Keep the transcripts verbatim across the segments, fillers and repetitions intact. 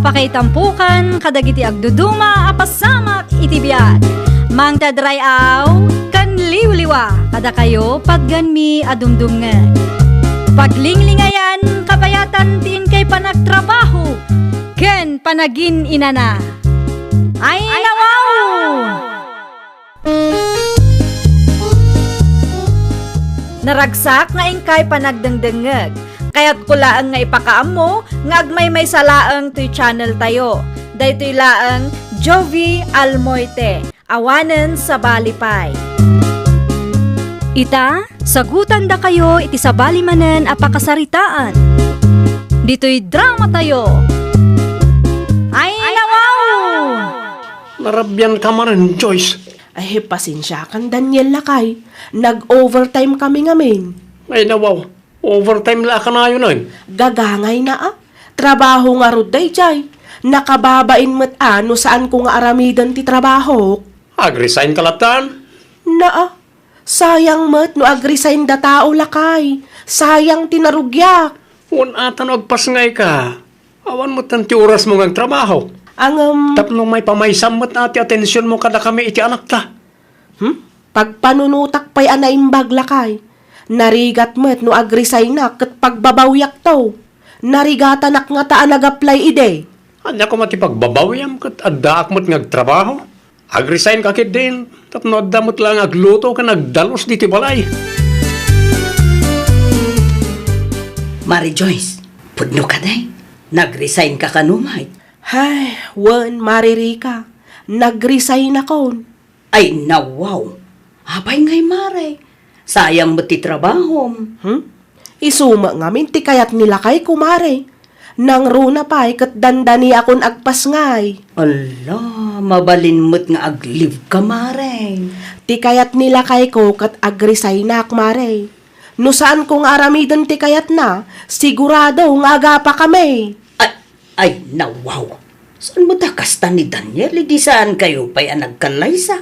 Pakaitampokan kadagiti agduduma a pasamak iti biag. Mangted ray-aw ken liwliwa kadakayo patganmi a dumdumngeg. Paglinglingayan kabayatan ti inkay panagtrabaho ken panagin-inana. Ay, nawaw! Naragsak nga inkay panagdengdengngeg. Kayatko laeng nga ipakaammo nga agmaymaysa laeng toy channel tayo. Daytoy laeng Jovie Almoite, awanen sabali pay. Ita, sagutandakayo iti sabali manen a pakasaritaan. Ditoy drama tayo. Ay, nawaw! Narabian ka manen, Joyce. Ay, pasensiakan, Daniel, lakay. Nag-overtime kami ngamin. Ay, nawaw. Overtime la a kanayon, ay. Gagangayna, a. Trabaho ngarud daydiay. Nakababain met a no saanko nga aramiden ti trabahok. Ag-resign ka latan? Naa. Sayang met no ag-resign da tao, lakay. Sayang ti narugiak. Wen ata no agpasngay ka. Awan met ti orasmo nga agtrabaho. Ngem tapno maipamaysam met a ti atensionmo kadakami iti anakta. Hmm? Pagpanunotak pay a naimbag, lakay. Narigat met no ag-resignak ket pagbabawiakto. Narigatanak ngata a nag-apply idi. Ania koma ti pagbabawiam ket addaak met nga agtrabaho? Ag-resign ka ketdin tapno adda met laeng agluto ken agdalus ditoy balay. Mare Joyce, pudno kadi? Nag-resign ka kano met? Hay, wen, Mare Rica. Nag-resignakon. Ay, nawaw! Apay ngay, Mare? Sayang met ti trabahom. Hmm? Isu met ngamin ti kayat ni lakayko, Mare. Nangruna pay ket dandaniakon agpasngay. Ala, mabalin met nga ag-leave ka, Mare. Ti kayat ni lakayko ket ag-resignak, Mare. No saanko nga aramiden ti kayatna, sigurado nga agapakami. Ay, ay, nawaw! Saan met a kasta ni Daniel idi saankayo pay a nagkallaysa?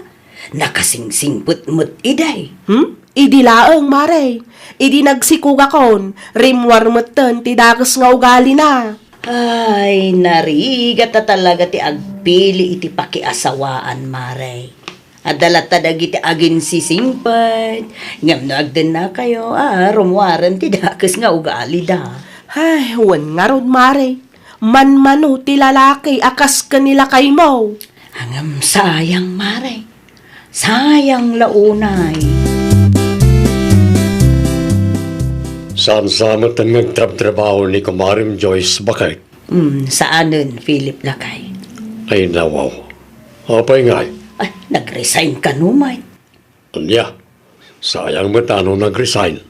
Nakasingsingpet met idi. Hmm? Idi laeng, Mare. Idi nagsikugakon, rimmuar metten ti dakes nga ugalina. Ay, narigat a talaga ti agpili iti pakiasawaan, Mare. Adda latta dagiti aginsisingpet, ngem no agdennakayo, a, rummuaren ti dakes nga ugalida. Ay, wen ngarud, Mare. Manmano ti lalaki a kas ken ni lakaymo. Ngem sayang, Mare. Sayang la unay. Saan sa metten nga agtrabtrabaho ni kumarem Joyce, baket? Hmm, saanen, Philip, lakay. Ay, nawaw. Apay ngay? Ay, nag-resign kano met. Ania? Sayang met a no nag-resign.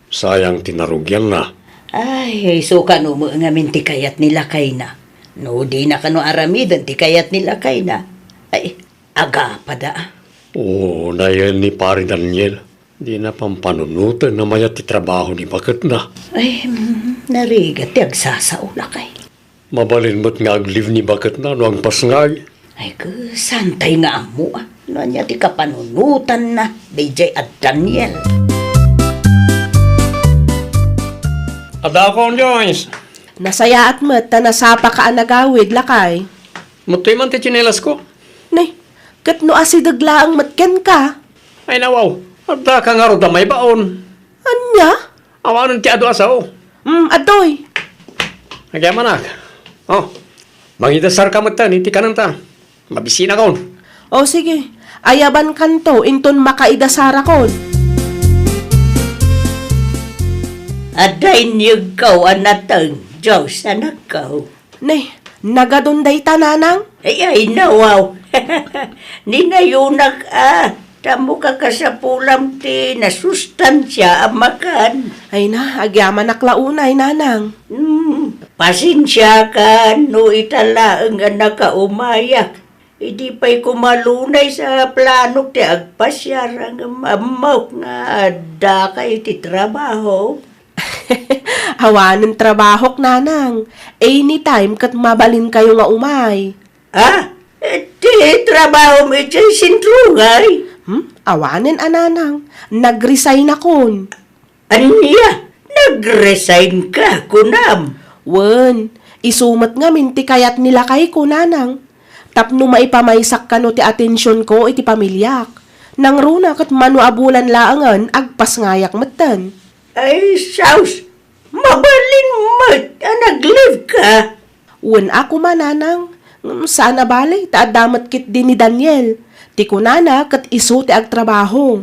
Sayang ti narugianna. Ay, isu kano met ngamin ti kayat ni lakayna. No dina kano aramiden ti kayat ni lakayna. Ay, agapada. Oo, nayen ni Pare Daniel. Dina pampanunoten a mayat ti trabaho ni baketna. Ay, mm, narigat ti agsasao, lakay. Mabalin met nga ag-leave ni baketna no agpasngay. Ay, ket saantay nga ammo, a, no ania ti kapanunotanna daydiay a Daniel. Adda akon, Joyce. Nasayaat met ta nasapaka a nagawid, lakay. Madtoy man ti tsinelasko. Nay, ket no asideg laeng met kenka? Ay, nawaw, adda ka ngarud a maibaon. Ania? Awanen ti adu a sao. Mm, adtoy. Agyamanak. Oh, mangidasar ka met iti kanenta. Mabisinakon. O, sige. Ayabankanto inton makaidasarakon. Adda inyegko a nateng, Dios, anakko. Ne, nagadun dayta, nanang? Ay, ay, nawaw. Ni nayunak, a, tammo kakasapulam ti nasustansia a makan. Ay na, agyamanak la unay, nanang. Hmm, pasensiakan no ita laeng a nakaumayak. Idi pay kumalunay sa planok ti agpasiar, ngem ammok nga addaka iti trabaho. Awanen trabahok, nanang. Anytime ket mabalinkayo nga umay. Ah, ti trabahom idiay sentro ngay? Hmm? Awanen a, nanang. Nag-resignakon. Ania? Nag-resign ka, kunam? Wen, Isu met ngamin ti kayat ni lakayko, nanang, tapno maipamaysak kano ti atensionko iti pamiliak. Nangruna ket mano a bulan laengen agpasngayak metten. Ay, sus! Mabalin met a nag-leave ka? Wen a koma, nanang. Ngem saan a bale ta adda met ketdi ni Daniel. Ti kunana ket isu ti agtrabaho.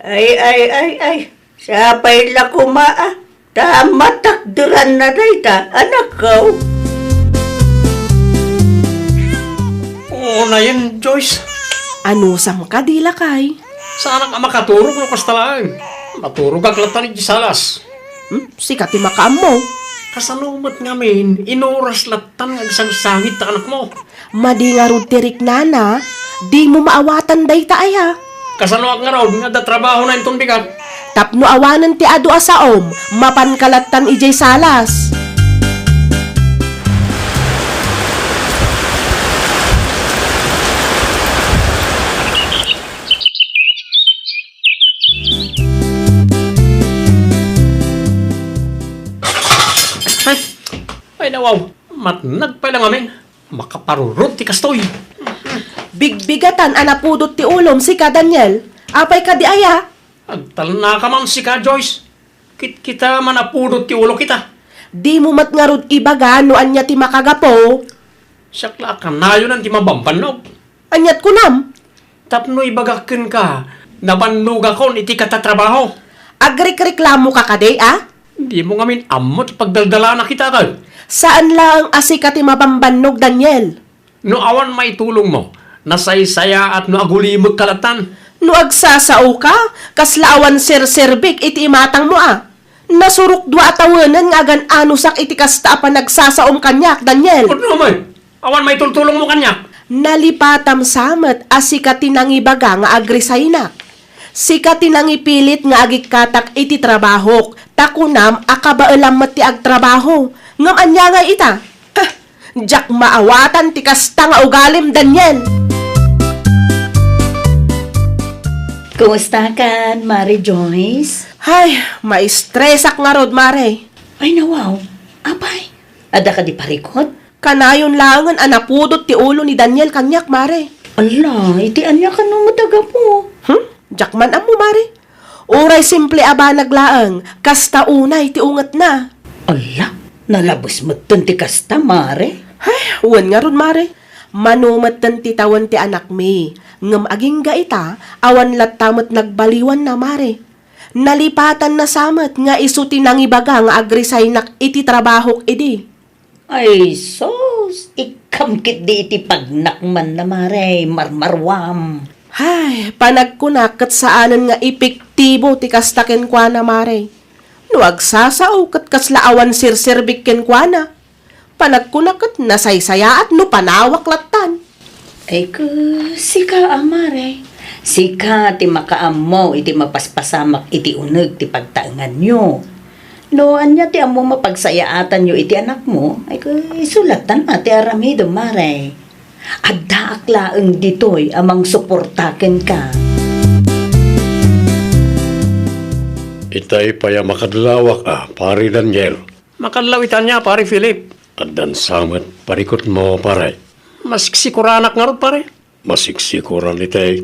Ay, ay, ay, ay. Sapay la koma a ta matakderanna dayta, anakko. Unayen, Joyce. Anusam kadi, lakay? Saanak a makaturog no kasta laeng. Maturogak latta iti salas. Hmm? Sika ti makaammo. Kasano met ngamin, inuras lattan nga agsangsangit ta anakmo? Madi ngarud ti riknana, dimo maawatan dayta aya. Kasanoak ngarud nga adda trabahona inton bigat? Tapno awanen ti adu a saom, mapanka lattan idiay salas. Ay, ay, nawaw. Matnag pay la ngamin. Makaparurot ti kastoy. Bigbigatan a napudot ti ulom, sika, Daniel. Apay kadi aya? Agtalnaka man sika, Joyce. Kitkita man a pudot ti ulok ita. Dimo met ngarud ibaga no ania ti makagapu. Siak la a kanayonan ti mabambannog. Aniat kunam? Tapno ibagak kenka, nabannogakon iti katatrabaho. Agrikreklamoka kadi, a? Dimo ngamin ammo ti pagdaldalanak ita ket. Saan laeng a sika ti mabambannog, Daniel. No awan maitulongmo, nasaysayaat no agulimekka lattan. No agsasaoka, kasla awan serserbik iti imatangmo a. Nasurok dua a tawenen nga agan-anusak iti kasta a panagsasaom kaniak, Daniel. Pudno, Amoy. Awan maitultulongmo kaniak. Nalipatam sa met a sika ti nangibaga nga agresignak. Sika ti nangipilit nga agikkatak iti trabahok, ta kunam a kabaelam met ti agtrabaho. Ngem ania ngay ita? Heh, diak maawatan ti kasta nga ugalim, Daniel! Kumustakan, Mare Joyce? Ay, maistresak ngarud, Mare. Ay, nawaw. Apay, adda kadi parikut? Kanayon laengen a napudot ti ulo ni Daniel kaniak, Mare. Ala, iti ania kano met a gapu? Hmm? Diak man ammo, Mare. Uray simple a banag laeng, kasta unay ti ungetna. Ala, nalabes metten ti kasta, Mare. Ay, wen ngarud, Mare. Mano metten ti tawen ti anakmi, ngem agingga ita, awan latta met nagbaliwanna, Mare. Nalipatanna sa met nga isu ti nangibaga nga agresignak iti trabahok idi. Ay, sus! Ikkam ketdi iti pagnakmanna, Mare, marmaruam. Hay, panagkunak ket saanen nga epektibo ti kasta kenkuana, Mare. No agsasao ket kasla awan serserbik kenkuana. Panagkunak ket nasaysayaat no panawak lattan. Ay, ku, sika a, Mare. Sika ti makaammo iti mapaspasamak iti uneg ti pagtaenganyo. No ania ti ammom a pagsayaatanyo iti anakmo, ay, ku, isu lattan a ti aramidem, Mare. Addaak laeng ditoy a mangsuporta kenka. Itay pay a makadlawak a, Pare Daniel. Makadlaw ita ania, Pare Philip? Addan sa met parikutmo, pare. Masiksikoranak ngarud, pare. Masiksikoran itay.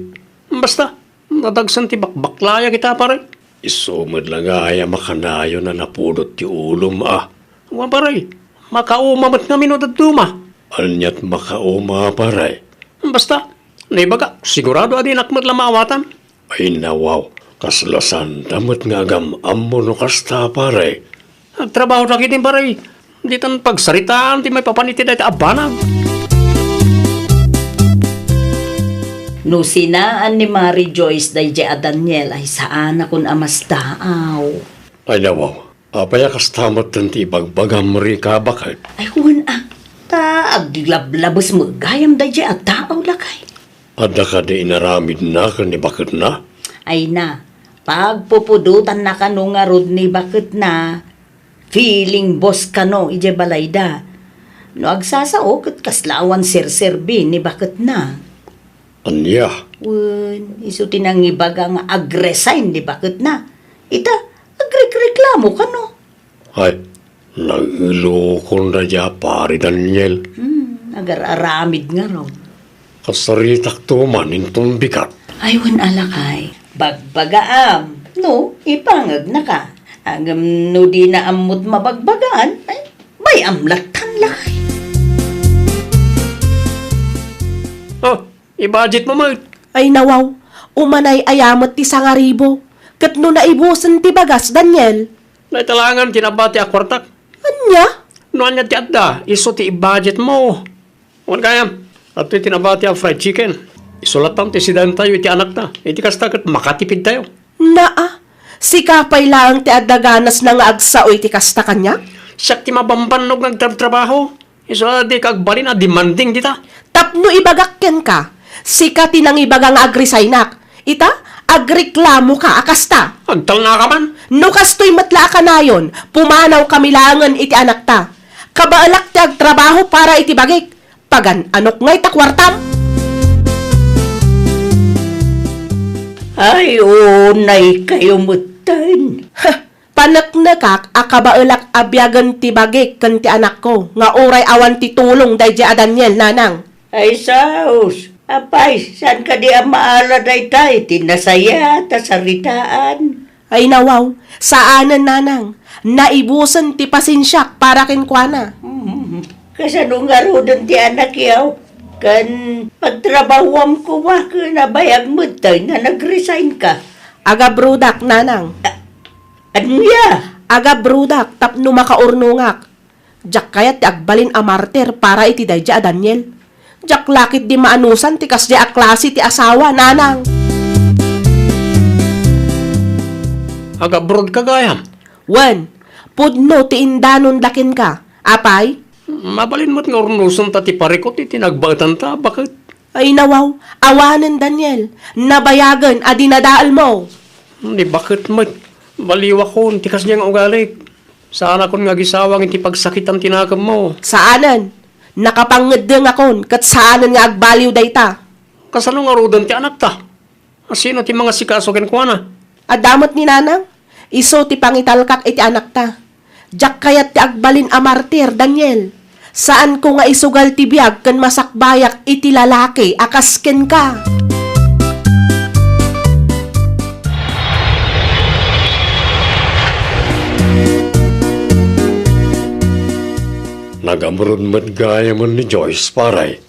Basta, nadagsen ti bakbaklayak ita, pare. Isu met la ngay a makanayon a napudot ti ulom a. Wen, pare, makauma met ngamin no dadduma. Aniat makauma, pare? Basta, naibagak, sigurado a dinak met la maawatan. Ay, nawaw, kasla saanta met nga agam-ammo no kasta, pare. Agtrabaho dagiti, pare. Ditan pagsaritaan ti maipapan iti dayta a banag. No sinaan ni Mare Joyce daydiay a Daniel ay saanakon a masdaaw. Ay, nawaw, apay a kasta metten ti ibagbagam, Rika, baket? Ay, wen a, ta aglablabes met gayam daydiay a taaw, lakay. Adda kadi inaramidna ken ni baketna? Ay na, pagpupudotanna kano ngarud ni baketna. Feeling boss kano idiay balayda. No agsasao, ket kasla awan serserbi ni baketna. Ania? Wen, isu ti nangibaga nga agresign ni baketna. Ita, agrekreklamo kano. Ay, Nailokon daydiay a pari, Daniel. Hmm, agar-aramid ngarud. Kasaritakto man inton bigat. Ay, wen a lakay. Bagbagaam. No, ipangegnaka. Ngem no dina ammot mabagbagaan, ay, bay-am lattan lakay. Oh, i-budget mo met. Ay, nawaw. Umanay-aya met ti sangaribu. Ket no naibusen ti bagas, Daniel. Naitalangan ti nabati a kuartak. Ania? No ania ti adda, isu ti i-budget mo. Wen gayam, adtoy ti nabati a fried chicken. Isu lattan ti sidaentayo iti anakta. Iti kasta ket makatipidtayo. Naa, sika pay laeng ti adda ganasna nga agsao iti kasta kaniak? Siak ti mabambannog nga agtrabtrabaho. Isu a dika agbalin a demanding dita. Tapno ibagak kenka, sika ti nangibaga nga agresignak. Ita, agreklamoka a kasta. Agtalnaka man. No kastoy met la a kanayon, pumanawkami laengen iti anakta. Kabaelak ti agtrabaho para iti bagik. Pagan-anok ngay ta kuartam? Ay, unay kayo metten. Ha, paneknekak a kabaelak a biagen ti bagik ken ti anakko nga uray awan ti tulong daydiay a Daniel, nanang. Ay, saos. Apay, saan kadi a maala dayta iti nasayaat a saritaan? Ay, nawaw, saanen, nanang. Naibusen ti pasensiak para kenkuana. Hmm. Kasano ngaruden ti anakyo? Ken pagtrabahuam koma ken nabayag metten nga nag-resign ka. Agabrodak, nanang. A-, ania? Agabrodak tapno makaurnongak. Diak kayat ti agbalin a martir para iti daydiay a Daniel. Diak la ketdi maanusan ti kasdiay a klase ti asawa, nanang. Agabroad ka gayam? Wen, pudno ti indanon da kenka. Apay? Mabalin met nga urnosenta ti parikut iti nagbaetanta, baket? Ay, nawaw, awanen, Daniel. Nabayagen a dinadaelmo. Ni baket met, baliwakon ti kasdiay nga ugalik. Saanakon nga agisawang iti pagsakitan ti nakemmo. Saanen. Nakapangngeddengakon ket saanen nga agbaliw dayta. Kasano ngaruden ti anakta? Asino ti mangasikaso kenkuana? Adda met ni nanang, isu ti pangitalkak iti anakta. Diak kayat ti agbalin a martir, Daniel. Saanko nga isugal ti biag ken masakbayak iti lalaki a kas kenka. Nagabroad met gayamen ni Joyce, pare.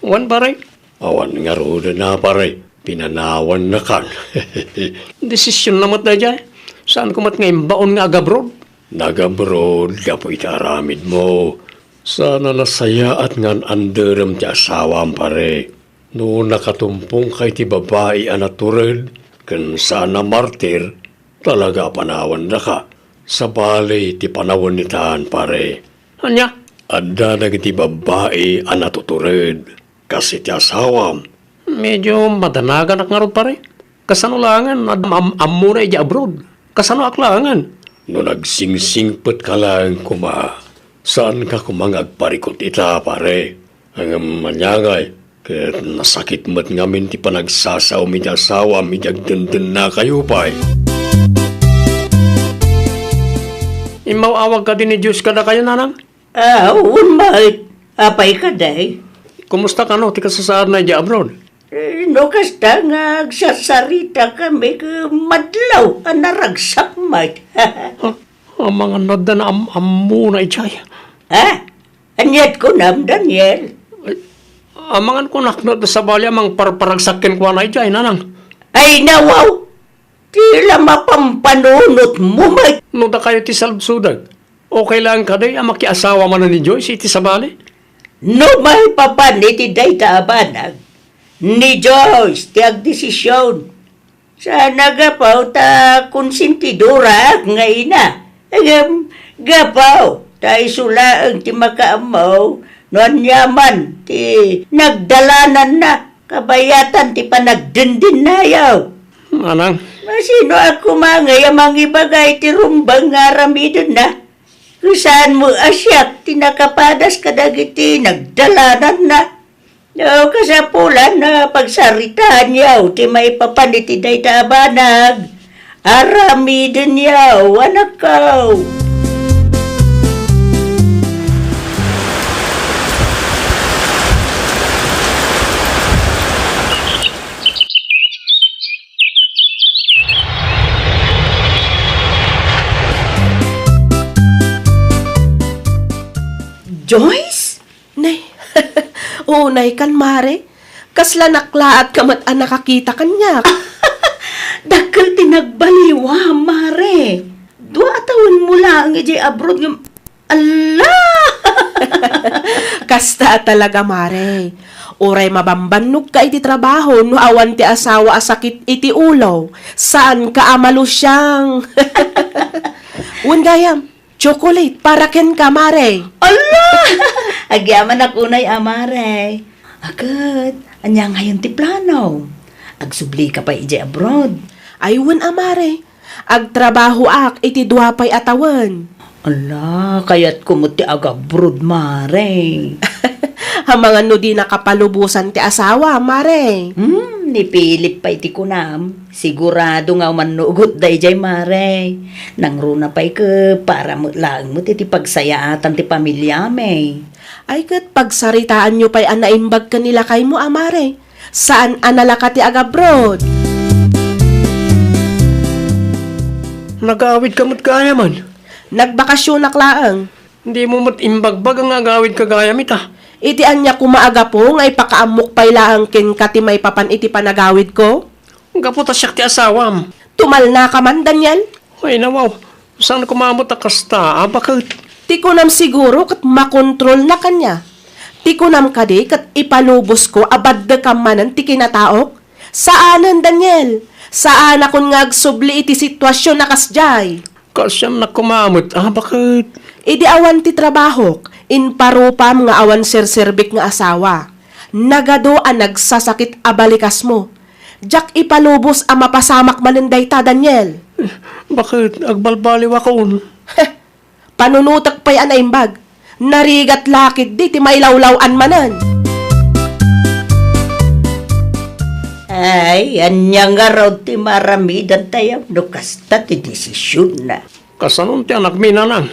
Wen, pare? Awan ngaruden a, pare. Pinanawannakan. Desisionna met daydiay. Saanko met nga imbaon nga agabroad. Nagabroad gapu iti aramidmo. Saan a nasayaat nga an-anderem ti asawam, pare. No nakatumpongka iti babai a natured ken saan a martir, talaga a panawannaka. Sabali ti panawen itan, pare. Ania? Adda dagiti babai a natutured. Kas iti asawam. Medyo madanaganak ngarud, pare. Kasano laengen, am-, am-, ammona idiay abroad? Kasanoak laengen? No nagsingsingpetka laeng koma, saanka koma nga agparikut ita, pare. Ngem ania ngay, ket nasakit met ngamin ti panagsasaom iti asawam idi agdendennakayo pay. Immaw-awag kadi ni Diyos kadakayo, nanang? Ah, wen met. Apay kadi? Kumusta kano ti kasasaadna idiay abroad? Eh, no kasta nga agsarsaritakami ket madlaw a naragsak met. Ah, amangan no adda naam-ammona idiay. Ha? Ania't kunam, Daniel? Ay, amangan kunak no adda sabali a mangparparagsak kenkuana idiay, nanang. Ay, nawaw! Ti la mapampanunotmo met. No dakayo ti saludsodak, okay laeng kadi a makiasawa manen ni Joyce iti sabali? No maipapan iti dayta a banag, ni Joyce ti agdesision. Saan a gapu ta konsentidoraak nga ina. Ngem gapu ta isu laeng ti makaammo no aniaman ti nagdalananna kabayatan ti panagdendennakayo. Manang. Masinoak koma ngay a mangibaga iti rumbeng nga aramidenna? Ket saan met a siak ti nakapadas kadagiti nagdalananna. No, kasapulan a pagsaritaanyo ti maipapan iti dayta a banag. Aramidenyo, anakko. Joyce? Nay, unay kan, Mare. Kasla naklaat ka met a nakakita kaniak. Dakkel ti nagbaliwam, Mare. Dua a tawenmo laeng idiay abroad ngem, ala! Kasta a talaga, Mare. Uray mabambannog ka iti trabaho no awan ti asawa a sakit iti ulo, saan ka a malusiang. Wen gayam, chocolate para kenka, Mare. Ala! Agyamanak unay a, Mare. Aket, ania ngayon ti plano? Agsubli ka pay idiay abroad? Ay, wen a, Mare. Agtrabahoak iti dua pay a tawen. Ala, kayatko met ti agabroad, Mare. Amangan no di nakapalubosan ti asawa, Mare. Hmm, ni Philip pay ti kunam. Sigurado nga umannugot daydiay, Mare. Nangruna pay ket para met laeng met iti pagsayaatan ti pamiliami. Ay ket pagsaritaanyo pay a naimbag ken ni lakaymo a, Mare. Saan a nalaka ti agabroad. Nagawid ka met gayam. Nagbakasionak laeng. Dimo met imbagbaga nga agawid ka gayam ita. Iti ania koma a gapu nga ipakaammok pay laeng kenka ti maipapan iti panagawidko? Gapu ta siak ti asawam. Tumalnaka man, Daniel? Ay, nawaw. Saan koma met a kasta, a baket? Ti kunam siguro ket makontrolnak ania. Ti kunam kadi ket ipalubosko a baddekam manen ti kinataok? Saanen, Daniel. Saanakon nga agsubli iti situasion a kasdiay. Kaasiannak koma met, a baket? Idi awan ti trabahok, imparupam nga awan serserbik nga asawa. Nagadu a nagsasakit a balikasmo. Diak ipalubos a mapasamak manen dayta, Daniel. Baket, agbalbaliwakon. Panunotek pay a naimbag. Narigat la ketdi ti mailawlaw-an manen. Ay, ania ngarud ti maaramidantayo no kasta ti desisionna? Kasanon ti anakmi, nanang?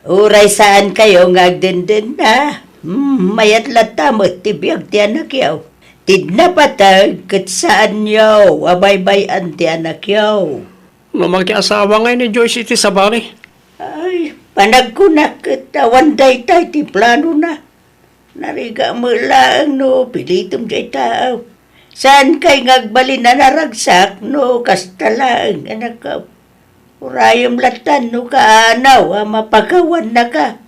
Uray saankayo nga agdendenna, hmm, mayat latta met ti biag ti anakyo. Ti napateg ket saanyo a baybay-an ti anakyo. No makiasawa ngay ni Joyce iti sabali? Ay, panagkunak ket awan dayta iti planona. Narigat met laeng no pilitem diay taaw. Saankay nga agbalin a naragsak no kasta laeng, anakko. Urayem latta no kaanaw a mapakawannaka.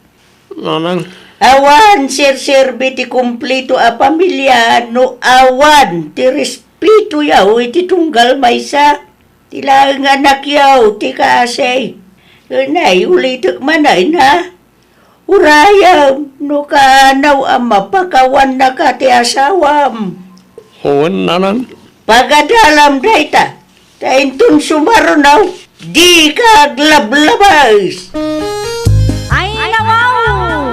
Nanang. Awan serserbi ti kumpleto a pamilia no awan ti respetoyo iti tunggal maysa. Ti laeng anakyo ti kaasi. Ken ay, ulitek manen, ha? Urayem no kaanaw a mapakawannaka ti asawam. Wen, nanang. Pagadalam dayta, ta inton sumaruno, dika aglablabas. Ay, nawaw!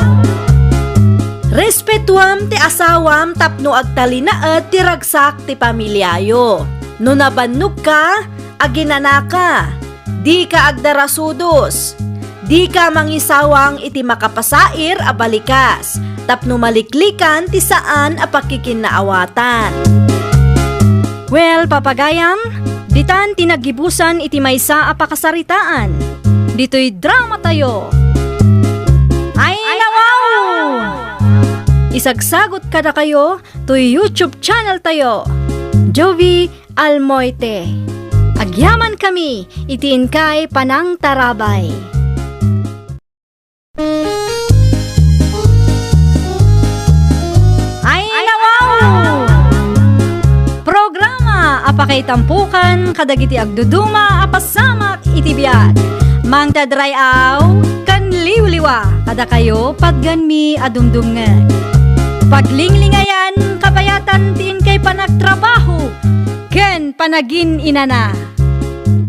Respetuam ti asawam tapno agtalinaed ti ragsak ti pamiliayo. No nabannogka, aginanaka. Dika agdarasudos. Dika mangisawang iti makapasair a balikas, tapno maliklikan ti saan a pakkikinnaawatan. Well, papagayam, ditan ti naggibusan iti maysa a pakasaritaan. Ditoy dramatayo. Ay, nawaw! Isagsagot kadakayo toy YouTube channel tayo, Jovi Almoite. Agyamankami iti inkay panangtarabay. Ay, nawaw! Programa a pakaitampokan kadagiti agduduma a pasamak iti biag. Mangted ray-aw ken liwliwa kadakayo, patganmi a dumdumngeg. Paglinglingayan, kabayatan ti inkay panagtrabaho ken panagin-inana.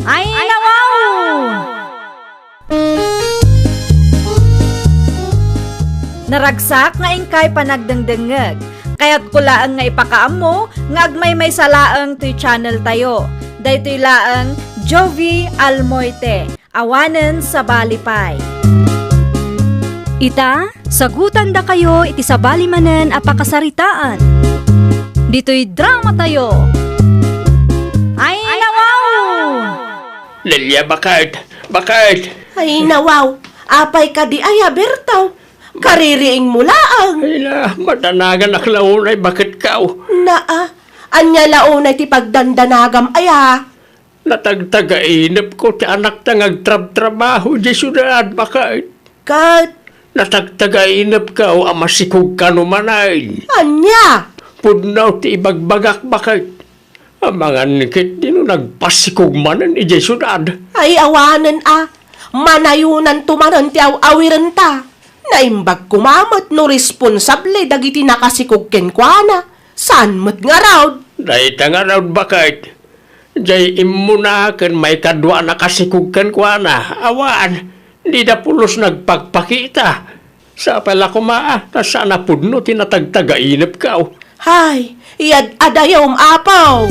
Ay, nawaw! Naragsak nga inkay panagdengdengngeg. Kayatko laeng nga ipakaammo nga agmaymaysa laeng toy channel tayo. Daytoy laeng Jovi Almoite. Awanen sabali pay. Ita, sagutandakayo iti sabali manen a pakasaritaan. Ditoy dramatayo. Ay, nawaw! Lilia, baket! Baket! Ay, nawaw! Apay kadi aya, Berto? Kaririingmo laeng. Ay na, madanaganak la unay, baket kaw. Naa, ania la unay ti pagdandanagam aya? Natagtagainepko ti anakta nga agtrabtrabaho idiay siudad, baket. Ket? Natagtagainepko a masikog kano manen. Ania? Pudno ti ibagbagak, baket. Amangan ketdi no nagpasikog manen idiay siudad. Ay, awanen a. Manayonanto manen ti aw-awirenta. Naimbag koma met no responsable dagiti nakasikog kenkuana. Saan met ngarud? Dayta ngarud, baket. Jay immuna ken maikadua a nakasikog kenkuana. Awan, dida pulos nagpakpakita. Sapay la koma a, ta saan a pudno ti natagtagainepko. Hay, iyad-adayom, Apo!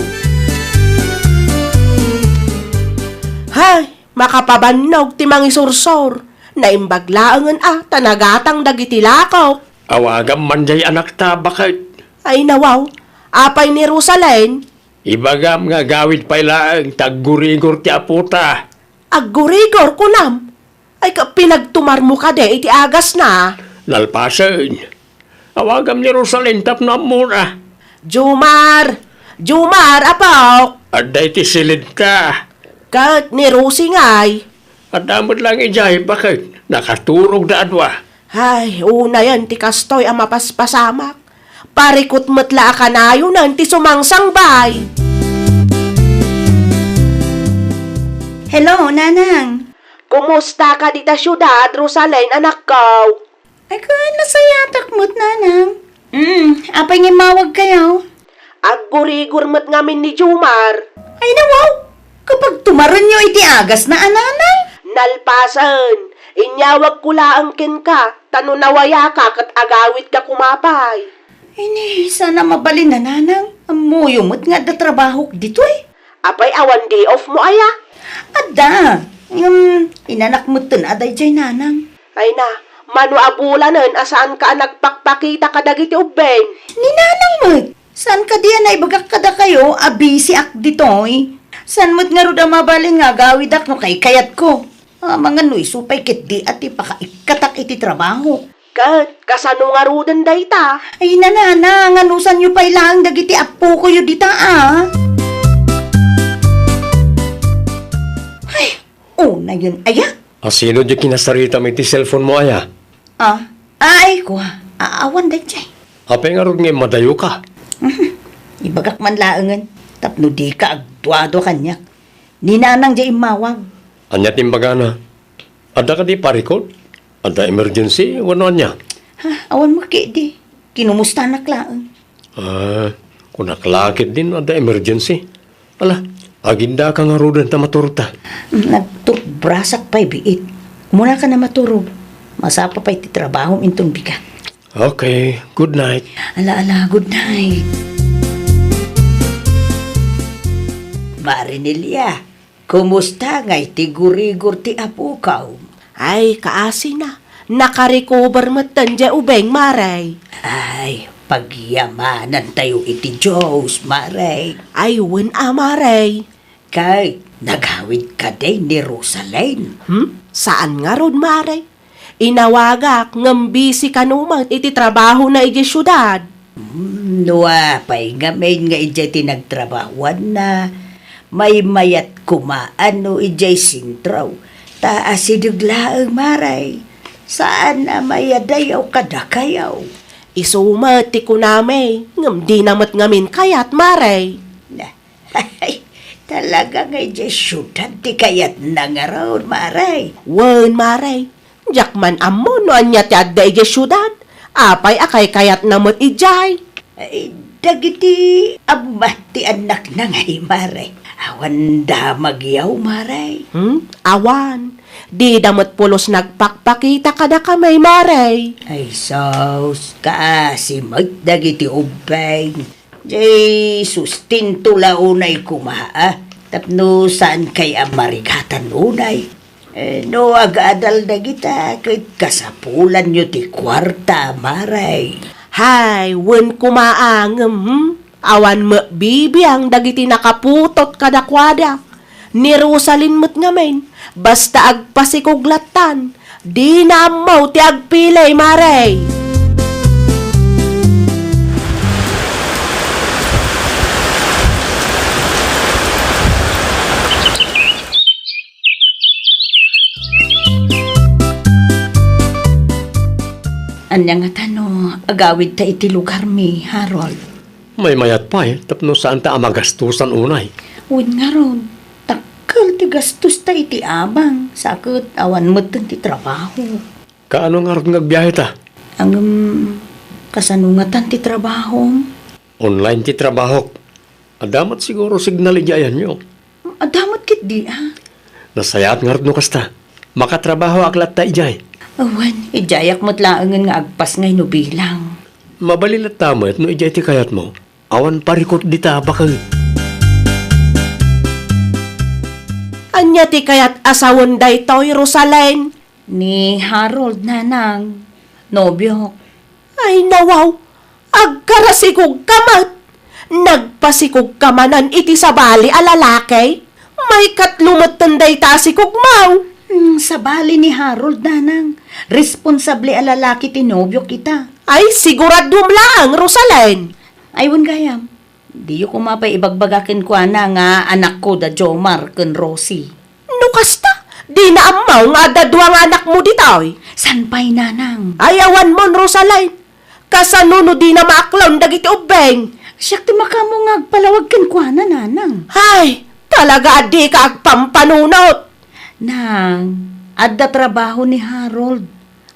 Hay, makapabannog ti mangisursor. Naimbag laengen a, ta nagatang dagiti lakok. Awagam man jay anakta, baket. Ay nawaw, apay ni Rosalyn? Ibagam nga agawid pay laeng ta aggurigor ti apota. Aggurigor, kunam? Ay, ka-, pinagtumarmo kadi iti agasna? Nalpasen. Awagam ni Rosalyn tapno ammona. Jumar! Jumar, apok! Adda iti silidta. Ket ni Rosie ngay? Adda met laeng idiay, baket. Nakaturogda a dua. Ay, unayen ti kastoy a mapaspasamak. Parikut met la a kanayonen ti sumangsangbay. Hello, Nanang. Kumusta ka dita siudad, Rosalyn, anakko? Ay, ken nasayatak met, Nanang. Mm, apay nga immawagkayo? Aggurigor met ngamin ni Jumar. Ay, nawaw! Kapagtumarenyo iti agasna a, Nanang? Nalpasen, inyawagko laeng kenka, ta no nawayaka ket agawidka koma pay. Ay ni, saan a mabalin a, Nanang. Ammoyo met nga adda trabahok ditoy. Apay, awan day off mo aya? Adda. Ngem, inanak metten a daydiay, Nanang. Ay na, mano a bulanen a saanka a nagpakpakita kadagiti ubbing? Ni Nanang met. Saan kadi a naibagak kadakayo a busyak ditoy? Saan met ngarud a mabalin nga agawidak no kaykayatko? Amangan no isu pay ketdi a ti pakaikkatak iti trabaho. Ket kasano ngaruden dayta? Ay, Nanang, anusanyo pay laeng dagiti appokoyo dita, a? Ay, unayen aya? A, sino di kinasaritam iti cellphone mo aya? A, ay, kua, a-, awan daydiay. Apay ngarud nga immadayoka? Mhm. Ibagak man laengen, tapno dika agduadua kaniak. Ni Nanang diay immawag. Ania ti imbagana? Adda kadi parikut? Adda emergency wenno ania? Ha, awan met ketdi. Kinumustanak laeng. A, kunak la ketdi no adda emergency. Ala, agindaka ngaruden ta maturogta. Mm, nagturbrasak pay biit. Umunaka a maturog. Masapa pay ti trabahom inton bigat. Okay, good night. Ala, ala, good night. Marinelia, kumusta ngay ti gurigor ti apokaw? Ay, kaasina. Nakarecover metten diay ubing, Mare. Ay, pagyamanantayo iti Dios, Mare. Ay, wen a, Mare. Kay, nagawid kadi ni Rosalyn? Hmm? Saan ngarud, Mare? Inawagak ngem busy kano met iti trabahona idiay siudad. Hmm, no apay ngamin nga idiay ti nagtrabahoanna, maymayat koma no idiay sentro, ta asideg laeng, Mare. Saan a mayadayaw kadakayo. Isu met ti kunami, ngem dina met ngamin kayat, Mare. Na, Ay, talaga nga idiay siudad ti kayatna ngarud, Mare. Wen, Mare. Diak man ammo no ania ti adda idiay siudad. Apay a kaykayatna met idiay? Ay, dagiti ammat ti annakna ngay, Mare. Awan damagyo, Mare. Hmm? Awan. Dida met pulos nagpakpakita kadakami, Mare. Ay, sus, kaasi met dagiti ubbing. Jay sustento la unay koma, a, tapno saankay a marigatan unay. Eh, no agadal dagita, ket kasapulanyo ti kuarta, Mare. Hay, wen koma a ngem, hmm? Awan met bibiang dagiti nakaputot kadakuada. Ni Rosalyn met ngamin, basta agpasikog lattan, Dina ammo ti agpili, Mare. Ania ngata no agawidta iti lugarmi, Harold? Maymayat pay tapno saanta a magastosan unay. Wen ngarud, dakkel ti gastosta iti abang, sa ket awan metten ti trabaho. Kaano ngarud nga agbiaheta? Ngem, kasano ngatan ti trabahom? Online ti trabahok. Adda met siguro signal idiay ayanyo. Adda met ketdi, a? Nasayaat ngarud no kasta. Makatrabahoak latta idiay. Awan, idiayak met laengen nga agpasngay no bilang. Mabalin latta met no idiay ti kayatmo. Awan parikut dita baket. Ania ti kayat a sawen daytoy, Rosalyn? Ni Harold, nanang. Nobiok. Ay, nawaw! Agkarasikogka met! Nagpasikogka manen iti sabali a lalaki? Maikatlo metten dayta a sikogmo! Hmm, sabali ni Harold, nanang. Responsable a lalaki ti nobiok ita. Ay, siguraduem laeng, Rosalyn! Ay, wen gayam. Diyo koma pay ibagbaga kenkuana nga anakko da Jomar ken Rosie. No kasta, dina ammo nga adda dua nga anakmo ditoy. San pay, nanang? Ay, awanmon, Rosalyn. Kasano no dina maaklon dagiti ubbing? Siak ti makaammo nga agpalawag kenkuana, nanang. Ay, talaga a dika agpampanunot. Nang, adda trabaho ni Harold.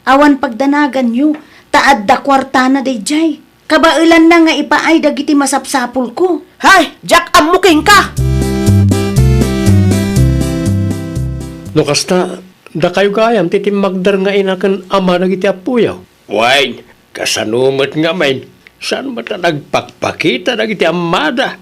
Awan pagdanaganyo, ta adda kuartana daydiay. Kabaelanna nga ipaay dagiti masapsapulko. Hay, diak ammo kenka! No kasta, dakayo gayam ti timmagder nga ina ken ama dagiti appoyo. Wen, kasano met ngamin? Saan met a nagpakpakita dagiti ammada?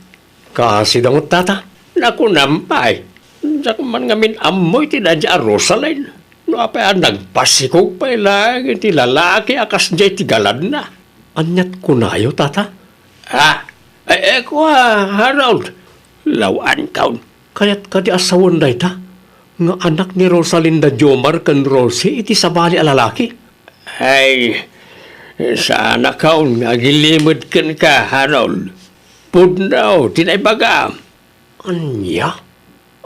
Kaasi da met, tata. Nakunam pay, diak man ngamin ammo iti daydiay a Rosalyn. No apay a nagpasikog pay laeng iti lalaki a kasdiay ti galadna. Aniat kunayo, tata? Ah, eh, eh, kua, Harold. Law-ankon. Kayat kadi a sawen dayta nga anak ni Rosalinda Jomar ken Rosie iti sabali a lalaki? Ay, saanakon nga agilimed kenka, Harold. Pudno ti naibagam. Ania?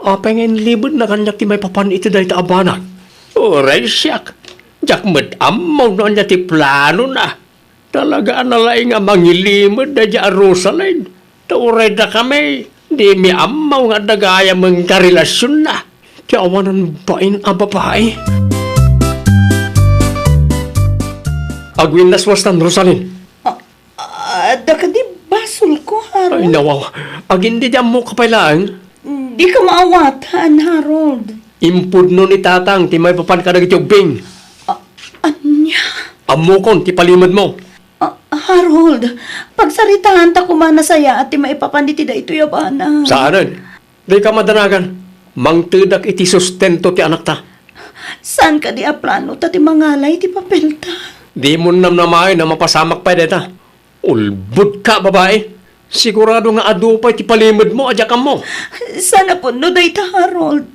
Apay nga inlimedna kaniak ti maipapan iti dayta a banag? Uray siak, diak met ammo no ania ti planona. Talaga a nalaing a mangilimed daydiay a Rosalyn. Ta uray dakami, dimi ammo nga adda gayamen karelasionna. Ti awanan bain a babai. Agwinnaswastan, Rosalyn. Ah, adda kadi basolko, Harold? Ay, nawaw. Agin di ammoka pay laeng? Dika maawatan, Harold. Impudno ni Tatang ti maipapan kadagiti ubbing. Ah, ania? Ammokon ti palimedmo. Ah, Harold, pagsaritaanta koma nasayaat ti maipapan iti daytoy a banag. Saanen? Dika madanagan. Mangtedak iti sustento ti anakta. Saan kadi a planota ti mangala iti papelta? Dimon namnamaen a mapasamak pay dayta. Ulbodka, babai. Sigurado nga adu pay ti palimedmo a diak ammo. Saan a pudno dayta, Harold.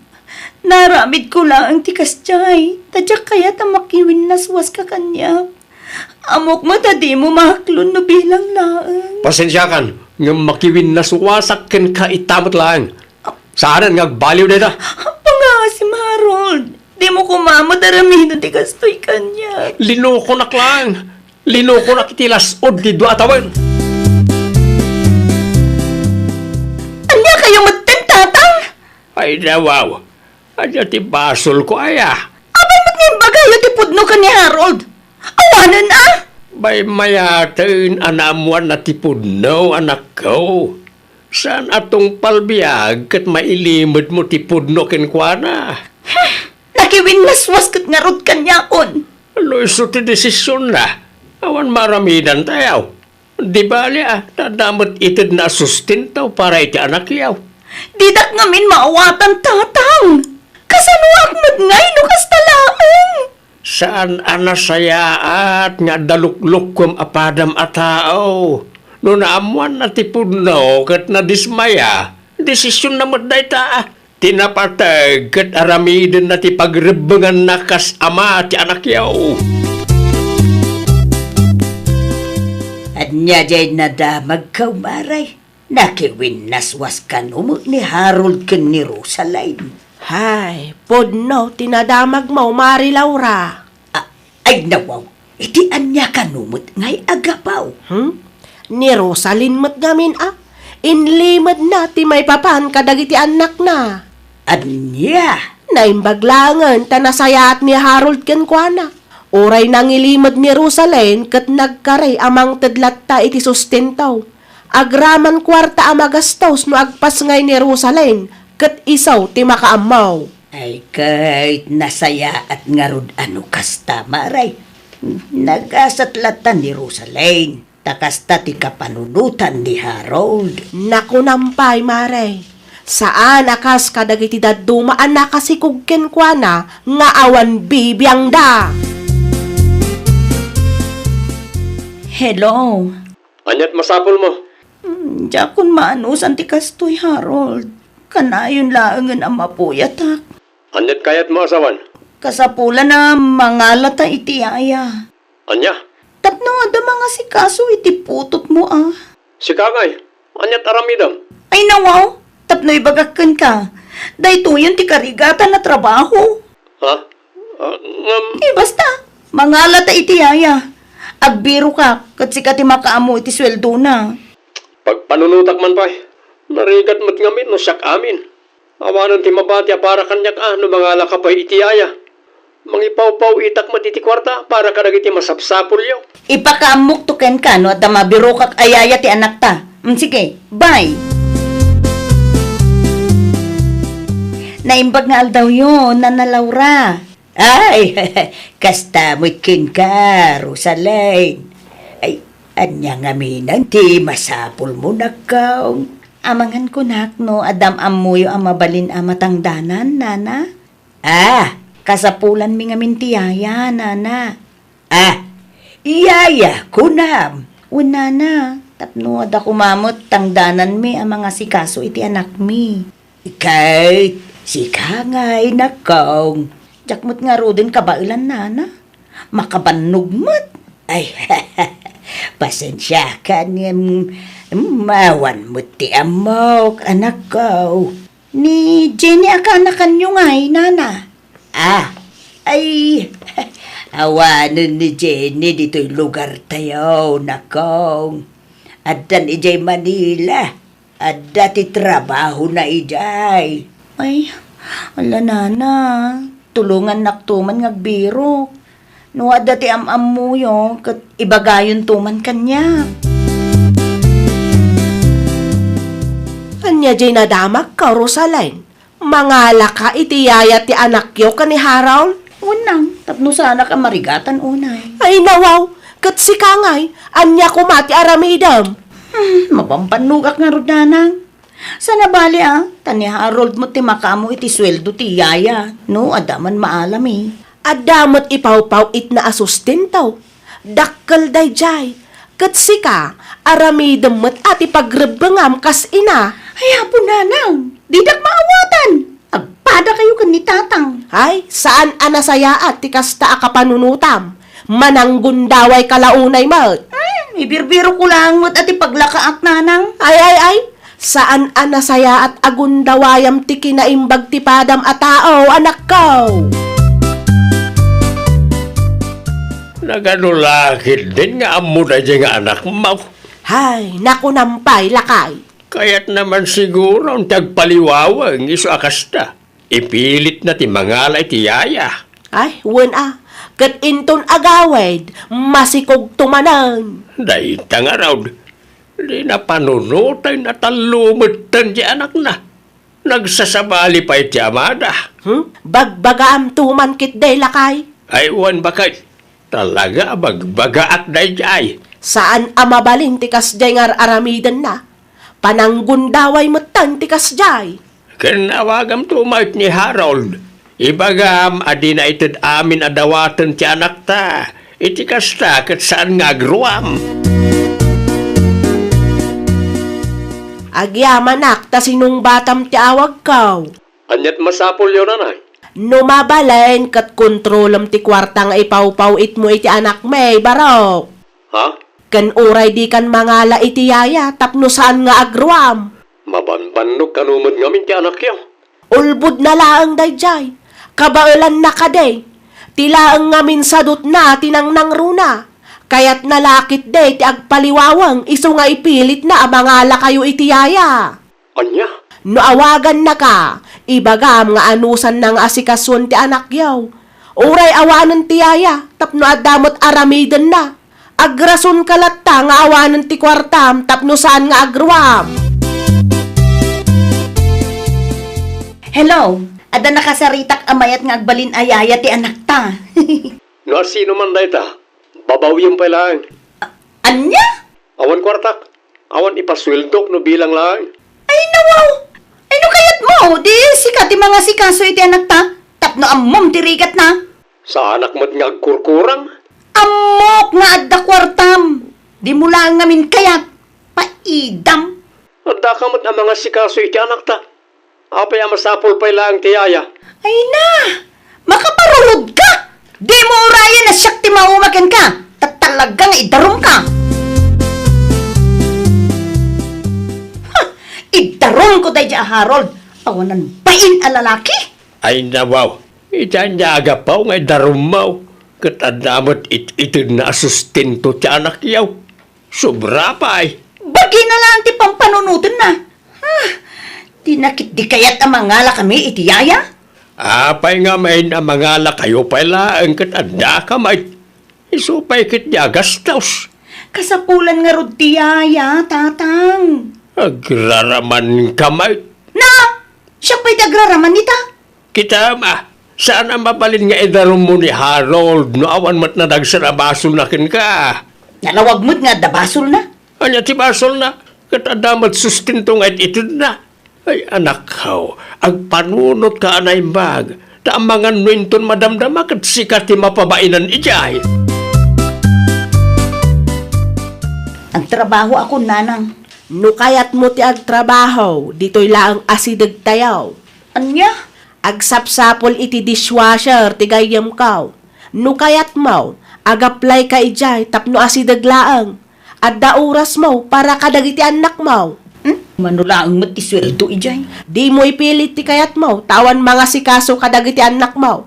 Naaramidko laeng ti kasdiay, ta diak kayat a makiwinnaswaska kaniak. Ammok met a dimo maaklon no bilang laeng. Pasensiakan, ngem makiwinnaswasak kenka ita met laeng. Saanen nga agbaliw dayta? Pangaasim, Harold. Dimo koma met aramiden ti kastoy kaniak. Linokonak laeng. Linokonak iti las-ud ti dua a tawen. Ania kayo metten, Tatang? Ay, nawaw. Ania ti basolko aya? Apay met nga imbagayo ti pudno ken ni Harold? Awanen a! Maymayaten a naammoanna ti pudno, anakko. Saan a tungpal biag ket mailimedmo ti pudno kenkuana. Nakiwinnaswas ket ngarud kaniakon. No isu ti desisionna, awan maaramidantayo. Di bali a, ta adda met itedna a sustento para iti anakyo. Didak ngamin maawatan, Tatang. Kasanoak met ngay no kasta laeng? Saan a nasayaat nga adda luklukkuem a padam a tao. No naammoanna ti pudno ket nadismaya, desisionna met dayta. Ti napateg ket aramidenna ti pagrebbenganna kas ama ti anakyo. Ania diay nadamagkaw, Mare? Nakiwinnaswas kano met ni Harold ken ni Rosaline? Hay, pudno ti nadamagmo, Mare Laura. A-, ay, nawaw, iti ania kano met ngay a gapu? Hmm? Ni Rosaline met ngamin a. Inlimedna ti maipapan kadagiti annakna. Ania? Naimbag laengen ta nasayaat ni Harold kenkuana. Uray nangilimed ni Rosaline ket nagkari a mangted latta iti sustento. Agraman kuarta a magastos no agpasngay ni Rosaline ket isu ti makaammo. Ay, ket nasayaat ngarud a no kasta, Mare. Nagasat latta ni Rosaline, ta kasta ti kapanunotan ni Harold. Nakunam pay, Mare. Saan a kas kadagiti dadduma a nakasikog kenkuana nga awan bibiangda. Hello. Aniat masapulmo? Hmm, diakon maanusan ti kastoy, Harold. Kanayon laengen a mapuyatak. Aniat kayatmo a sawen? Kasapulan a mangalata iti yaya. Ania? Tapno adda mangasikaso iti putotmo a. Sika ngay, aniat aramidem? Ay, nawaw, tapno ibagak kenka, daytoyen ti karigatan a trabaho. Ha? Ah, ngem. Eh, basta, mangalata iti yaya. Agbirokak, ket sika ti makaammo iti sueldona. Pagpanunotak man pay. Narigat met ngamin no siak amin. Awanen ti mabati a para kaniak a no mangalaka pay iti yaya. Mangipawpaw-itak met iti kuarta para kadagiti masapsapulyo. Ipakaammokto kenka no adda mabirokak a yaya ti anakta. Mm, sige, bye. Naimbag nga aldawyo, Nana Laura. Ay, kasta met kenka, Rosaline. Ay, ania ngaminen ti masapulmo, nakkaw? Amangan kunak no adda am-ammoyo a mabalin a matangdanan, Nana? Ah, kasapulanmi ngamin ti yaya, Nana. Ah, yaya, kunam. Wen, Nana, tapno adda koma met tangdananmi a mangasikaso iti anakmi. Ket sika ngay, nakkaw. Diak met ngaruden kabaelan, Nana. Makabannog met. Ay, pasensiakan ngem, mm, awan met ti ammok, anakko. Ni Jenny a kaanakanyo ngay, Nana? Ah, ay, awanen ni Jenny ditoy lugartayo, nakko. Addan idiay Manila. Adda ti trabahona idiay. Ay, ala, Nana, tulongannakto man nga agbirok. No adda ti am-ammoyo, ket ibagayonto man kaniak. Ania diay nadamagko, Rosaline? Mangalaka iti yaya ti anakyo ken ni Harold? Wen, Nang, tapno saanak a marigatan unay. Ay, nawaw, ket sika ngay, ania koma ti aramidem? Hmm, mabambannogak ngarud, Nanang. Saan a bale a, ta ni Harold met ti makaammo iti sueldo ti yaya, no adda man maalami. Adda met ipawpaw-itna a sustento. Dakkel daydiay. Ket sika, aramidem met a ti pagrebbengam kas ina. Ay, Apo Nanang, didak maawatan. Agpadakayo ken ni Tatang. Ay, saan a nasayaat ti kasta a kapanunotam. Mananggundawayka la unay met. Hmm, ibirbirokko laeng met a ti paglakaak, Nanang. Ay, ay, ay. Saan a nasayaat a gundawayam ti kinaimbag ti padam a tao, anakko. Nagano la ketdin nga ammo daydiay nga anakmo? Hay, nakunam pay, lakay. Kayatna man siguro ti agpaliwaweng isu a kasta. Ipilitna ti mangala iti yaya. Ay, wen a, ket inton agawid, masikogto manen. Dayta ngarud, di napanunoten a tallo metten ti anakna. Nagsasabali pay ti amada. Hmm? Bagbagaamto man ketdi, lakay? Ay, wen baket. Talaga a bagbagaak daydiay. Saan a mabalin ti kasdiay nga ar-aramidenna. Pananggundaway metten ti kasdiay. Ken awagamto met ni Harold. Ibagam a dina ited amin a dawaten ti anakta. Iti kasta, ket saan nga agruam. Agyamanak ta sinungbatam ti awagko. Aniat masapulyo, nanay? No mabalin ket kontrolem ti kuarta nga ipawpaw-itmo iti anakmi, Barok. Ha? Ken uray dikan mangala iti yaya tapno saan nga agruam. Mabanbannog kano met ngamin ti anakyo. Ulbodna laeng daydiay. Kabaelanna kadi. Ti laeng ngamin sadutna ti nangnangruna. Kayatna la ketdi ti agpaliwaweng isu nga ipilitna a mangalakayo iti yaya. Ania? No awagannaka, ibagam nga anusanna nga asikasuen ti anakyo. Uray awanen ti yaya, tapno adda met aramidenna. Agrasonka latta nga awanen ti kuartam tapno saan nga agruam. Hello, adda nakasaritak a mayat nga agbalin a yaya ti anakta. No asino man dayta, babawiam pay laeng. Ania? Awan kuartak. Awan ipasueldok no bilang laeng. Ay, nawaw! Ay, no kayatmo, di sika ti mangasikaso iti anakta, tapno ammom ti rigatna. Saanak met nga agkurkurang. Ammok nga adda kuartam. Dimo laeng ngamin kayat. Paidam. Addaka met a mangasikaso iti anakta. Apay a masapul pay laeng ti yaya? Ay na! Makaparurodka! Dimo urayen a siak ti mauma kenka, ta talaga nga idarumka! Ha! Idarumko daydiay a Harold! Awanan bain a lalaki! Ay nawaw! Iti ania a gapu nga idarummo, ket adda met it-itedna a sustento ti anakyo. Sobra pay. Bagina laeng ti pampanunotenna. Ah, di na ketdi kayat a mangalakami iti yaya? Apay ngamin a mangalakayo pay laeng ket addaka met? Isu pay ketdi a gastos. Kasapulan ngarud ti yaya, Tatang. Agraramanka met. Na! Siak pay ti agraraman ita. Kitam, ah, saan a mabalin nga idarummo ni Harold no awan met nadagsen a basolna kenka? Nalawag met nga adda basolna. Ania ti basolna? Ket adda met sustento nga it-itedna. Ay, anakko, agpanunotka a naimbag, ta amangan no inton madamdama ket sika ti mapabainan idiay. Agtrabahoakon, nanang. No kayatmo ti agtrabaho, ditoy laeng asidegtayo. Ania? Agsapsapul iti dishwasher ti gayyemko. No kayatmo, agaplayka idiay tapno asideg laeng. Adda orasmo para kadagiti annakmo. Hmm? Mano laeng met ti sueldo idiay? Dimo ipilit ti kayatmo, ta awan mangasikaso kadagiti annakmo.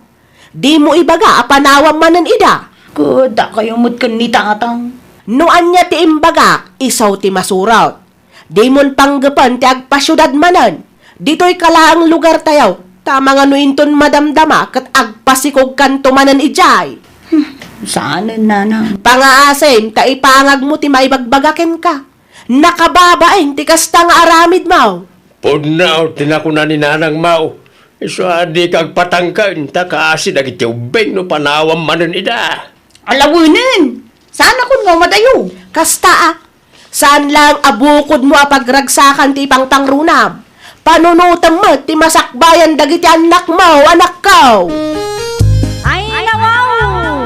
Dimo ibaga a panawam manen ida. Ket dakayo met ken ni Tatang. No ania ti imbagak, isu ti masurot. Dimon panggepen ti agpasiudad manen. Ditoyka laeng lugartayo, ta amangan no inton madamdama ket agpasikogkanto manen idiay. Hmm, saanen, nanang. Pangaasim ta ipangagmo ti maibagbaga kenka. Nakababain ti kasta nga aramidmo. Pudno ti nakuna ni nanangmo. Isu a dika agpatangken ta kaasi dagiti ubbing no panawam manen ida. Alawenen! Saanakon nga umadayo? Kasta a, saan laeng a bukodmo a pagragsakan ti ipangpangrunam. Panunotem met ti masakbayan dagiti annakmo, anakko. Ay, nawaw!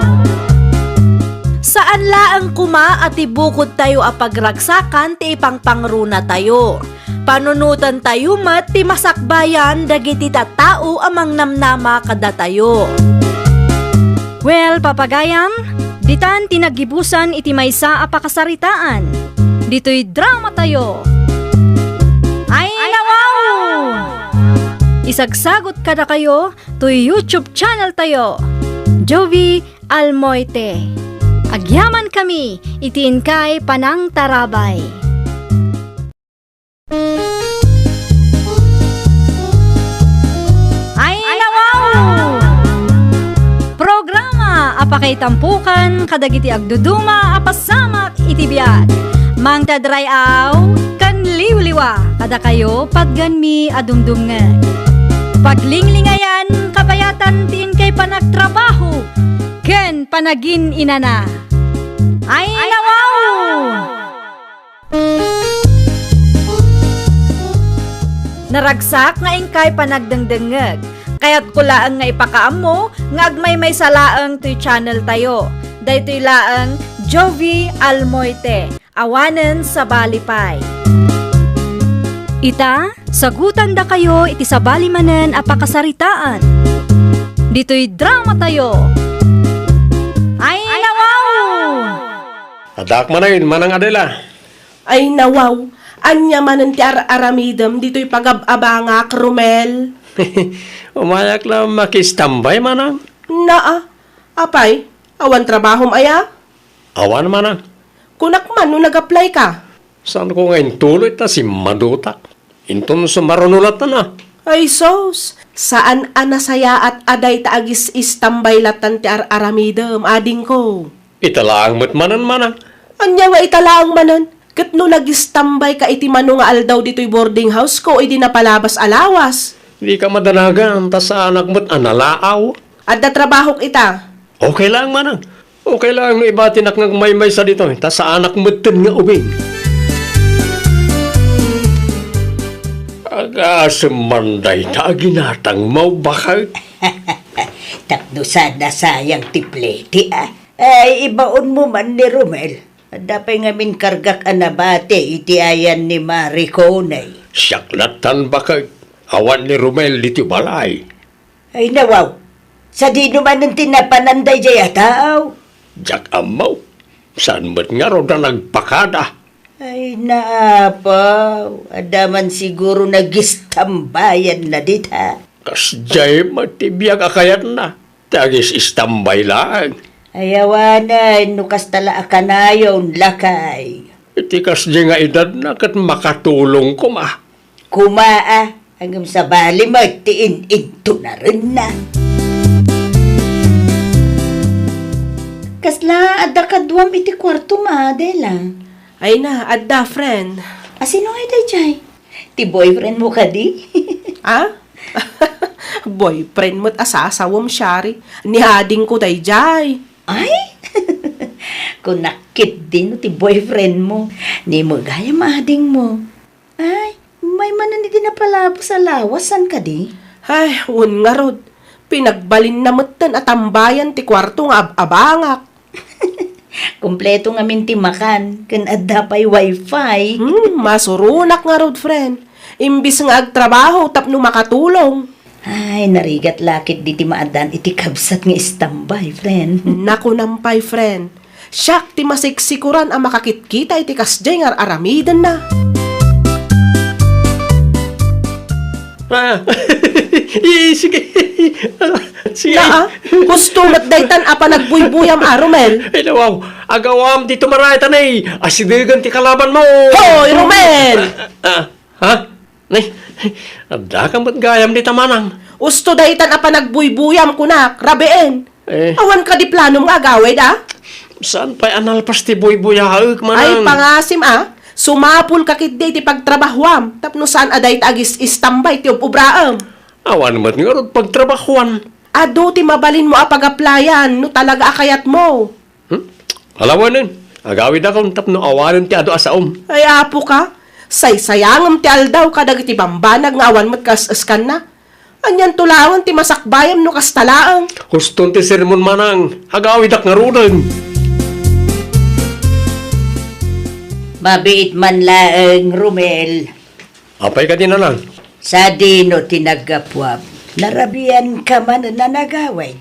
Saan laeng koma a ti bukodtayo a pagragsakan ti ipangpangrunatayo. Panunotantayo met ti masakbayan dagiti tattao a mangnamnama kadatayo. Well, papagayam, ditan ti naggibusan iti maysa a pakasaritaan. Ditoy dramatayo. Ay, nawaw! Isagsagot kadakayo toy YouTube channeltayo, Jovie Almoite. Agyamankami iti inkay panangtarabay. Ay, nawaw! Programa a pakaitampokan kadagiti agduduma a pasamak iti biag. Mangtadray-aw ken liwliwa kadakayo patganmi a dumdumngeg. Paglinglingayan, kabayatan ti inkay panagtrabaho ken panagin-inana. Ay, nawaw! Naragsak nga inkay panagdengdengngeg. Kayatko laeng nga ipakaammo nga agmaymaysa laeng toy channeltayo. Daytoy laeng Jovie Almoite. Awanen sabali pay. Ita, sagutandakayo iti sabali manen a pakasaritaan. Ditoy dramatayo. Ay, nawaw! Addaak manen, Manang Adela. Ay, nawaw! Ania manen ti ar-aramidem ditoy pagab-abangak, Romel? Umayak la makistambay, Manang. Naa, apay, awan trabahom aya? Awan, Manang. Kunak man no nag-apply ka? Saanko nga intuloy ta simmadutak. Inton sumaruno latta na. Ay sus, saan a nasayaat a dayta agis-istambay lattan ti ar-aramidem, adingko. Ita laeng met manen, Manang. Ania nga ita laeng manen? Ket no nagistambay ka iti mano nga aldaw ditoy boarding house ko idi napalabas a lawas? Dika madanagan, ta saanak met a nalaaw. Adda trabahok ita. Okay laeng, Manang. Okay laeng no ibatinak nga agmaymaysa ditoy, ta saanak metten nga ubing. Agasem man dayta a ginatangmo, baket. Tapno saan a sayang ti plete, a. Ay, ibaonmo man ni Romel. Adda pay ngamin kargak a nabati iti ayan ni Mari Conay. Siak lattan, baket. Awan ni Romel ditoy balay. Ay, nawaw. Sadino manen ti napanan daydiay a tao? Diak ammo. Saan met ngarud a nagpakada? Ay, naapaw. Adda man siguro nagistambayanna dita. Kasdiay met ti biag a kayatna. Ti agis-istambay laeng. Ay, awanen, no kasta la a kanayon, lakay. Iti kasdiay nga edadna ket makatulong koma. Koma, a, ngem sabali met ti in-intunarenna. Kasla adda kaduam iti kuartom, Adela? Ay na, adda, friend. A, sino ngay daydiay? Ti boyfriend mo kadi? A? Boyfriend met a sasawem, Shari. Ni adingko daydiay. Ay? Kunak ketdi no ti boyfriend mo. Ni met gayam ading mo. Ay, maymanen iti napalabas a lawas, saan kadi? Ay, wen ngarud. Pinagbalinna metten a tambayan ti kuarto nga ab-abangak. Kompleto ngamin ti makan, ken adda pay wifi. Hmm, masuronak ngarud, friend. Imbis nga agtrabaho tapno makatulong. Ay, narigat la ketdi ti maaddaan iti kabsat nga istambay, friend. Nakunam pay, friend. Siak ti masiksikuran a makakitkita iti kasdiay nga ar-aramidenna. Ah, i-, sige. Sige. Naa, husto met daytan a panagbuybuyam a, Romel. Ay, nawaw. Agawam ti tumarayatanay. Asidegen ti kalabanmo. Hoy, Romel! Ah, ah, ha? Nay, adda ka met gayam dita, Manang. Husto daytan a panagbuybuyam, kunak, rabien. Eh. Awan kadi planom nga agawid, a? Saan pay a nalpas ti buybuyaek, Manang? Ay, pangasim, a. Sumapul ka ketdi iti pagtrabahuam, tapno saan a dayta agis-istambay ti ub-ubraem. Awan met ngarud pagtrabahuan. Adu ti mabalinmo a pagaplayan no talaga a kayatmo. Hmm? Alawanen, agawidakon tapno awanen ti adu a saom. Ay, apo ka, saysayangem ti aldaw kadagiti bambanag nga awan met kas-eskanna. Anianto laeng ti masakbayam no kasta laeng? Huston ti sermon, Manang. Agawidak ngaruden. Mabiit man laeng, Romel. Apay kadi, Nanang? Sadino ti naggapuam? Narabian ka man a nagawid?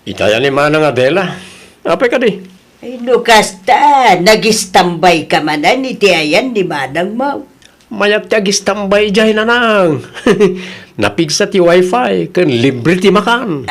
Iti ayan ni Manang Adela. Apay kadi? Ay, no kasta, nagistambay ka manen iti ayan ni manangmo. Mayat ti agistambay idiay, Nanang. Napigsa ti wifi, ken libre ti makan.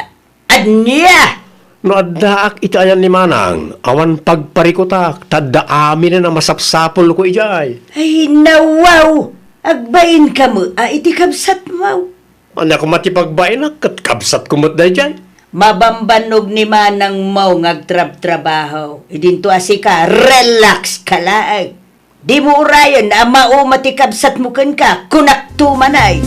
Ania? No addaak iti ayan ni Manang, awan pagparikutak, ta adda aminen a masapsapulko idiay. Ay, nawaw! Agbain ka met a iti kabsatmo. Ania koma ti pagbainak, ket kabsatko met daydiay. Mabambannog ni manangmo nga agtrabtrabaho. Idinto a sika, relax ka laeng. Dimo urayen a mauma ti kabsatmo kenka, kunakto manay.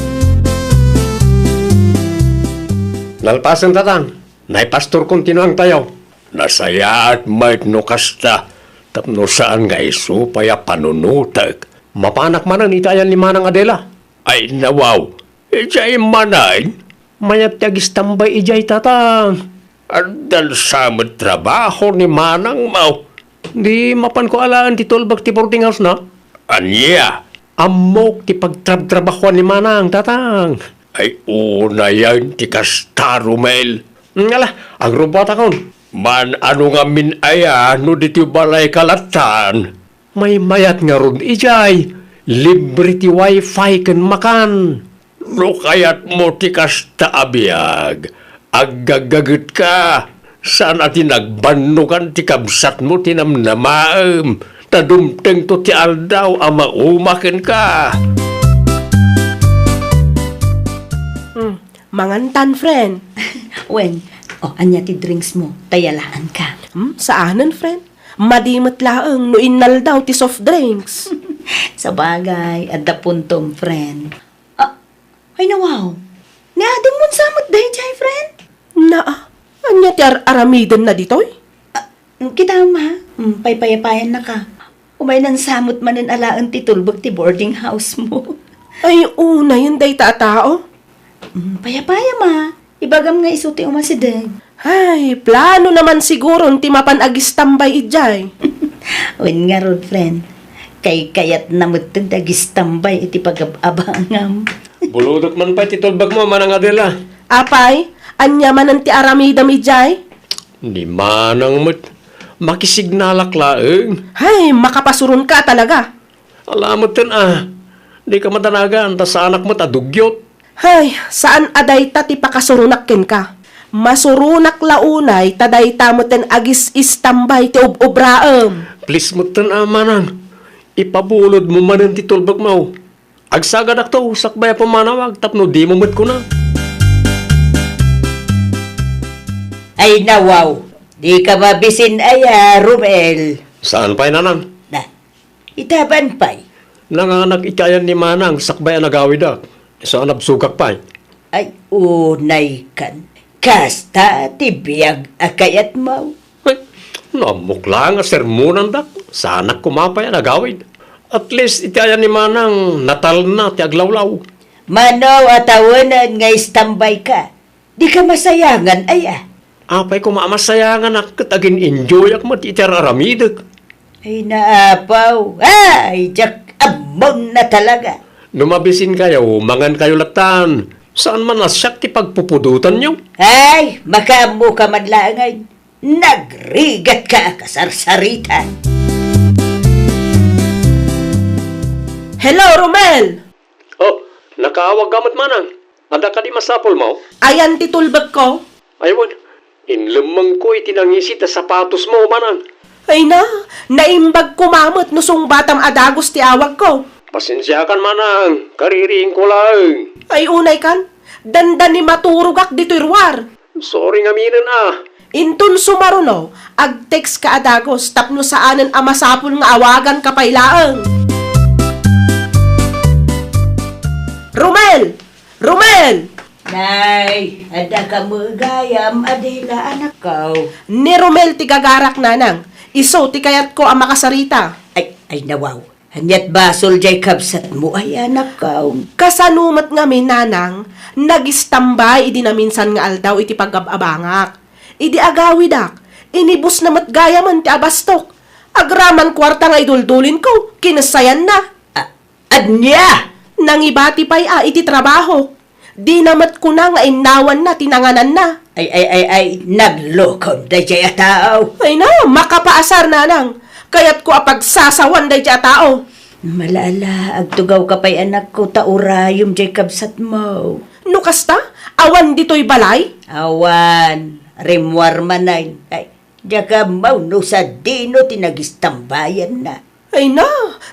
Nalpasen, Tatang. Naipastorkon ti nuangtayo. Nasayaat met no kasta, tapno saan nga isu pay a panunotek. Mapanak manen iti ayan ni Manang Adela. Ay, nawaw. Idiay manen? Mayat ti agistambay idiay, Tatang. Addan sa met trabaho ni manangmo. Di mapanko alaen ti tulbek ti boarding house na? Ania? Ammok ti pagtrabtrabahoan ni Manang, Tatang. Ay, unayen ti kasta, Romel. Ngala, agrubbuatakon. Man-ano ngamin aya no ditoy balayka lattan? Maymayat ngarud idiay, libre ti wifi ken makan. No kayatmo ti kasta a biag, aggaggagetka. Saan a ti nagbannogan ti kabsatmo ti namnamaem, ta dumtengto ti aldaw a mauma kenka. Hmm, mangantan, friend. Wen, o, ania ti drinks mo? Ta yalaanka. Hmm, saanen, friend. Madi met laeng no innaldaw ti soft drinks. Sabagay, adda puntom, friend. Ah, ay nawaw. Ni Ading Monsamot daydiay, friend? Naa, ania ti ar-aramidenna ditoy? Ah, kita, ma. Mm, paypayapayannaka. Umaynan samot manen alaen ti tulbek ti boarding house mo. Ay, unayen dayta a tao. Mm, payapaya, ma. Ibagam nga isu ti umasideg. Ay, plano naman siguron ti mapan agistambay idiay. Wen ngarud, friend. Kaykayatna metten ti agistambay iti pagab-abangam. Bulodek man pay ti tulbekmo, Manang Adela. Apay, ania manen ti aramidem idiay? Ni Manang met. Makisignalak laeng. Hay, makapasuronka talaga. Ala metten a, dika madanagan ta saanak met a dugyot. Hay, saan a dayta ti pakasuronak kenka. Masuronak la unay ta dayta metten agis-istambay ti ob-obraem. Please metten a, Manang, ipabulodmo manen ti tulbekmo. Agsagadakto sakbay a pummanawag tapno dimo met kuna. Ay nawaw, dika mabisin aya, Romel. Saan pay, Nanang? Na, itaban pay. Nanganak iti ayan ni Manang sakbay a nagawidak. Isu a nabsogak pay. Ay, unay kan. Kasta ti biag a kayatmo. Ay, no ammok laeng a sermonandak, saanak koma pay a nagawid. At least, iti ayan ni Manang, natalna ti aglawlaw. Mano a tawenan nga istambayka? Dika masayangan aya? Apay koma a masayanganak ket agin-enjoyak met iti ar-aramidek. Ay, naapaw. Ay, diak ammonna talaga. No mabisinkayo, mangankayo lattan. Saan man a siak ti pagpupudotanyo? Ay, makaammoka man laengen. Nagrigatka a kasarsarita. Hello, Romel! Oh, nakaawagka met, Manang. Adda kadi masapulmo? Ayan ti tulbekko. Ay, wen. Inlemmengko iti nangisit a sapatosmo, Manang. Ay na, naimbag koma met no sungbatam a dagus ti awagko. Pasensiakan, Manang. Kaririingko laeng. Ay, unay kan. Dandani maturogak ditoy ruar. Sorry ngaminen a. Inton sumaruno, ag-text ka a dagus tapno saanen a masapul nga awaganka pay laeng. Romel! Romel! Nay, adda ka met gayam, Adela, anakko. Ni Romel ti gagarak, Nanang. Isu ti kayatko a makasarita. Ay, ay, nawaw. Ania't basol jay kabsatmo ay anakko? Kasano met ngamin, Nanang, nagistambay idi naminsan nga aldaw iti pagab-abangak. Idi agawidak, inibusna met gayamen ti abastok. Agraman kuarta nga iduldulinko, kinessayanna. A-, ania? Nangibati pay a iti trabahok. Dina met kuna nga innawanna ti nangananna. Ay, ay, ay, ay, naglokon dayjay a tao. Ay na, makapaasar, Nanang. Kayatko a pagsasawan dayjay a tao. Malala, agtugawka pay, anakko, ta urayem jay kabsatmo. No kasta, awan ditoy balay? Awan, rimmuar manen. Ay, diak ammo no sadino ti nagistambayanna. Ay na,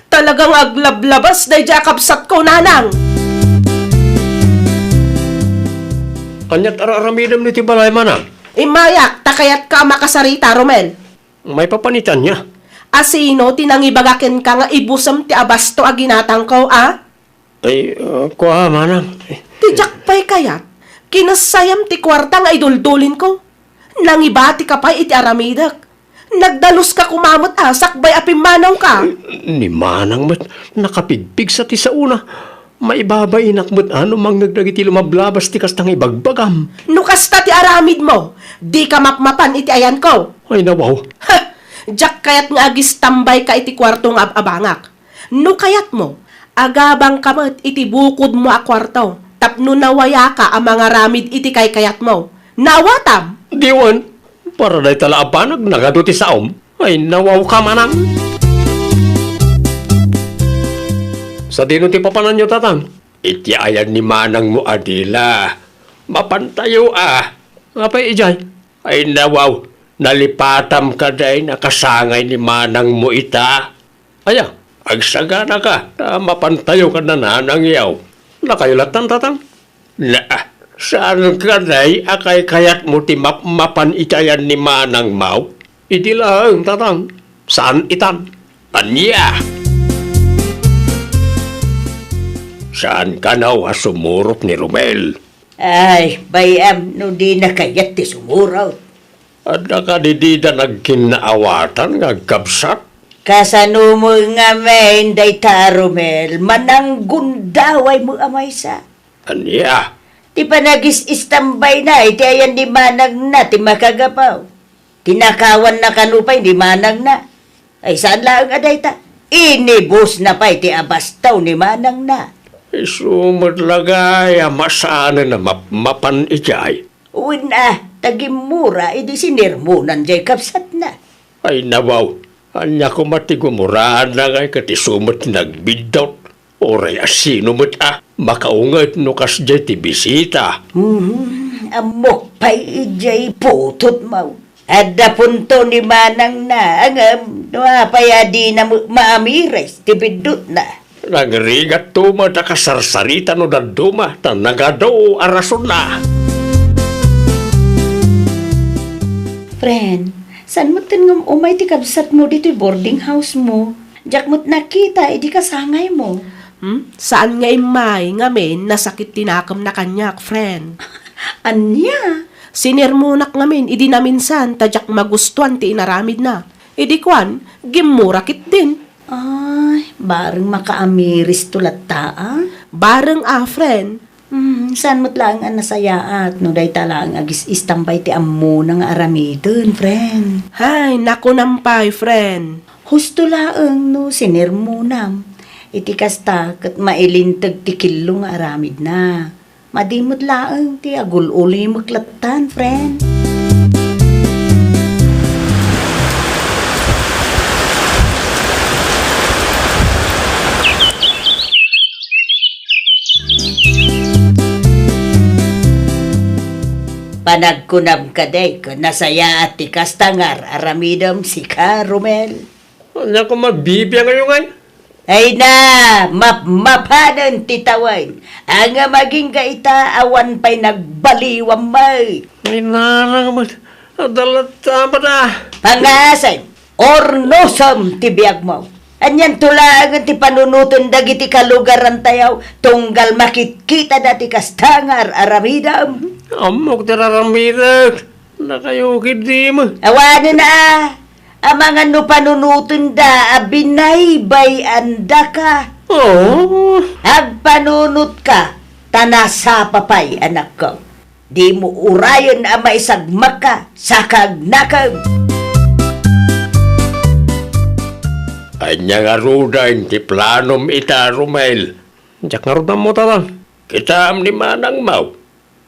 talagang aglablabas dayjay a kabsatko, Nanang. Ania't ar-aramidem ditoy balay, Manang? Immayak, ta kayatka a makasarita, Romel. Maipapan iti ania? A sino ti nangibaga kenka nga ibusem ti abasto a ginatangko, a? Ay, ah, kua, Manang. Ti diak pay kayat, kinessayam ti kuarta nga iduldulinko. Nangibatika pay iti aramidek. Nagdaluska koma met a sakbay a pimmanawka. Ni Manang met, nakapigpigsa ti saona. Maibabainak met a no mangngeg dagiti lumablabas ti kasta nga ibagbagam. No kasta ti aramidmo, dika mapmapan iti ayanko. Ay, nawaw. Ha! Diak kayat nga agistambayka iti kuarto nga ab-abangak. No kayatmo, Agabangka met iti bukodmo a kuarto tapno nawayaka a mangaramid iti kaykayatmo. Naawatam! Diwen, para dayta la a banag nagadu ti saom. Ay, nawawka, manang. Sadino ti papananyo, tatang? Iti ayan ni manangmo a dila. Mapantayo a. Apay idiay? Ay, nawaw, nalipatam kadi a kasangay ni manangmo ita. Aya, agsaganaka, ta mapantayo kad nanangyaw. Nakayo lattan, tatang? Na, saan kadi a kaykayatmo ti mapmapan iti ayan ni manangmo? Idi laeng, tatang. Saan itan? Ania? Saan kano a sumurot ni Romel? Ay, bay-am no dina kayat ti sumurot. Adda kadi dida nagkinnaawatan nga agkabsat? Kasano mo ngamin dayta, Romel? Mananggundaway mo a maysa. Ania? Ti panagis-istambayna iti ayan ni manangna ti makagapu. Tinakawanna kano pay ni manangna. Ay, saan laeng a dayta. Inibusna pay ti abastaw ni manangna. Isu met la gayam a saanen a mapmapan idiay. Wen a, ta gimmura idi sinermonan jay kabsatna. Ay, nawaw, ania koma ti gumuraanna ngay ket isu met ti nagbiddut? Uray a sino met a makaunget no kasdiay ti bisita. Hmm, ammok pay idiay putotmo. Adda punto ni manangna, ngem no apay a dina met maamires ti biddutna? Nagrigatto met a kasarsarita no dadduma, ta nagadu a rasonna. Friend, saan metten ngem umay ti kabsatmo ditoy boarding house mo? Diak met nakita idi kasangaymo. Hmm? Saan nga immay ngamin nasakit ti nakemna kaniak, friend. Ania? Sinermonak ngamin idi naminsan ta diak magustuan ti inaramidna. Idi kuan, gimmura ketdin. Ay, bareng makaamiristo latta a? Bareng a, friend. Hmm, saan met laeng a nasayaat no dayta laeng agis-istambay ti ammona nga aramiden, friend. Hay, nakunam pay, friend. Husto laeng no sinermonam. Iti kasta, ket mailinteg ti kello nga aramidna. Madi met laeng ti agul-ulimek lattan, friend. Panagkunam kadi, ket nasayaat ti kasta nga ar-aramidem, sika, Romel. Ania koma bibiangayo ngay? Ay na, mapmapanen ti tawen. Ania, agingga ita, awan pay nagbaliwam met. Ay, narang met. Adda latta met a. Pangasim, urnosem ti biagmo. Anianto laengen ti panunoten dagiti kalugarantayo, tunggal makitkitada ti kasta nga ar-aramidem? Ammok ti ar-aramidek. Nakayo ketdi met. Awanen a, amangan no panunotenda a binaybay-andaka. Oh. Agpanunotka, ta nasapa pay, anakko. Dimo urayen a maisagmakka, saka agnakem. Ania ngaruden ti planom ita, Romel? Diak ngarud ammo, tatang. Kitaem ni manangmo.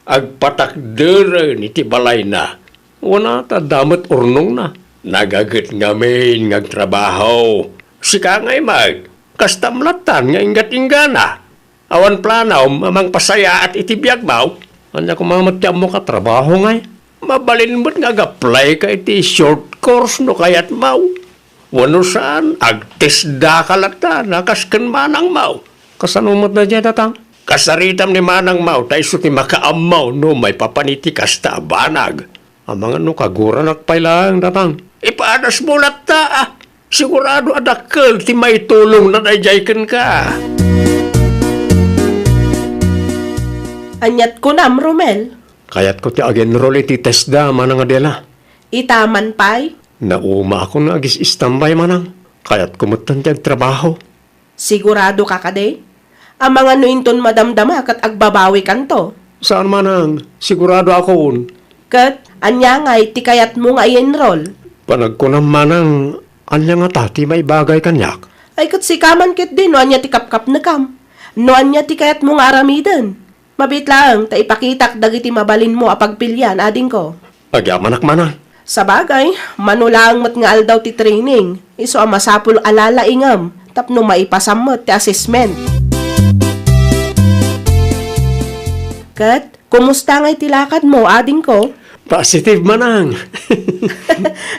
Agpatakderen iti balayna. Wen a, ta adda met urnongna. Nagaget ngamin nga agtrabaho. Sika ngay met, kastam lattan nga inggat-inggana. Awan planom a mangpasayaat iti biagmo? Ania koma met ti ammok a trabaho ngay? Mabalin met nga ag-applyka iti short course no kayatmo. Wenno saan, agtesdaka lattan a kas ken manangmo. Kasano met daydiay, tatang? Kasaritam ni manangmo ta isu ti makaammo no maipapan iti kasta a banag. Amangan no kaguranak pay laeng, tatang. Ipadasmo latta a. Sigurado a dakkel ti maitulongna daydiay kenka. Aniat kunam, Romel? Kayatko ti ag-enroll iti TESDA, Manang Adela. Ita man pay? Naumaakon nga agis-istambay, Manang. Kayatko metten ti agtrabaho. Siguradoka kadi? Amangan no inton madamdama ket agbabawikanto. Saan, Manang, siguradoakon. Ket ania ngay ti kayatmo nga i-enroll? Panagkunam, Manang, ania ngata ti maibagay kaniak? Ay, ket sika man ketdi no ania ti kapkapnekam. No ania ti kayatmo nga aramiden. Mabiit laeng ta ipakitak dagiti mabalinmo a pagpilian, adingko. Agyamanak manang. Sabagay, mano laeng met nga aldaw ti training, isu a masapul a lalaingem tapno maipasam met ti assessment. Ket, kumusta ngay ti lakadmo, adingko? Positive manang.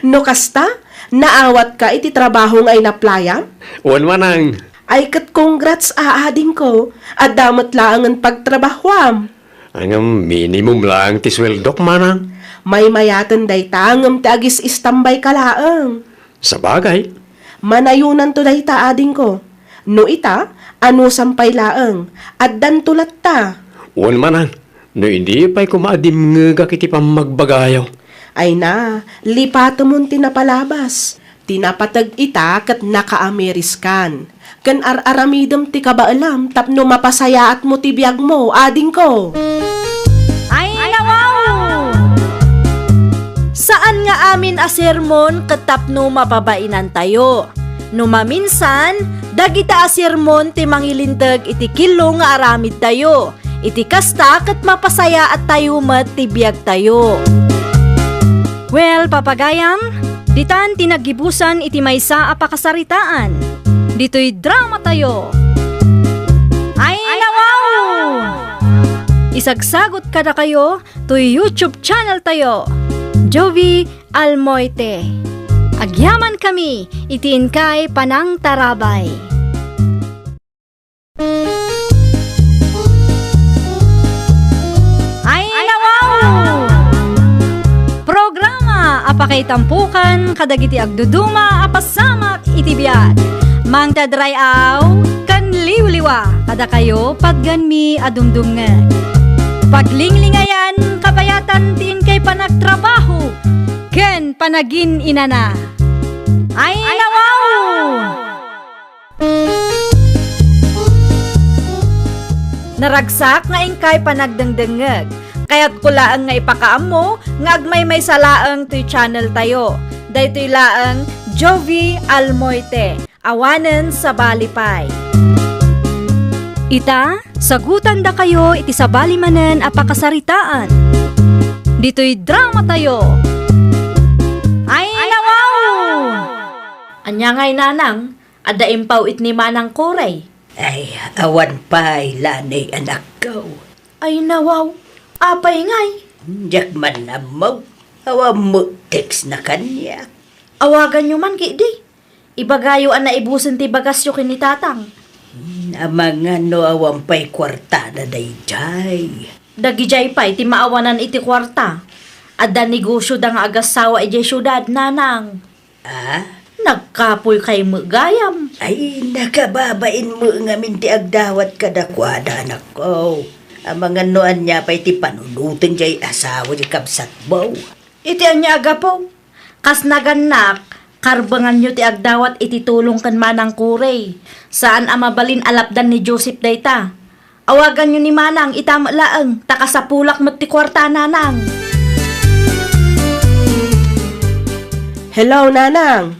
No kasta, naawatka iti trabaho nga inaplayam? Wen manang. Ay ket congrats a adingko, adda met laengen pagtrabahoam. Ngem minimum laeng ti sueldok, manang. Maymayaten dayta ngem ti agis-istambayka laeng. Sabagay. Manayonanto dayta, adingko. No ita, anusam pay laeng, addanto latta. Wen manang, no idi pay koma a dimngegak iti pammagbagayo. Ay na, lipatemon ti napalabas. Ti napateg ita ket nakaamiriskan. Ken ar-aramidem ti kabaelam tapno mapasayaatmo ti biagmo, adingko. Ay, nawaw! Saan nga amin a sermon ket tapno mapabainantayo. No maminsan, dagita a sermon ti mangilinteg iti killo nga aramidtayo. Iti kasta ket mapasayaattayo met ti biagtayo. Well, papagayam, ditan ti naggibusan iti maysa a pakasaritaan. Ditoy dramatayo. Ay, nawaw! Isagsagot kadakayo toy YouTube channeltayo, Jovi Almoite. Agyamankami iti inkay panangtarabay. Ay, nawaw! Programa a pakaitampokan kadagiti agduduma a pasamak iti biag. Mangted ray-aw ken liwliwa kadakayo patgenmi a dumdumngeg. Paglinglingayan kabayatan ti inkay panagtrabaho ken panagin-inana. Ay, nawaw! Naragsak nga inkay panagdengdengngeg. Kayatko laeng nga ipakaammo nga agmaymaysa laeng toy channeltayo. Daytoy laeng Jovi Almoite, awanen sabali pay. Ita, sagutandakayo iti sabali manen a pakasaritaan. Ditoy dramatayo. Ay, nawaw! Ania ngay, nanang? Adda impaw-it ni Manang Kuray. Ay, awan pay, lanay, anakko. Ay, nawaw. Apay ngay? Diak man ammo. Awan met text na kaniak. Awaganyo man, kidi. Ibagayo a naibusen ti bagasyo ken ni Tatang. Hmm, amangan no awan pay kuartada daydiay. Dagidiay pay ti maawanan iti kuarta. Adda negosioda nga agassawa idiay siudad, nanang. Ah? Nagkapuy kay met gayam. Ay, nakababain met ngamin ti agdawat kadakuada, anakko. Amangan no ania pay ti panunoten diay asawa diay kabsatmo. Iti ania a gapu? Kas nagannak, karbenganyo ti agdawat iti tulong ken Manang Kuray. Saan a mabalin a lapdan ni Joseph dayta. Awaganyo ni Manang ita met laeng, ta kasapulak met ti kuarta, nanang. Hello, nanang.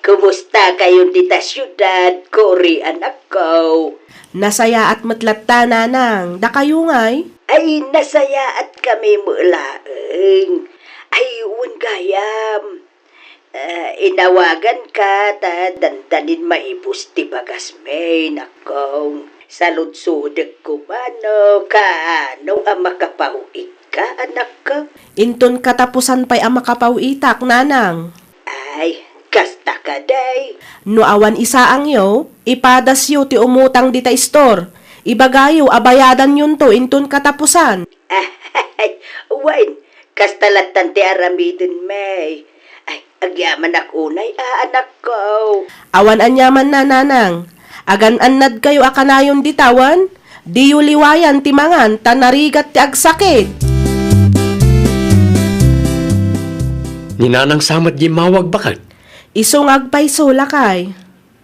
Kumustakayon dita siudad, Kuri, anakko? Nasayaat met latta, nanang. Dakayo ngay? Ay, nasayaatkami met laeng. Ay, wen gayam. Ah, inawaganka ta dandanin maibus ti bagasmi, nakko. Saludsodek koma no kaano a makapaw-itka, anakko. Inton katapusan pay a makapaw-itak, nanang. Ay, kasta kadi. No awan isaangyo, ipadasyo ti umutang dita istor. Ibagayo a bayadanyonto inton katapusan. Ay, wen, kasta lattan ti aramidenmi. Ay, agyamanak unay a, anakko. Awan aniamanna, nanang. Agan-annadkayo a kanayon dita wen, diyo liwayan ti mangan ta narigat ti agsakit. Ni Nanang sa met immawag baket? Isu nga agpayso, lakay.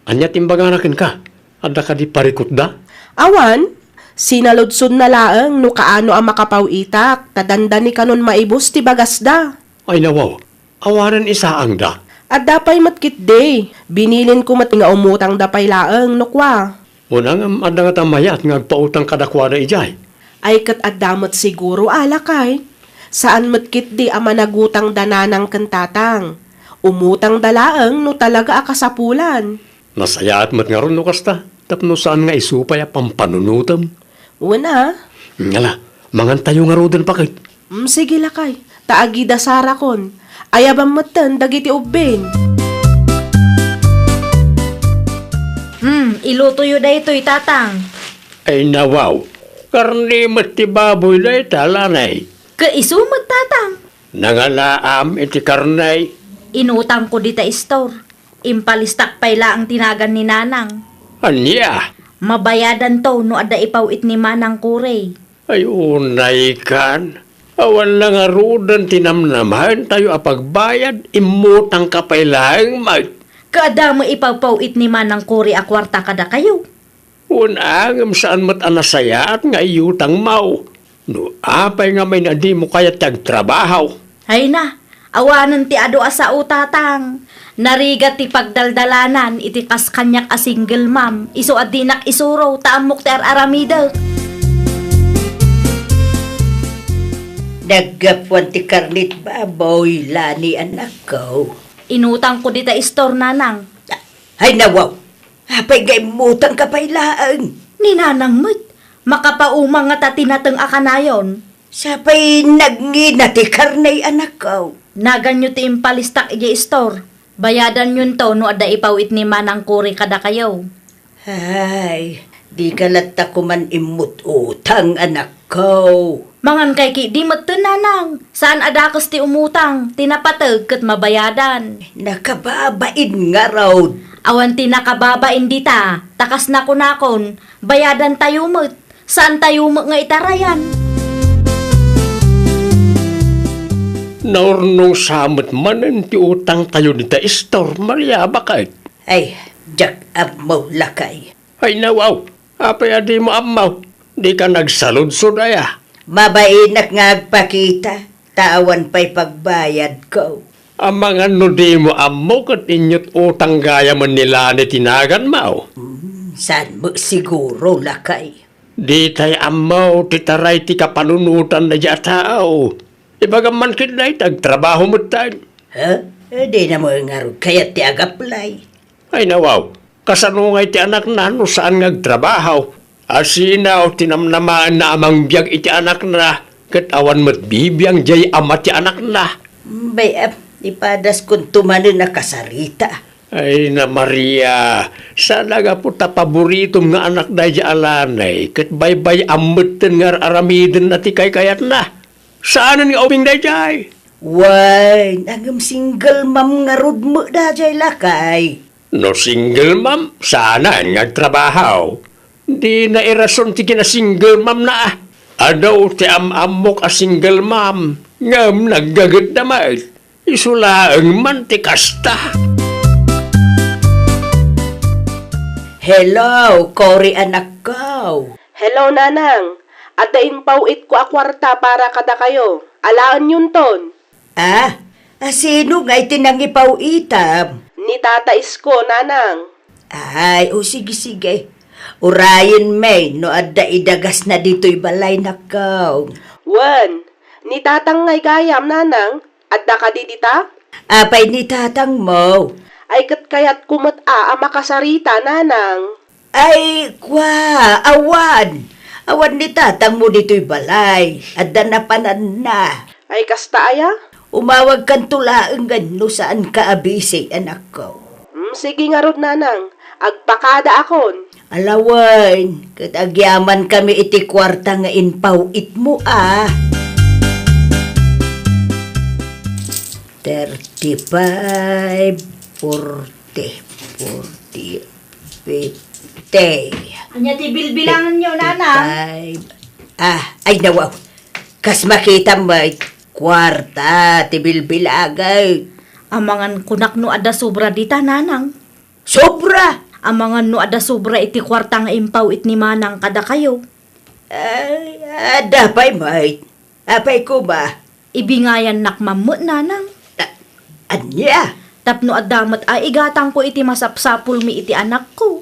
Ania ti imbagana kenka? Adda kadi parikutda? Awan, sinaludsodna laeng no kaano a makapaw-itak, ta dandani kanon maibus ti bagasda. Ay nawaw, awanen isaangda. Adda pay met ketdi. Binilinko met nga umutangda pay laeng no kua. Una ngem, adda ngata mayat nga agpautang kadakuada idiay? Ay, ket adda met siguro a, lakay. Saan met ketdi a managutangda nanang ken tatang. Umutangda laeng no talaga a kasapulan. Nasayaat met ngarud no kasta, tapno saan nga isu pay a pampanunotem. Wen a. Ala, mangantayo ngaruden, baket. Mm, sige, lakay. Ta agida sarakon. Ayabam metten dagiti ubbing. Hmm, ilutoyo daytoy, tatang. Ay, nawaw. Karne met ti baboy dayta, lanay. Ket isu met, tatang. Nangalaam iti karne. Inutangko dita istor. Impalistak pay laeng ti nagan ni nanang. Ania? Mabayadanto no adda ipaw-it ni Manang Kuri. Ay, unaykan. Awan la ngaruden ti namnamaentayo a pagbayad, immutangka pay laeng met. Kaadda met ipaw-it ni Manang Kuri a kuarta kadakayo. Wen a, ngem saan met a nasayaat nga iutangmo. No apay ngamin a dimo kayat ti agtrabaho? Ay na, awanen ti adu a sao, tatang. Narigat ti pagdaldalanan iti kas kaniak a single mom, isu a dinak isuro ta ammok ti ar-aramidek. Naggapuan ti karne ti baboy, Lani, anakko. Inutangko dita istor, nanang. Ay, nawaw. Apay nga immutangka pay laeng? Ni nanang met, makapauma ngata ti nateng a kanayon. Sapay nagngina ti karne, anakko. Naganyo ti impalistak idiay istor. Bayadanyonto no adda ipaw-it ni Manang Kuri kadakayo. Ay, dika latta koman immut-utang, anakko. Mangankay ketdi metten, nanang. Saan a dakes ti umutang, ti napateg ket mabayadan. Nakababain ngarud. Awan ti nakababain dita, ta kas nakunakon, bayadantayo met. Saantayo met nga itarayan. Naurnong sa met manen ti utangtayo dita istor, Maria, baket. Ay, diak ammo, lakay. Ay, nawaw. Apay a dimo ammo? Dika nagsaludsod aya? Mabainak nga agpakita, ta awan pay pagbayadko. Amangan no dimo ammo ket inyut-utang gayamen ni Lani ti naganmo? Hmm, saan met siguro, lakay? Ditay ammo ti taray ti kapanunotan daydiay a tao. Ibagam man ket dayta, agtrabaho metten. Ha? Eh, dina met ngarud kayat ti agaplay. Ay, nawaw, kasano ngay ti anakna no saan nga agtrabaho? Asino ti namnamaenna a mangbiag iti anakna, ket awan met bibiang diay ama ti anakna? Bay, ah, ipadaskon to manen a kasarita. Ay na, Maria, saan a gapu ta paboritom nga anak daydiay a Lani, ket baybay-am metten nga ar-aramidenna ti kaykayatna. Saanen nga ubing daydiay. Wen, ngem single mom ngarud met daydiay, lakay. No single mom, saanen nga agtrabaho. Dina irason ti kinasingle momna, a. Adu ti am-ammok a single mom, ngem naggagetda met. Isu laeng man ti kasta. Hello, Cory, anakko. Hello, Nanang. Adda impaw-itko a kuarta para kadakayo. Alaenyonton. Ah, a, sino ngay ti nangipaw-itam? Ni tata isko, Nanang. Ay, o sige, sige. Urayen met no adda idagasna ditoy balay, nakkaw. Wen, ni tatang ngay gayam, Nanang. Adda kadi dita? Apay ni tatangmo? Ay, ket kayatko met a, a makasarita, Nanang. Ay, kua, awan. Awan ni tatangmo ditoy balay. Adda napananna. Ay, kasta aya? Umawagkanto laeng no saanka a busy, anakko. Mm, sige ngarud, Nanang. Agpakadaakon. Ala wen, ket agyamankami iti kuarta nga impaw-itmo, a. Thirty-five, forty, forty, fifty. Ania ti bilbilanganyo, Nanang? Fifty-five. Ah, ay, nawaw. Kas makitam met, kuarta ti bilbilangan. Amangan kunak no adda sobra dita, Nanang. Sobra! Amangan no adda sobra iti kuarta nga impaw-it ni Manang kadakayo. Ay, adda pay met. Apay koma? Ibingayannak man met, Nanang. A-, ania? tapno adda met a igatangko iti masapsapulmi iti anakko.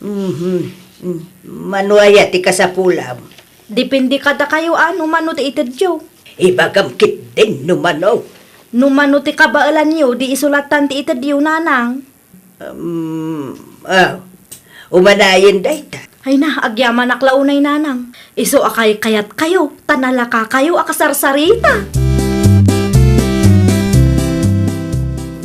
Mhm. Mm. Mano aya ti kasapulam? Depende kadakayo a no mano ti itedyo. Ibagam ketdin no mano. No mano ti kabaelanyo, di isu lattan ti itedyo, nanang. Um, ah, umanayen dayta. Ay na, agyamanak la unay, nanang. Isu a kaykayatkayo, ta nalakakayo a kasarsarita.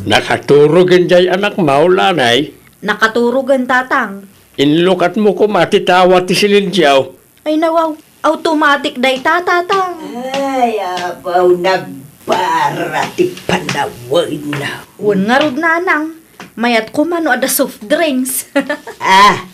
Nakaturogen jay anakmo, nanay? Nakaturogen, tatang. Inlukatmo koma ti tawa ti silensiaw. Ay, nawaw. Automatic dayta, tatang. Ay, abaw, nagbara ti panawen. Wen ngarud, nanang. Mayat koma no adda soft drinks. Ah,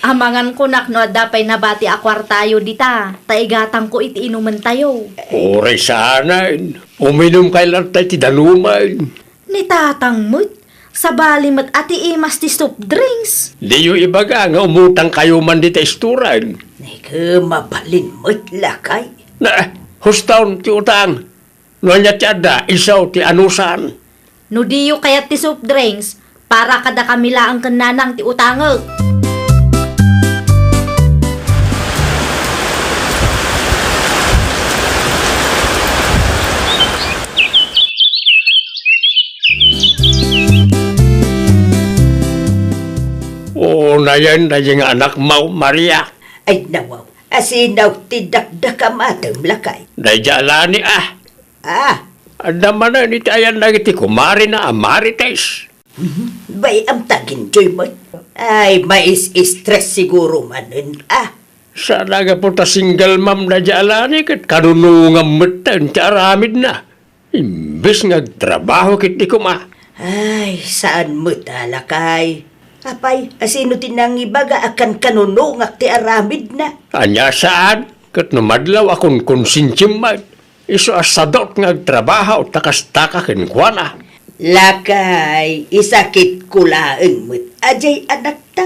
amangan kunak no adda pay nabati a kuartayo dita, ta igatangko iti inumentayo. Uray saanen. Uminumkay latta iti dalumen. Ni tatang met, sabali met a ti imas ti soft drinks. Diyo ibaga nga umutangkayo man dita istoran. Nege, mabalin met, lakay. Na, hustaon ti utang. No ania ti adda, isu ti anusan. No diyo kayat ti soft drinks, para kadakami laeng ken nanang ti utangek. O, nayen, nayen nga anakmo, Maria. Ay, nawaw. Asino ti dakdakam atem, lakay? Daydiay a Lani, ah. Ah. Adda manen iti ayan dagiti kumarina a Marites. Mhm. Bay-am ta, ginjoy met. Ay, mais-stress siguro manen, ah. Saan a gapu ta single mom daydiay a Lani ket kanunongam metten ti aramidna. Imbes nga agtrabaho ketdi koma. Ay, saan met a, lakay. Apay, asino ti nangibaga a kankanunongak ti aramidna? Ania saan? Ket no madlaw a kunkonsensim met, isu a sadut nga agtrabaho ta kastaka kenkuana. Lakay, isakitko laeng met a diay anakta.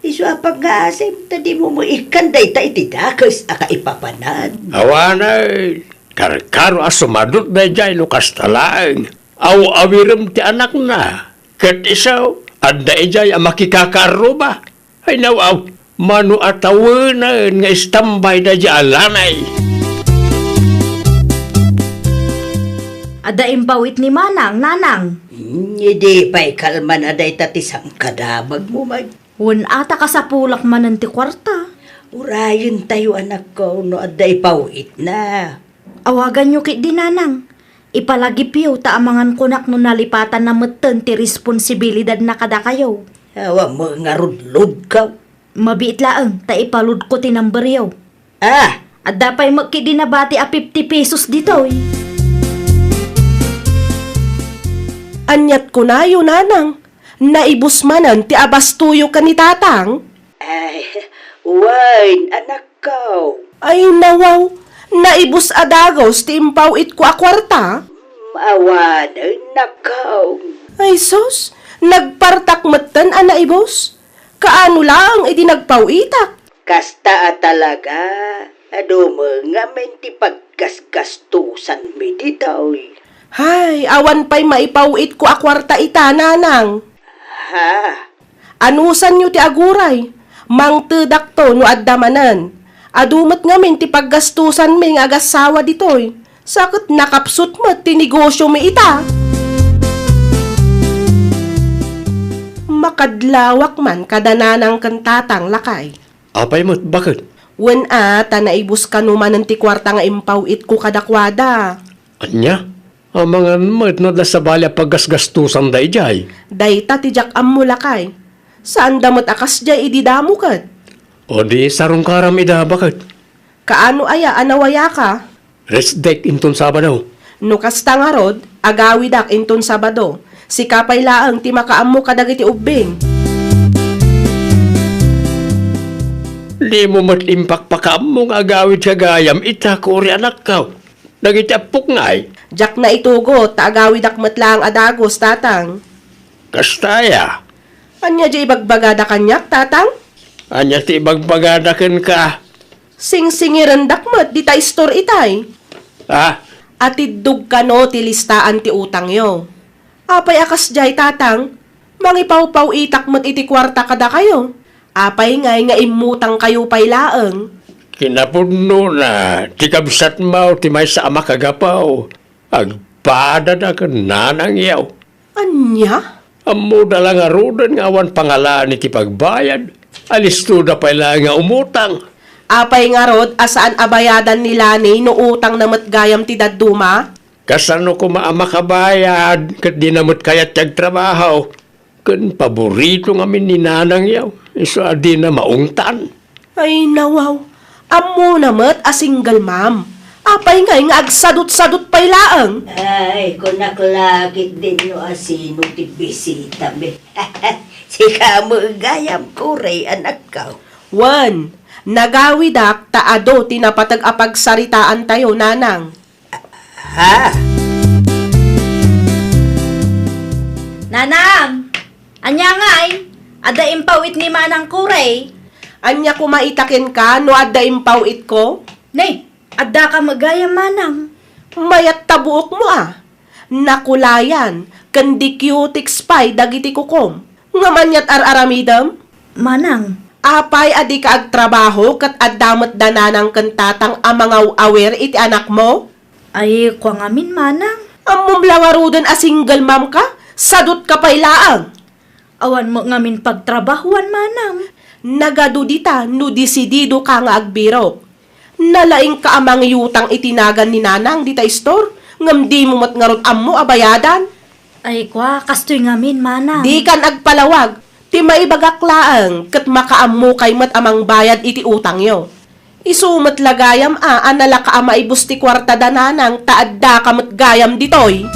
Isu a pangngaasim ta dimo met ikkan dayta iti dakes a kaipapanan. Awanen, karkaro a sumadut daydiay no kasta laeng. Aw-awirem ti anakna. Ket isu, adda idiay a makikakaarruba. Ay, nawaw, mano a tawenen nga istambay daydiay a Lani. Adda impaw-it ni manang, nanang. Hmm, idi pay kalman a dayta ti sangkadamagmo met. Wen a ta kasapulak manen ti kuarta. Urayentayo, anakko, no adda ipaw-itna. Awaganyo ketdi, nanang. Ipalagipyo ta amangan kunak no nalipatanna metten ti responsibilidadna kadakayo. Awan met ngarud loadko. Mabiit laeng ta ipaloadko ti numberyo. Ah! Adda pay met ketdi nabati a fifty pesos ditoy. Aniat kunayo, nanang? Naibus manen ti abastoyo ken ni tatang? Ay, wen, anakko. Ay, nawaw, naibus a dagus ti impaw-itko a kuarta? Mm, awanen, nakko. Ay, sus, nagpartak metten a naibus. Kaano laeng idi nagpaw-itak? Kasta a talaga, adu met ngamin ti paggasgastosanmi ditoy. Hay, awan pay maipaw-itko a kuarta ita, nanang. Ha? Anusanyo ti aguray. Mangtedakto no adda manen. Adu met ngamin ti paggastosanmi nga agassawa ditoy. Sa ket nakapsut met ti negosiomi ita. Makadlawak man kada nanang ken tatang, lakay. Apay met, baket? Wen a, ta naibus kano manen ti kuarta nga impaw-itko kadakuada. Ania? Amangan met no adda sabali a paggasgastosan daydiay. Dayta ti diak ammo, lakay. Saanda met a kasdiay idi damo ket. O di sarungkaram ida, baket? Kaano aya a nawayaka? Rest day inton Sabado. No kasta ngarud, agawidak inton Sabado. Sika pay laeng ti makaammo kadagiti ubbing. Dimo met impakpakaammo nga agawidka gayam ita, Kuri, anakko. Dagiti appok ngay? Diak naitugot ta agawidak met laeng a dagus, tatang. Kasta aya? Ania ti ibagbagada kaniak, tatang? Ania ti ibagbagada kenka? Singsingirendak met dita istor itay. Ah? Atiddog kano ti listaan ti utangyo. Apay a kasdiay, Tatang? Mangipawpaw-itak met iti kuarta kadakayo. Apay ngay nga immutangkayo pay laeng? Kinapudnona, ti kabsatmo ti maysa a makagapu. Agpadada ken nanangyo. Ania? Ammoda la ngaruden nga awan pangalaan iti pagbayad. Alistoda pay laeng nga umutang. Apay ngarud a saan a bayadan ni Lani no utangna met gayam ti dadduma? Kasano koma a makabayad ket dina met kayat ti agtrabaho? Ken paborito ngamin ni nanangyo, isu a dina maungtan. Ay, nawaw. Ammona met a single mom. Apay ngay nga agsadut-sadut pay laeng? Ay, kunak la ketdin no asino ti bisitami. Sika met gayam, Kuray, anakko. Wen, nagawidak ta adu ti napateg a pagsaritaantayo, Nanang. Ha? Nanang! Ania ngay? Adda impaw-it ni Manang Kuray? Ania koma ita kenka no adda impaw-itko? Ne, addaka met gayam, Manang. Mayat ta buokmo a. Nakulayan, ken di cutex pay dagiti kukom. Ngem aniat ar-aramidem? Manang. Apay a dika agtrabaho ket adda met da nanang ken tatang a mangaw-awir iti anakmo? Ay, kua ngamin, Manang. Ammom la ngaruden a single mom ka? Sadut ka pay laeng. Awan met ngamin pagtrabahuan, Manang. Nagadu dita no desidido ka nga agbirok. Nalaing ka a mangiutang iti nagan ni Nanang dita istor, ngem dimo met ngarud ammo a bayadan. Ay, kua, kastoy ngamin, Manang. Dikan agpalawag. Ti maibagak laeng ket makaammokay met a mangbayad iti utangyo. Isu met la gayam a, a nalaka a maibus ti kuarta da Nanang ta addaka met gayam ditoy.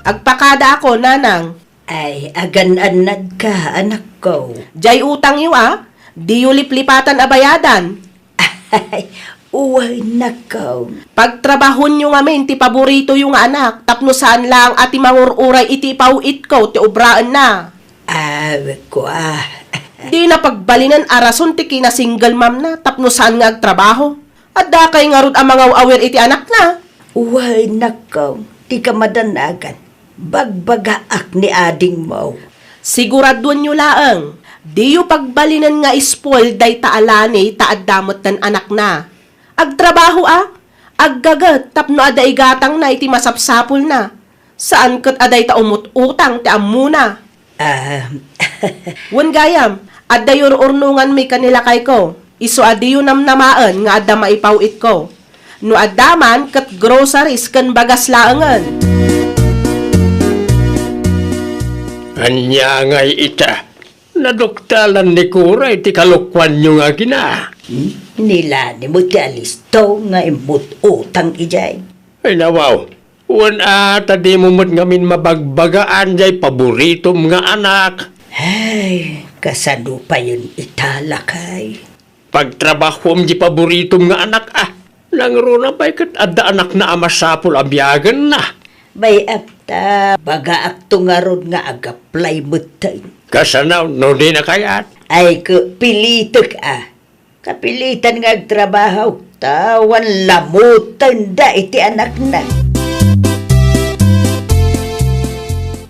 Agpakadaakon, Nanang. Ay, agan-annadka, anakko. Diay utangyo a, diyo liplipatan a bayadan. Ay, wen, anakko. Pagtrabahonyo ngamin ti paboritoyo nga anak tapno saan laeng a ti mangur-uray iti ipaw-itko ti obraenna. Ah, kua. Dina pagbalinen a rason ti kina-single momna tapno saan nga agtrabaho. Addakay ngarud a mangaw-awir iti anakna? Wen, anakko, ti kamadanagan. Bagbagaak ni adingmo. Siguraduenyo laeng, diyo pagbalinen nga spoil dayta a Lani ta adda metten anakna. Agtrabaho a, aggaget tapno adda igatangna iti masapsapulna. Saan ket a dayta umut-utang ti ammona. Ah. Wen gayam, adda ur-urnonganmi ken ni lakayko. Isu a diyo namnamaen nga adda maipaw-itko. No adda man, ket groceries ken bagas laengen. Ania ngay ita? Naduktalan ni Kuray ti kalokuanyo nga agina. Hmm? Ni Lani met ti alisto nga immut-utang idiay. Ay, nawaw. Wen a, ta dimo met ngamin mabagbagaan jay paboritom nga anak. Ay, kasano payen ita, lakay? Pagtrabahom di paboritom nga anak a. Nangruna pay ket adda anakna a masapul a biagenna. Bay-am ta, bagaakto ngarud nga agaplay metten. Kasano no dina kayat? Ay, ket pilitek a. Kapilitan nga agtrabaho, ta awan lamutenda iti anakna.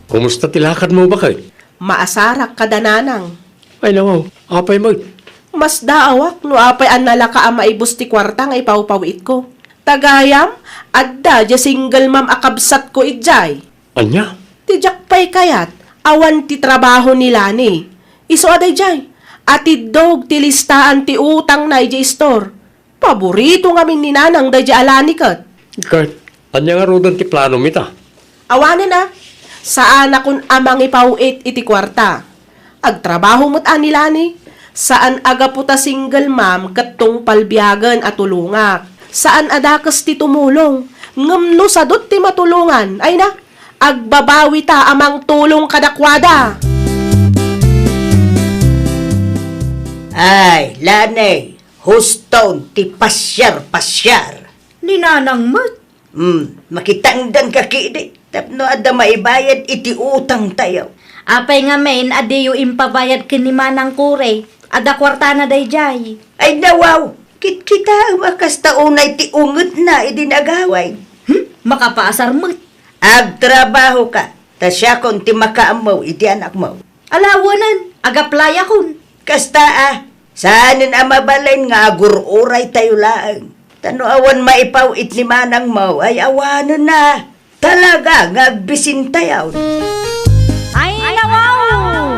Kumusta ti lakadmo, baket? Maasarak kada nanang. Ay, nawaw, apay met? Masdaawak no apay a nalaka a maibus ti kuarta nga ipawpaw-itko. Ta gayam, adda diay single mom a kabsatko idiay. Ania? Ti diak pay kayat, awan ti trabaho ni Lani. Isu a daydiay, atiddog ti listaan ti utangna idiay istor. Paborito ngamin ni Nanang daydiay a Lani ket. Ket, ania ngaruden ti planom ita? Awanen a, saanakon a mangipaw-it iti kuarta. Agtrabaho met a ni Lani. Saan a gapu ta single mom ket tungpal biagen a tulongak. Saan a dakes ti tumulong. Ngem no sadut ti matulongan, ay na, agbabawita a mangtulong kadakuada. Ay, Lani, huston ti pasiar-pasiar. Ni Nanang met. Hmm, makitangdanka ketdi tapno adda maibayad iti utangtayo. Apay ngamin a diyo impabayad ken ni Manang Kure? Adda kuartana daydiay. Ay, nawaw! Kitkitaem a kasta unay ti ungetna idi nagaway. Hmm? Makapaasar met. Agtrabahoka, ta siakon ti makaammo iti anakmo. Ala, awanen, agaplayakon. Kasta a, saanen a mabalin nga agur-uraytayo laeng. Ta no awan maipaw-it ni manangmo, ay awanen a. Talaga nga agbisintayo. Ay, nawaw!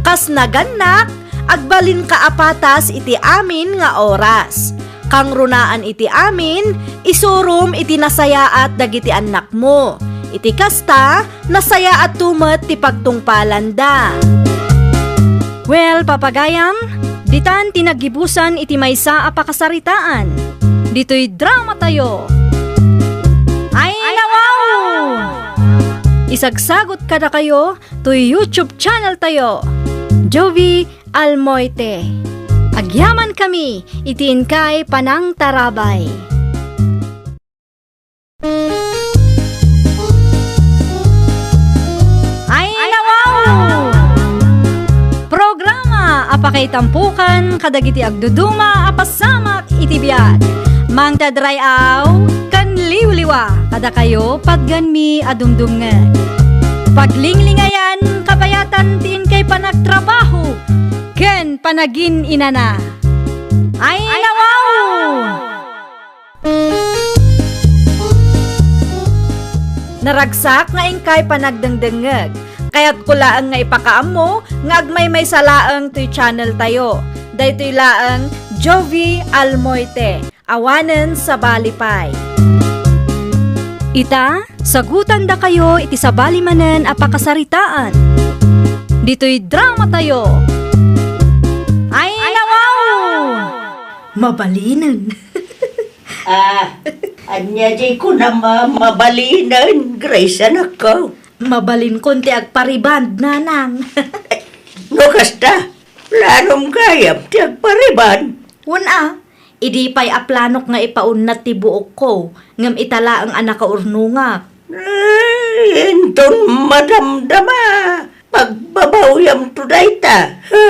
Kas nagannak, agbalinka a patas iti amin nga oras. Kangrunaan iti amin, isurom iti nasayaat dagiti annakmo. Iti kasta, nasayaatto met ti pagtungpalanda. Well, papagayam, ditan ti naggibusan iti maysa a pakasaritaan. Ditoy dramatayo. Ay, nawaw! Isagsagot kadakayo toy YouTube channel tayo, Jovi Almoite. Agyamankami iti inkay panangtarabay. Ay, nawaw! Programa a pakaitampukan kadagiti agduduma a pasamak iti biag. Mangted ray-aw ken liwliwa kadakayo patgenmi a dumdumngeg. Paglinglingayan kabayatan ti inkay panagtrabaho ken panagin-inana. Ay, nawaw! Naragsak nga inkay panagdengdengngeg. Kayatko laeng nga ipakaammo nga agmaymaysa laeng toy channel tayo. Daytoy laeng Jovi Almoite. Awanen sabali pay. Ita, sagutandakayo iti sabali manen a pakasaritaan. Ditoy dramatayo. Ay, nawaw! Mabalinen. Ah, ania jay kunam a mabalinen, Grace, anakko? Mabalinkon ti agpariband, nanang. No kasta, planom gayam ti agpariband? Wen a, idi pay a planok nga ipaunnat ti buokko, ngem ita laeng a nakaurnongak. Ay, inton madamdama, pagbabawyamto dayta, ha?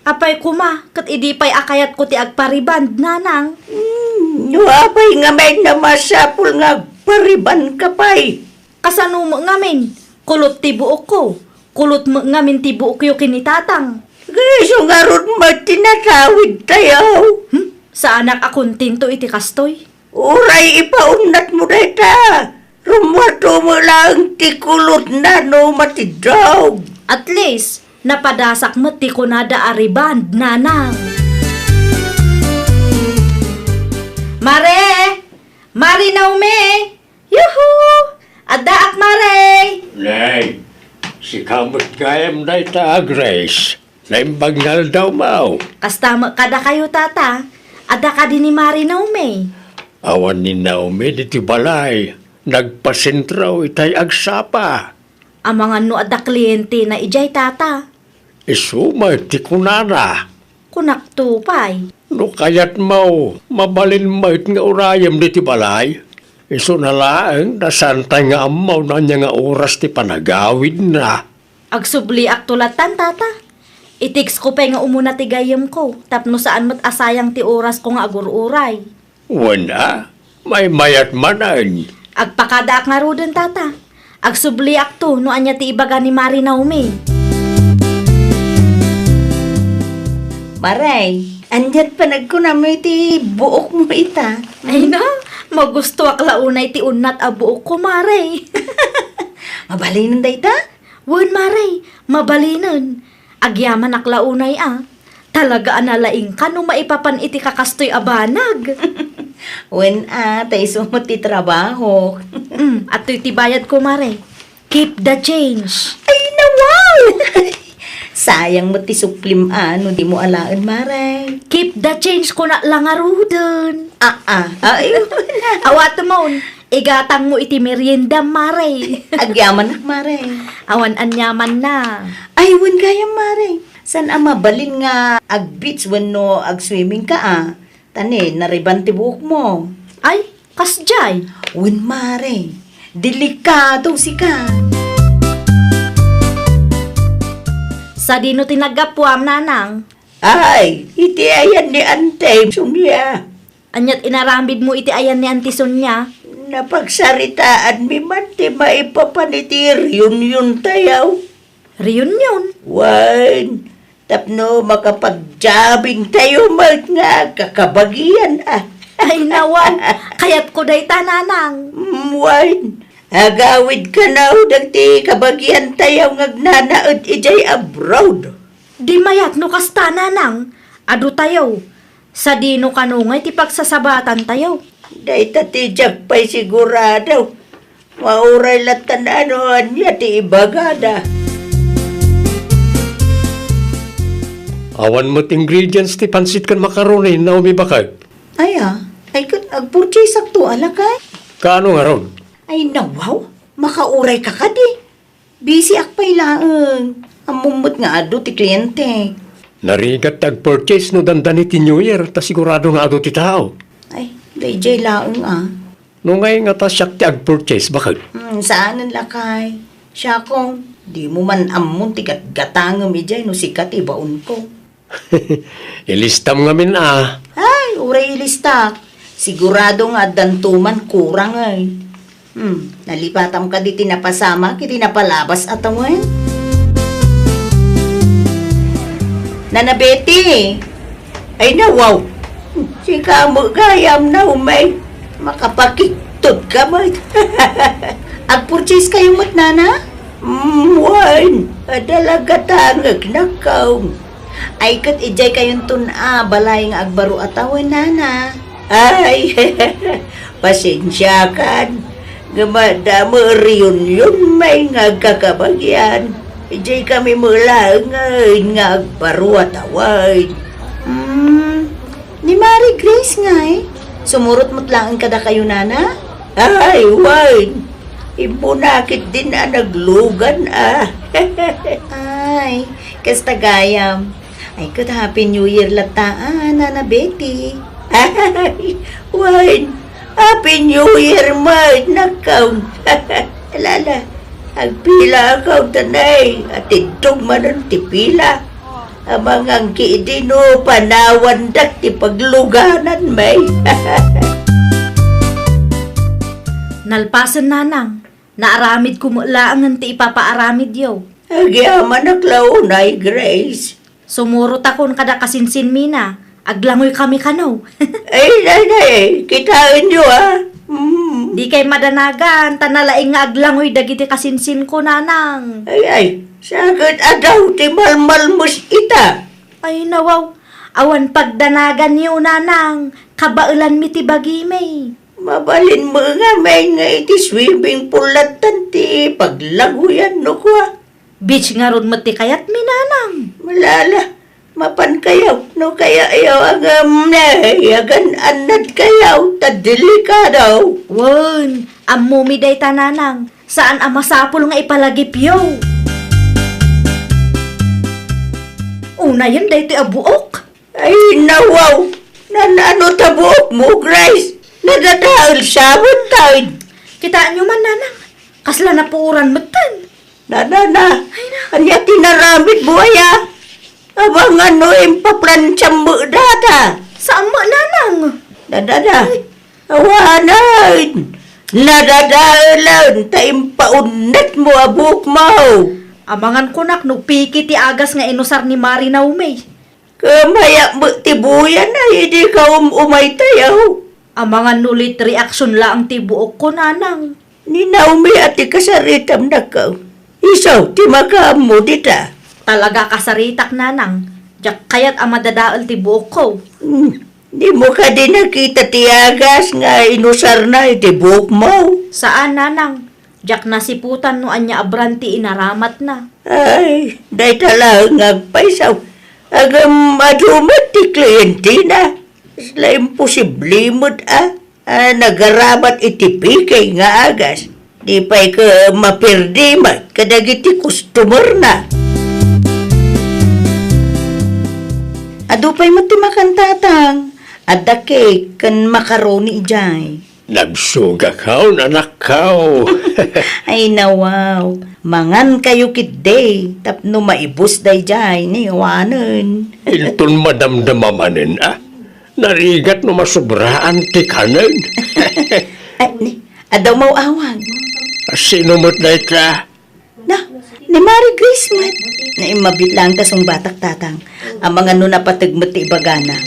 Apay koma, ket idi pay a kayatko ti agpariband, nanang? Hmm, no apay ngamin a masapul nga agparibandka pay? Kasano met ngamin? Kulot ti buokko. Kulot met ngamin ti buokyo ken ni tatang. Isu ngarud met ti natawidtayo. Hmm? Saanak a kontento iti kastoy. Uray ipaunnatmo dayta. Rummuarto met laeng ti kulotna no matiddog. At least, napadasak met ti kunada a riband, nanang. Mare! Mare Naomi! Yuhu! Addaak, Mare! Nay, sika met gayam dayta a Grace. Naimbag nga aldawmo. Kasta met kadakayo, Tata. Adda kadi ni Mare Naomi? Awan ni Naomi ditoy balay. Nagpasentrao itay agsapa. Amangan no adda klientena idiay, Tata. Isu met ti kunana. Kunakto pay. No kayatmo, mabalin met nga urayem ditoy balay. Isuna laeng ta saantay nga ammo no ania nga oras ti panagawidna. Agsubliakto lattan, Tata. I-textko pay nga umuna ti gayyemko tapno saan met a sayang ti orasko nga agur-uray. Wen a, maymayat manen. Agpakadaak ngaruden, Tata. Agsubliakto no ania ti ibaga ni Mare Naomi. Mare, aniat panagkunam iti buokmo ita? Ay na, magustoak la unay ti unnat a buokko, Mare. Mabalinen dayta? Wen, Mare, mabalinen. Agyamanak la unay a. Talaga a nalaingka no maipapan iti kakastoy a banag. Wen a, ta isu met ti trabahok. Mm, adtoy ti bayadko, Mare. Keep the change. Ay, nawaw! Sayang met ti suplim a no dimo alaen, Mare. Keep the change, kunak la ngaruden. Ah, ah. Ay, awatem on. Igatangmo iti meriendam, Mare. Agyamanak, Mare. Awan aniamanna. Ay, wen gayam, Mare. Saan a mabalin nga ag-beach wenno ag-swimming ka a? Ta ni, nariban ti buokmo. Ay, kasdiay. Wen, Mare. Delikado sika. Sadino ti naggapuam, Nanang? Ay, iti ayan ni Ante Sonia. Aniat inaramidmo iti ayan ni Ante Sonia? Napagsaritaanmi man ti maipapan iti reunion tayo. Reunion? Wen, tapno makapagjabbing tayo met nga kakabagian, a. Ay, nawaw. Kayatko dayta, nanang. Mm, wen, agawid kano dagiti kabagian tayo nga agnanaed idiay abroad. Di mayat no kasta, nanang. Adu tayo. Sadino kano ngay ti pagsasabatan tayo? Dayta ti diak pay sigurado. Mauray latta no ania ti ibagada. Awan met ingredients ti pansit ken macaroni, Naomi, baket. Aya, ay ket agpurchase akto, alakay? Kaano ngarud? Ay, nawaw, makauray ka kadi. Busy ak pay laeng. Ammom met nga adu ti kliente. Narigat ti agpurchase no dandani ti New Year, ta sigurado nga adu ti tao. Ay, daydiay laeng, a. No ngay nga ta siak ti agpurchase, baket? Hmm, saanen, lakay. Siakon, dimo man ammon ti gatgatangem idiay no sika ti baonko. Ilistam ngamin, a. Ay, uray ilistak. Sigurado nga addanto man kurang, ay. Hmm, nalipatam kadi ti napasamak iti napalabas a tawen? Nana Betty! Ay, nawaw! Sika met gayam, Naomi. Makapakiktot ka met. Agpurchase kayo met, nana? Mm, wen. Adda la gatangek, nakaw. Ay, ket idiay kayonton a balay nga agbaro a tawen, nana. Ay, pasensiakan. Ngem adda met reunion may nga agkakabagian. Idiay kami met laengen nga agbaro a tawen. Hmm, ni Mari Grace ngay? Sumurot met laeng kadakayo, nana? Ay, wen. Immuna ketdin a naglugan, a. Ay, kasta gayam. Ay, ket Happy New Year latta, a, Nana Betty. Ay, wen, Happy New Year met, nakaw. Ala, ala, agpila akaw, tanay, atiddog manen ti pila. Amangan ketdi no panawandak ti pagluganan, may. Nalpasen, nanang. Naaramidko met laengen ti ipapaaramidyo. Agyamanak la unay, Grace. Sumurotakon kada kasinsinmi na, aglangoy kami kano. Ay, nay, nay, kitaenyo, a. Mm. Dikay madanagan, ta nalaing nga aglangoy dagiti kasinsinko, nanang. Ay, ay, saket a daw ti malmalmes ita. Ay, nawaw, awan pagdanaganyo, nanang, kabaelanmi ti bagimi. Mabalin met ngamin nga iti swimming pool lattan ti paglangoyan no kua. Beach ngarud met ti kayatmi, nanang. Malala, mapan kayaw, no kayaw a ngem ne, agan-annad kayaw, ta delikado. Wen, ammomi dayta, nanang. Saan a masapul nga ipalagipyo. Unayen daytoy a buok. Ay, nawaw! Nan-ano ta buokmo, Grace? Nadadael sabon tayo. Kitaenyo man, nanang. Kasla napuoran metten. Nanana, ay, na. Ania ti naramidmo, aya? Abangan no impaplansiam met data. Saan met, nanang? Nanana, ay. Awanen. Nadadaelen ta impaunnetmo a buokmo. Amangan kunak no piki ti agas nga inusar ni Mari Naomi. Kamayak met ti buyan a idi ka um-umay tayo. Amangan no late reaction laeng ti buokko, nanang. Ni Naomi a ti kasaritam, nakaw. Isu ti makaammo dita. Talaga kasaritak, nanang. Diak kayat a madadael ti buokko. Hmm. Dimo kadi nakita ti agas nga inusarna iti buokmo? Saan, nanang. Diak nasiputan no ania a brand ti inaramatna. Ay, dayta laeng nga agpayso. Ngem adu met ti klientina. Kasla imposible met a, a nagaramat iti piki nga agas. Di pay ket maperdi met kadagiti customerna. Adu pay met ti makan, tatang. Adda cake ken macaroni idiay. Nagsugakaw, anakkaw. Ay, nawaw. Mangankayo ketdi tapno maibus daydiay ni awanen. Inton madamdama manen, a? Narigat no masobraan ti kanen. Ay, ni, Adda umaw-awag. Sino met dayta? Na, ni Mari Grace met. Naimbag laeng ta sungbatak, Tatang. Amangan no napateg met ti ibagana.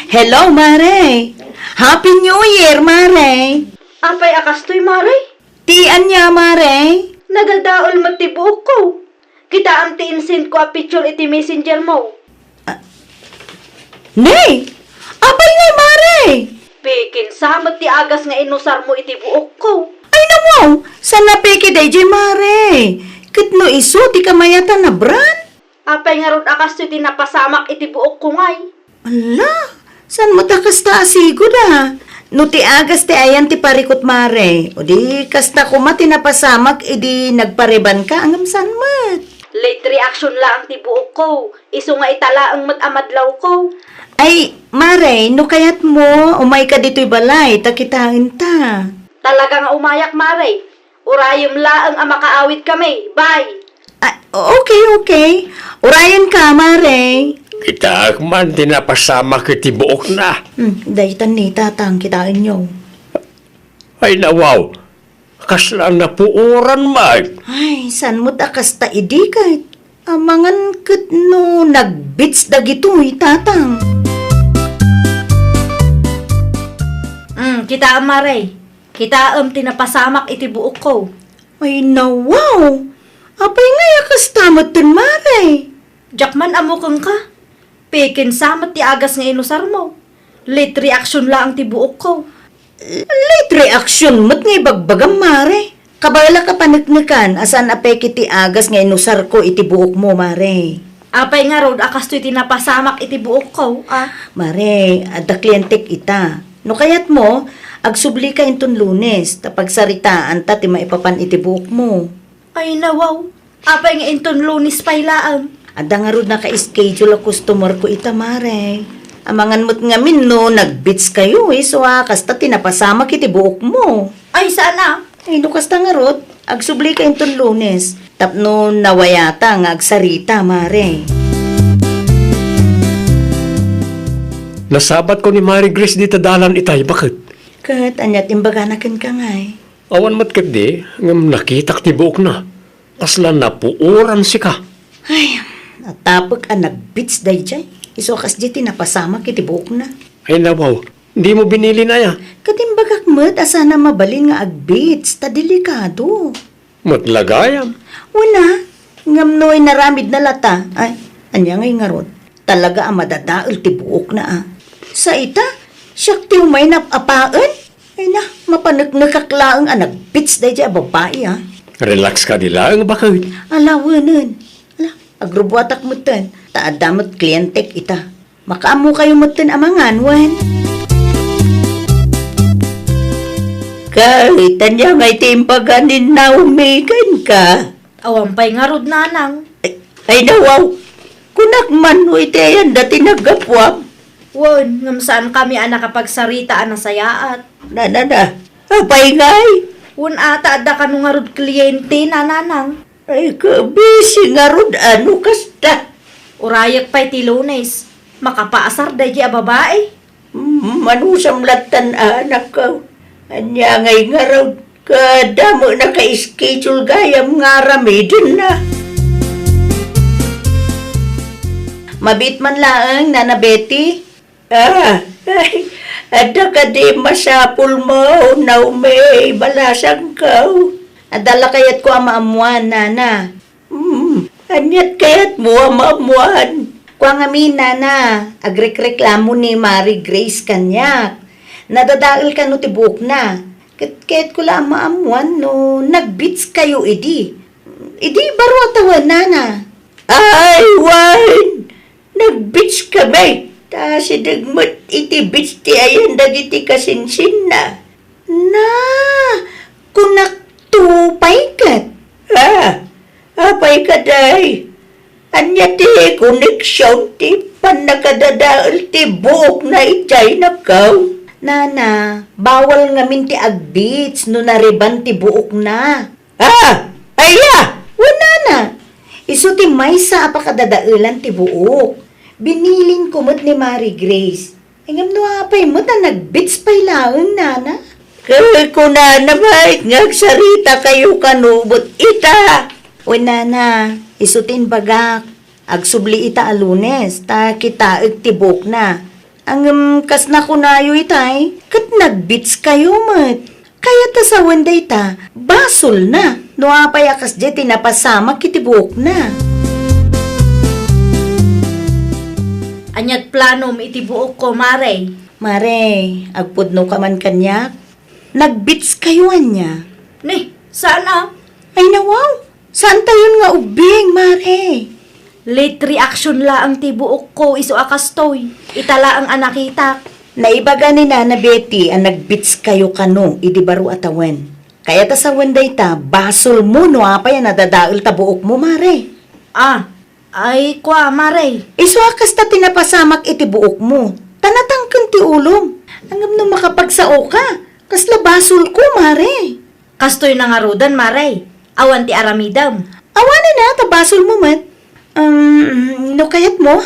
Hello, Mare! Happy New Year, Mare! Apay a kastoy, Mare? Ti ania, Mare? Nadadael met ti buokko. Kitaem ti insend ko a picture iti messenger mo. Ah, ne! Apay ngay, Mare? Pikinsa met ti agas nga inusarmo iti buokko. Ay, nawaw! Saan a peke daydiay, Mare? Ket no isu ti kamayatan a brand? Apay ngarud a kastoy ti napasamak iti buokko ngay? Ala, saan met a kasta a sigud a? No ti agas ti ayan ti parikut, Mare, o di kasta koma ti napasamak idi nagparebanka, ngem saan met? Late reaction laeng ti buokko. Isu nga ita laeng met a madlawko. Ay, Mare, no kayatmo, umayka ditoy balay, ta kitaenta. Talaga nga umayak, Mare. Urayem laeng a makaawidkami. Bye! Ah, okay, okay. Urayenka, Mare. Kitaek man ti napasamak iti buokna. Hmm, daytan ni Tatang, kitaenyo. Ay, nawaw. Kasla napuoran met. Ay, saan met a kasta idi ket? Amangan ket no nag-beats dagitoy, Tatang. Hmm, kitaem, Mare. Kitaem ti napasamak iti buokko. Ay, nawaw! Apay ngay a kasta metten, Mare? Diak man ammo kenka. Pikinsa met ti agas nga inusarmo. Late reaction laeng ti buokko. Late reaction met nga ibagbagam, Mare. Kabaelak a paneknekan a saan a peke ti agas nga inusarko iti buokmo, Mare. Apay ngarud a kastoy ti napasamak iti buokko, a? Mare, adda klientek ita. No kayatmo, agsublika inton Lunes, ta pagsaritaanta ti maipapan iti buokmo. Ay, nawaw. Apay nga inton Lunes pay laeng? Adda ngarud naka-schedule a customer ko ita, Mare. Amangan met ngamin no nag-beats kayo, isu a kasta ti napasamak iti buokmo. Ay, saan a? Ay, no kasta ngarud, agsublika inton Lunes. Tapno nawayata nga agsarita, Mare. Nasabatko ni Mare Grace dita dalan itay, baket. Ket aniat imbagana kenka ngay? Awan met ketdi, ngem nakitak ti buokna. Kasla napuoran sika. Ay, natapek a nag-beats daydiay. Isu a kasdiay ti napasamak iti buokna. Ay, nawaw, dimo binilin aya? Ket imbagak met a saan a mabalin nga ag-beats, ta delikado. Met la gayam. Wen a, ngem no inaramidna lata, ay, ania ngay ngarud? Talaga a madadael ti buokna a. Sa ita, siak ti umay nap-apaen? Ay na, mapaneknekak laeng a nag-beats daydiay a babai a. Relax kadi laeng, baket. Ala, wenen. Ala, agrubuatak metten. Ta adda met klientek ita. Makaammokayo metten amangan, wen? Ket ania ngay ti imbaga ni Naomi kenka? Awan pay ngarud, nanang. Ay, ay, nawaw. Kunak man no iti ayanda ti naggapuam. Wen, ngem saankami a nakapagsarita a nasayaat. Na, na, na. Apay ngay? Wen, ata adda kano ngarud kliente, nanang. Ay, kabisi ngarud a no kasta. Urayek pay ti Lunes. Makapaasar daydiay a babai. Mm, manusam lattan, anakko. Ania ngay ngarud, kada met naka-schedule gayam nga aramidenna. Mabiit man laeng, Nana Betty. Ah, ay, adda kadi masapulmo, Naomi, balasangko? Adda la kayatko a maammuan, Nana. Hmm, aniat kayatmo a maammuan? Kua ngamin, Nana, agrekreklamo ni Mari Grace kaniak. Nadadael kano ti buokna. Ket kayatko la a maammuan no nag-beats kayo idi. Idi baro a tawen, Nana. Ay, wen! Nag-beats kami, ta sideg met iti beats ti ayan dagiti kasinsinna. Na, kunakto pay ket. Ah, apay kadi? Ania ti koneksion ti pannakadadael ti buokna idiay, nakkaw? Nana, bawal ngamin ti ag-beats no nareban ti buokna. Ah! Aya! Wen, Nana, isu ti maysa a pakadadaelan ti buok. Binilinko met ni Mari Grace. Ngem no apay met a nag-beats pay laeng, Nana? Ket kunana met nga agsaritakayo kano met ita. Wen nana, isu ti imbagak. Agsubli ita a Lunes, ta kitaek ti buokna. Ngem kas nakunayo itay, ket nagbitskayo met. Kayat a sawen dayta, basolna no apay a kasdiay ti napasamak iti buokna. Ania't planom iti buokko, Mare? Mare, agpudnoka man kaniak? Nagbitskayo ania? Ni, saan a? Ay, nawaw! Saantayon nga ubbing, Mare? Late reaction laeng ti buokko isu a kastoy. Ita laeng a nakitak. Naibaga ni Nana Betty a nagbitskayo kano idi baro a tawen. Kayat a sawen dayta, basolmo no apay a nadadael ta buokmo, Mare. Ah, ay, kua, Mare. Isu a kasta ti napasamak iti buokmo. Ta natangken ti ulom. Ngem no makapagsaoka, kasla basolko, Mare. Kastoy na ngaruden, Mare. Awan ti aramidem. Awanen a, ta basolmo met. Um, no kayatmo,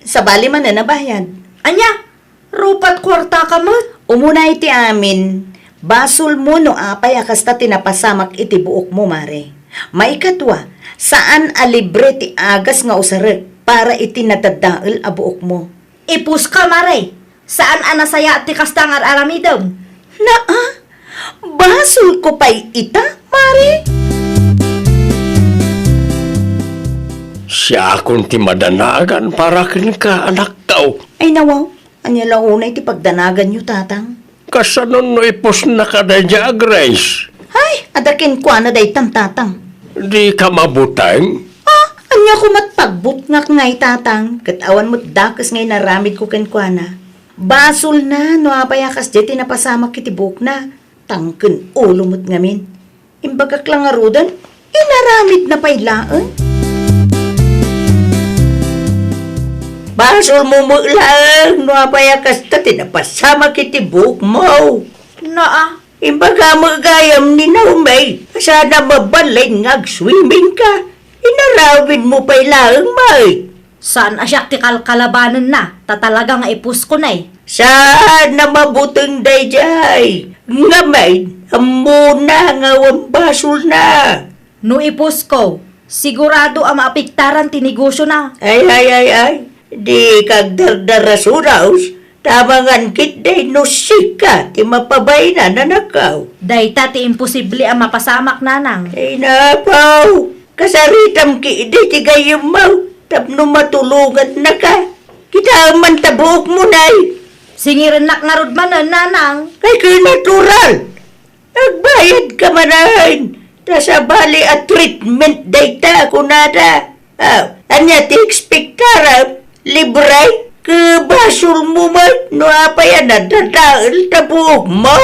sabali manen a bayad. Ania? Rupat kuartaka met? Umuna iti amin, basolmo no apay a kasta ti napasamak iti buokmo, Mare. Maikadua, saan a libre ti agas nga usarek para iti nadadael a buokmo. Ipuska, Mare. Saan a nasayaat ti kasta nga ar-aramidem. Naa, basolko pay ita, Mare? Siakon ti madanagan para kenka, anakko. Ay, nawaw, ania la unay ti pagdanaganyo, Tatang? Kasano no ipusnaka daydiay a Grace? Ay, adda kenkuana daytan, Tatang. Dika mabuteng? Ah, ania koma't pagbutngak ngay, Tatang? Ket awan met dakes nga inaramidko kenkuana. Basolna no apay a kasdiay ti napasamak iti buokna. Tangken ulo met ngamin. Imbagak la ngaruden, inaramidna pay laeng. Basolmo met laeng no apay a kasta ti napasamak iti buokmo. Naa. Imbagam met gayam ni Naomi, saan a mabalin nga agswimming ka. Inaramidmo pay laeng met. Saan a siak ti kalkalabanenna, ta talaga nga ipusko ne. Saan a mabuteng daydiay, ngamin, ammona nga awan basolna. No ipusko, sigurado a maapektaran ti negosiona. Ay, ay, ay, ay, dika agdardarasuros, ta amangan ketdi no sika ti mapabain, anakko. Dayta ti imposible a mapasamak, Nanang. Ay, napaw, kasaritam ketdi ti gayyemmo tapno matulongannaka. Kitaem man ta buokmo, Nay. Singirennak ngarud manen, Nanang. Ay, ket natural. Agbayadka manen. Ta sabali a treatment dayta, kunada. Ah, ania ti ekspektaram? Libre? Ket basolmo met no apay a nadadael ta buokmo.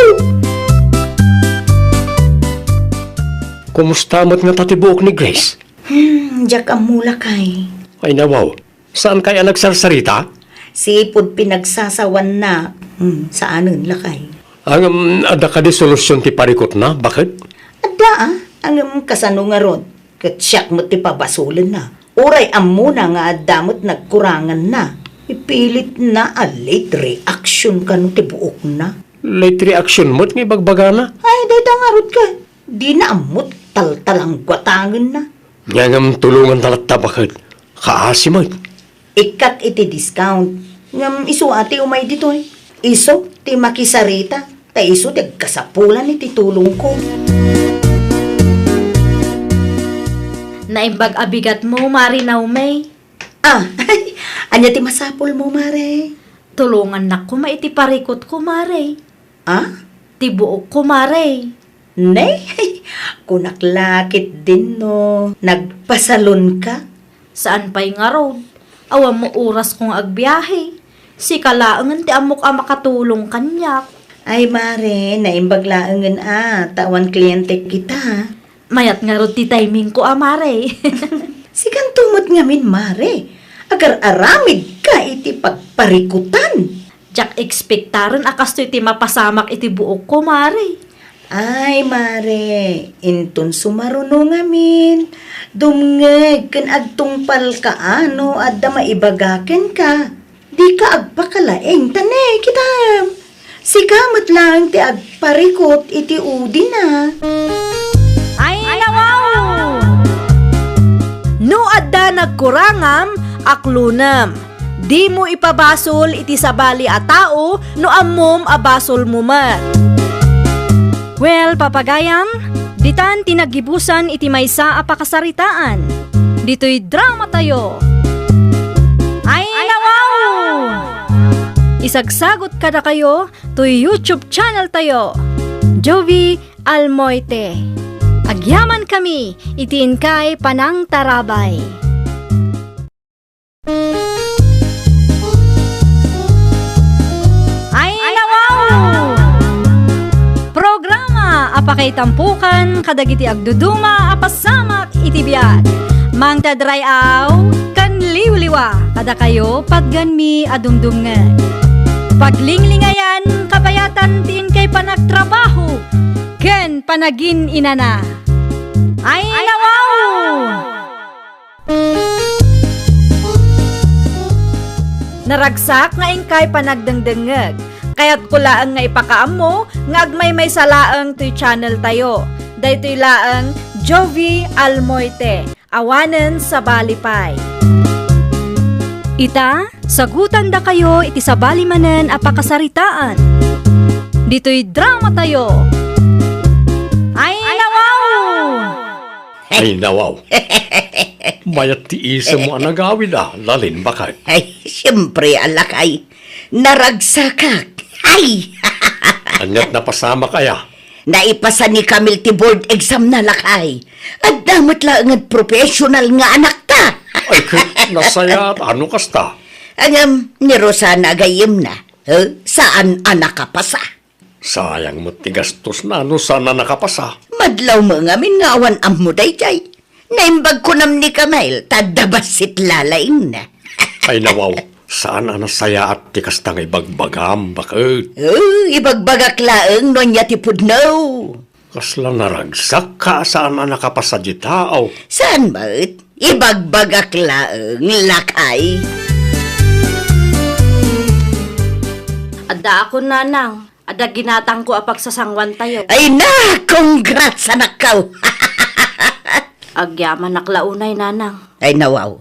Kumusta met ngata ti buok ni Grace? Hmm, diak ammo, lakay. Ay, nawaw. Saan kay a nagsarsarita? Sipud pinagsasawanna. Hmm, saanen, lakay. Ngem, adda kadi solusion ti parikutna, baket? Adda, a. Ngem kasano ngarud? Ket siak met ti pabasolenna. Uray ammona nga adda met nagkuranganna. Ipilitna a late reaction kano ti buokna. Late reaction met nga ibagbagana? Ay, dayta ngarud ket. Dina ammo taltalangguatangenna. Ngem tulonganta latta, baket. Kaasi met. Ikkak iti discount. Ngem isu a ti umay ditoy. Isu ti makisarita. Ta isu ti agkasapulan iti tulongko. Naimbag a bigatmo, Mare Naomi. Ah, ania ti masapulmo, Mare? Tulongannak koma iti parikutko, Mare. Ah? Ti buokko, Mare. Ne? Kunak la ketdin no nagpasalonka? Saan pay ngarud. Awan met orasko nga agbiahe. Sika laengen ti ammok a makatulong kaniak. Ay, Mare, naimbag laengen a, ta awan kliente kita. Mayat ngarud ti timingko a, Mare. Sikanto met ngamin, Mare. Agar-aramidka iti pagparikutan. Diak ekspektaren a kastoy ti mapasamak iti buokko, Mare. Ay, Mare, inton sumaruno ngamin, dumngeg ken agtungpalka a no adda maibaga kenka. Dika agpakalaing ta ne, kitam. Sika met laeng ti agparikut iti udina. Ay, nawaw! No adda nagkurangam, aklonem. Dimo ipabasol iti sabali a tao no ammom a basolmo met. Well, papagayam, ditan ti naggibusan iti maysa a pakasaritaan. Ditoy dramatayo. Ay, nawaw! Isagsagot kadakayo toy YouTube channel tayo, Jovie Almoite. Agyamankami iti inkay panangtarabay. Ay, nawaw! Programa a pakaitampukan kadagiti agduduma a pasamak iti biag. Mangted ray-aw ken liwliwa kadakayo patganmi a dumdumngeg. Paglinglingayan, kabayatan ti inkay panagtrabaho ken panagin-inana. Ay, nawaw! Naragsak nga inkay panagdengdengngeg. Kayatko laeng nga ipakaammo nga agmaymaysa laeng toy channel tayo. Daytoy laeng Jovie Almoite, awanen sabali pay. Ita, sagutandakayo iti sabali manen a pakasaritaan. Ditoy dramatayo. Ay, nawaw! Ay, nawaw. Mayat ti isemmo a nagawid a, Lalin, baket. Ay, siempre, a lakay. Naragsakak. Ay! Ania't napasamak aya? Naipasa ni Camille ti board examna, lakay. Adda met laeng a professional nga anakta. Ay, ket nasayaat a no kasta. Ngem, ni Rosana a gayyemna, eh, saan a nakapasa. Sayang met ti gastosna no saan a nakapasa. Madlaw met ngamin nga awan ammo daydiay. Naimbag kunam ni Camille, ta adda bassit lalaingna. Ay, nawaw, saan a nasayaat ti kasta nga ibagbagam, baket. Eh, ibagbagak laeng no ania ti pudno. Kasla naragsakka a saan a nakapasa dita, aw. Saan met? Ibagbagak laeng, lakay. Addaakon, nanang. Adda ginatangko a pagsasangwantayo. Ay na! Congrats, anakko! Agyamanak la unay, nanang. Ay, nawaw.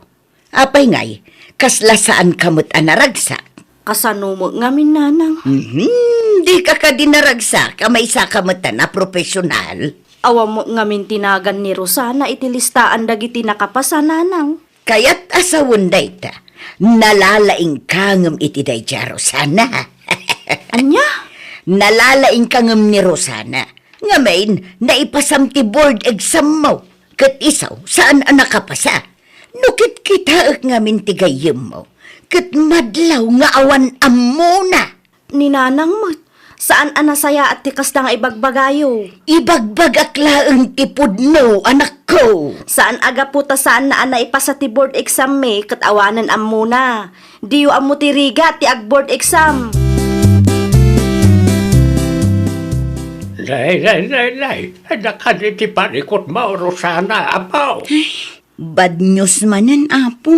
Apay ngay, kasla saanka met a naragsak? Kasano met ngamin, nanang? Mhm, dika kadi naragsak a maysaka met a profesional? Awan met ngamin ti nagan ni Rosana iti listaan dagiti nakapasa, nanang. Kayat a sawen dayta, nalalaingka ngem iti daydiay a Rosana. Ania? Nalalaingka ngem ni Rosana. Ngamin, naipasam ti board exam mo. Ket isu, saan a nakapasa. No kitkitaek ngamin ti gayyemmo, ket madlaw nga awan ammona. Ni nanang met, saan a nasayaat ti kasta nga ibagbagayo. Ibagbagak laeng ti pudno, anakko. Saan a gapu ta saanna a naipasa ti board exam mi ket awanen ammona. Diyo ammo ti rigat ti ag-board exam. Nay, nay, nay, nay. Adda kadi ti parikutmo, Rosana, apo. Bad news manen, Apo.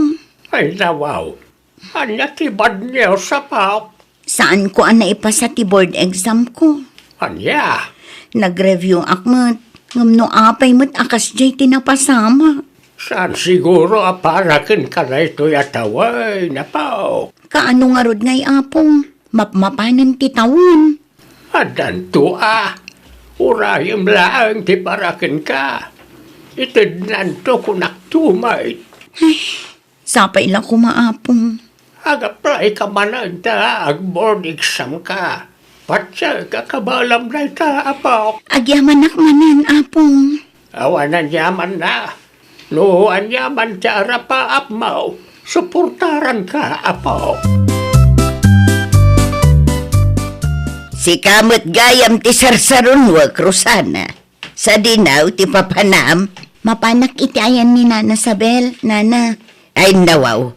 Ay, nawaw. Ania ti bad news, apo? Saanko a naipasa ti board exam ko. Ania? Nag-review ak met. Ngem no apay met a kasdiay ti napasama. Saan siguro a para kenka daytoy a tawen, apo? Kaano ngarud ngay, Apo? Mapmapanen ti tawen. Addanto a. Urayem laeng ti para kenka. Itednanto kunakto met. Ay, sapay la koma, Apo. Agaplayka manen ta ag-board exam ka. Patiek a kabaelam dayta, Apo. Agyamanak manen, Apo. Awan aniamanna. No aniaman ti arapaapmo, suportaranka, Apo. Sika met gayam ti sarsarunuek, Rosana. Sadino ti papanam? Mapanak iti ayan ni Nana Sabel, Nana. Ay, nawaw.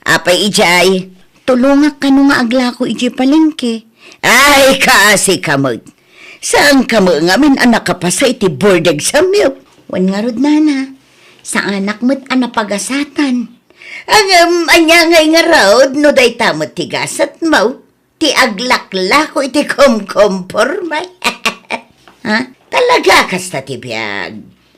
Apay idiay? Tulongak kano nga aglako idiay palengke. Ay, kaasika met. Saanka met ngamin a nakapasa iti board exam yo? Wen ngarud, Nana. Saanak met a napagasatan. Ngem, ania ngay ngarud no dayta met ti gasatmo? Ti aglaklako iti kumkumporme. Ha? Talaga kasta ti biag.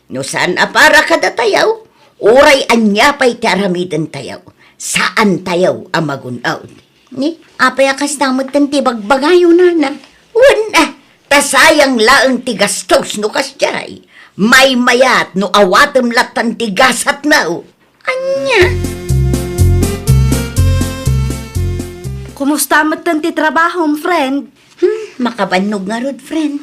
No saan a para kadatayo, uray ania pay ti aramidentayo, saantayo a magun-od. Ni, apay a kasta metten ti bagbagayo, nana? Wen, ah, ta sayang laeng ti gastos no kasdiay. Maymayat no awatem lattan ti gasatmo. Ania? Kumusta metten ti trabahom, friend? Hmm, makabannog ngarud, friend.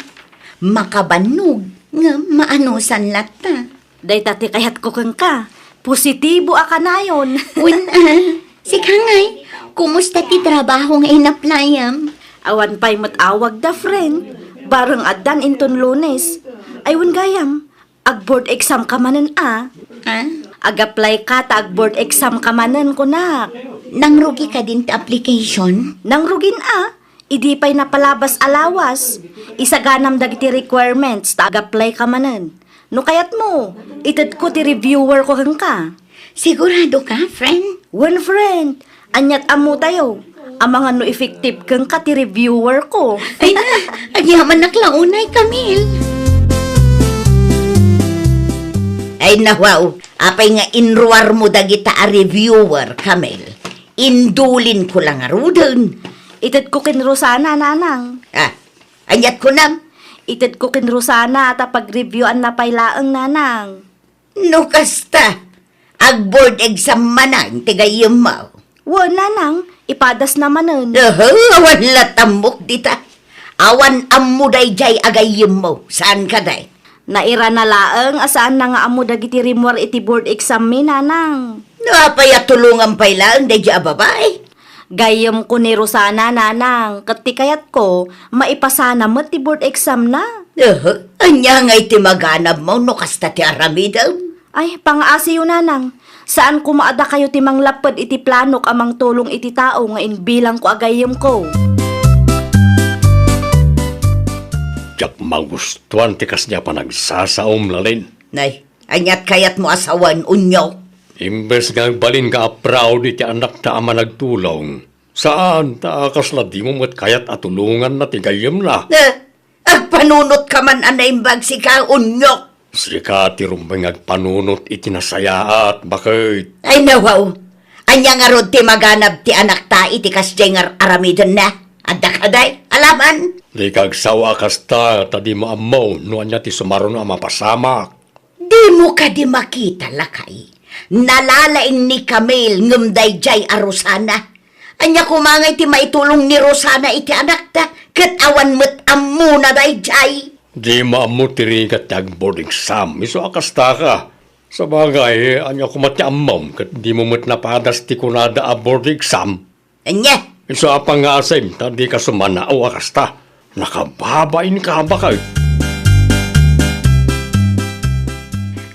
Makabannog nga maanusan latta. Dayta ti kayatko kenka. Positibo a kanayon. Wen, ah, sika ngay, kumusta ti trabaho nga inaplayam? Awan pay met awagda, friend. Bareng addan inton Lunes. Ay, wen gayam, ag-board exam ka manen a. Ha? Ag-apply ka ta ag-board exam ka manen, kunak. Nangrugi kadin ti application? Nangrugin a. Idi pay napalabas a lawas, isaganam dagiti requirements ta ag-apply ka manen. No kayatmo, itedko ti reviewer ko kenka. Sigurado ka, friend? Wen, friend. Aniat ammotayo. Amangan no effective kenka ti reviewer ko. Ay na, agyamanak la unay, Camille. Ay na, wow. Apay nga inruarmo dagita a reviewer, Camille? Indulinko la ngaruden. Itedko ken Rosana, nanang. Ah, aniat kunam? Itedko ken Rosana ta pag-reviewanna pay laeng, nanang. No kasta, ag-board exam manen ti gayyemmo? Wen, nanang, ipadasna manen. Aha, awan la ammok dita. Awan ammo daydiay a gayyemmo. Saan kadi? Nairana laeng a saanna nga ammo dagiti rimmuar iti board exam mi, nanang. No apay a tulongam pay laeng daydiay a babai? Gayyemko ni Rosana, nanang, ket ti kayatko, maipasana met ti board exam na. Aha, ania ngay ti maganabmo no kasta ti aramidem? Ay, pangaasiyo, nanang. Saan koma a dakayo ti manglapped iti planok a mangtulong iti tao nga imbilangko a gayyemko. Diak magustuan ti kasdi a panagsasaom, Lalin. Nay, aniat kayatmo a sawen, Unyo? Imbes nga agbalinka a proud iti anakta a managtulong, saan ta kasla dimo met kayat a tulonganna ti gayyemna? Eh, Agpanunotka man a naimbag sika, Unyok. Sika ti rumbeng nga agpanunot iti nasayaat, baket. Ay, nawaw. Ania ngarud ti maganab ti anakta iti kasdiay nga ar-aramidenna? Adda kadi alaman? Dika agsao a kasta, ta dimo ammo no ania ti sumaruno a mapasamak. Dimo kadi makita, lakay? Nalalaing ni Camille ngem daydiay a Rosana. Ania koma ngay ti maitulong ni Rosana iti anakta, ket awan met ammona daydiay? Dimo ammo ti rigat ti ag-board exam, isu a kastaka. Sabagay, ania koma ti ammom, ket dimo met napadas ti kunada a board exam? Ania? Isu a pangngaasim, ta dika sumanao a kasta. Nakababainka, baket.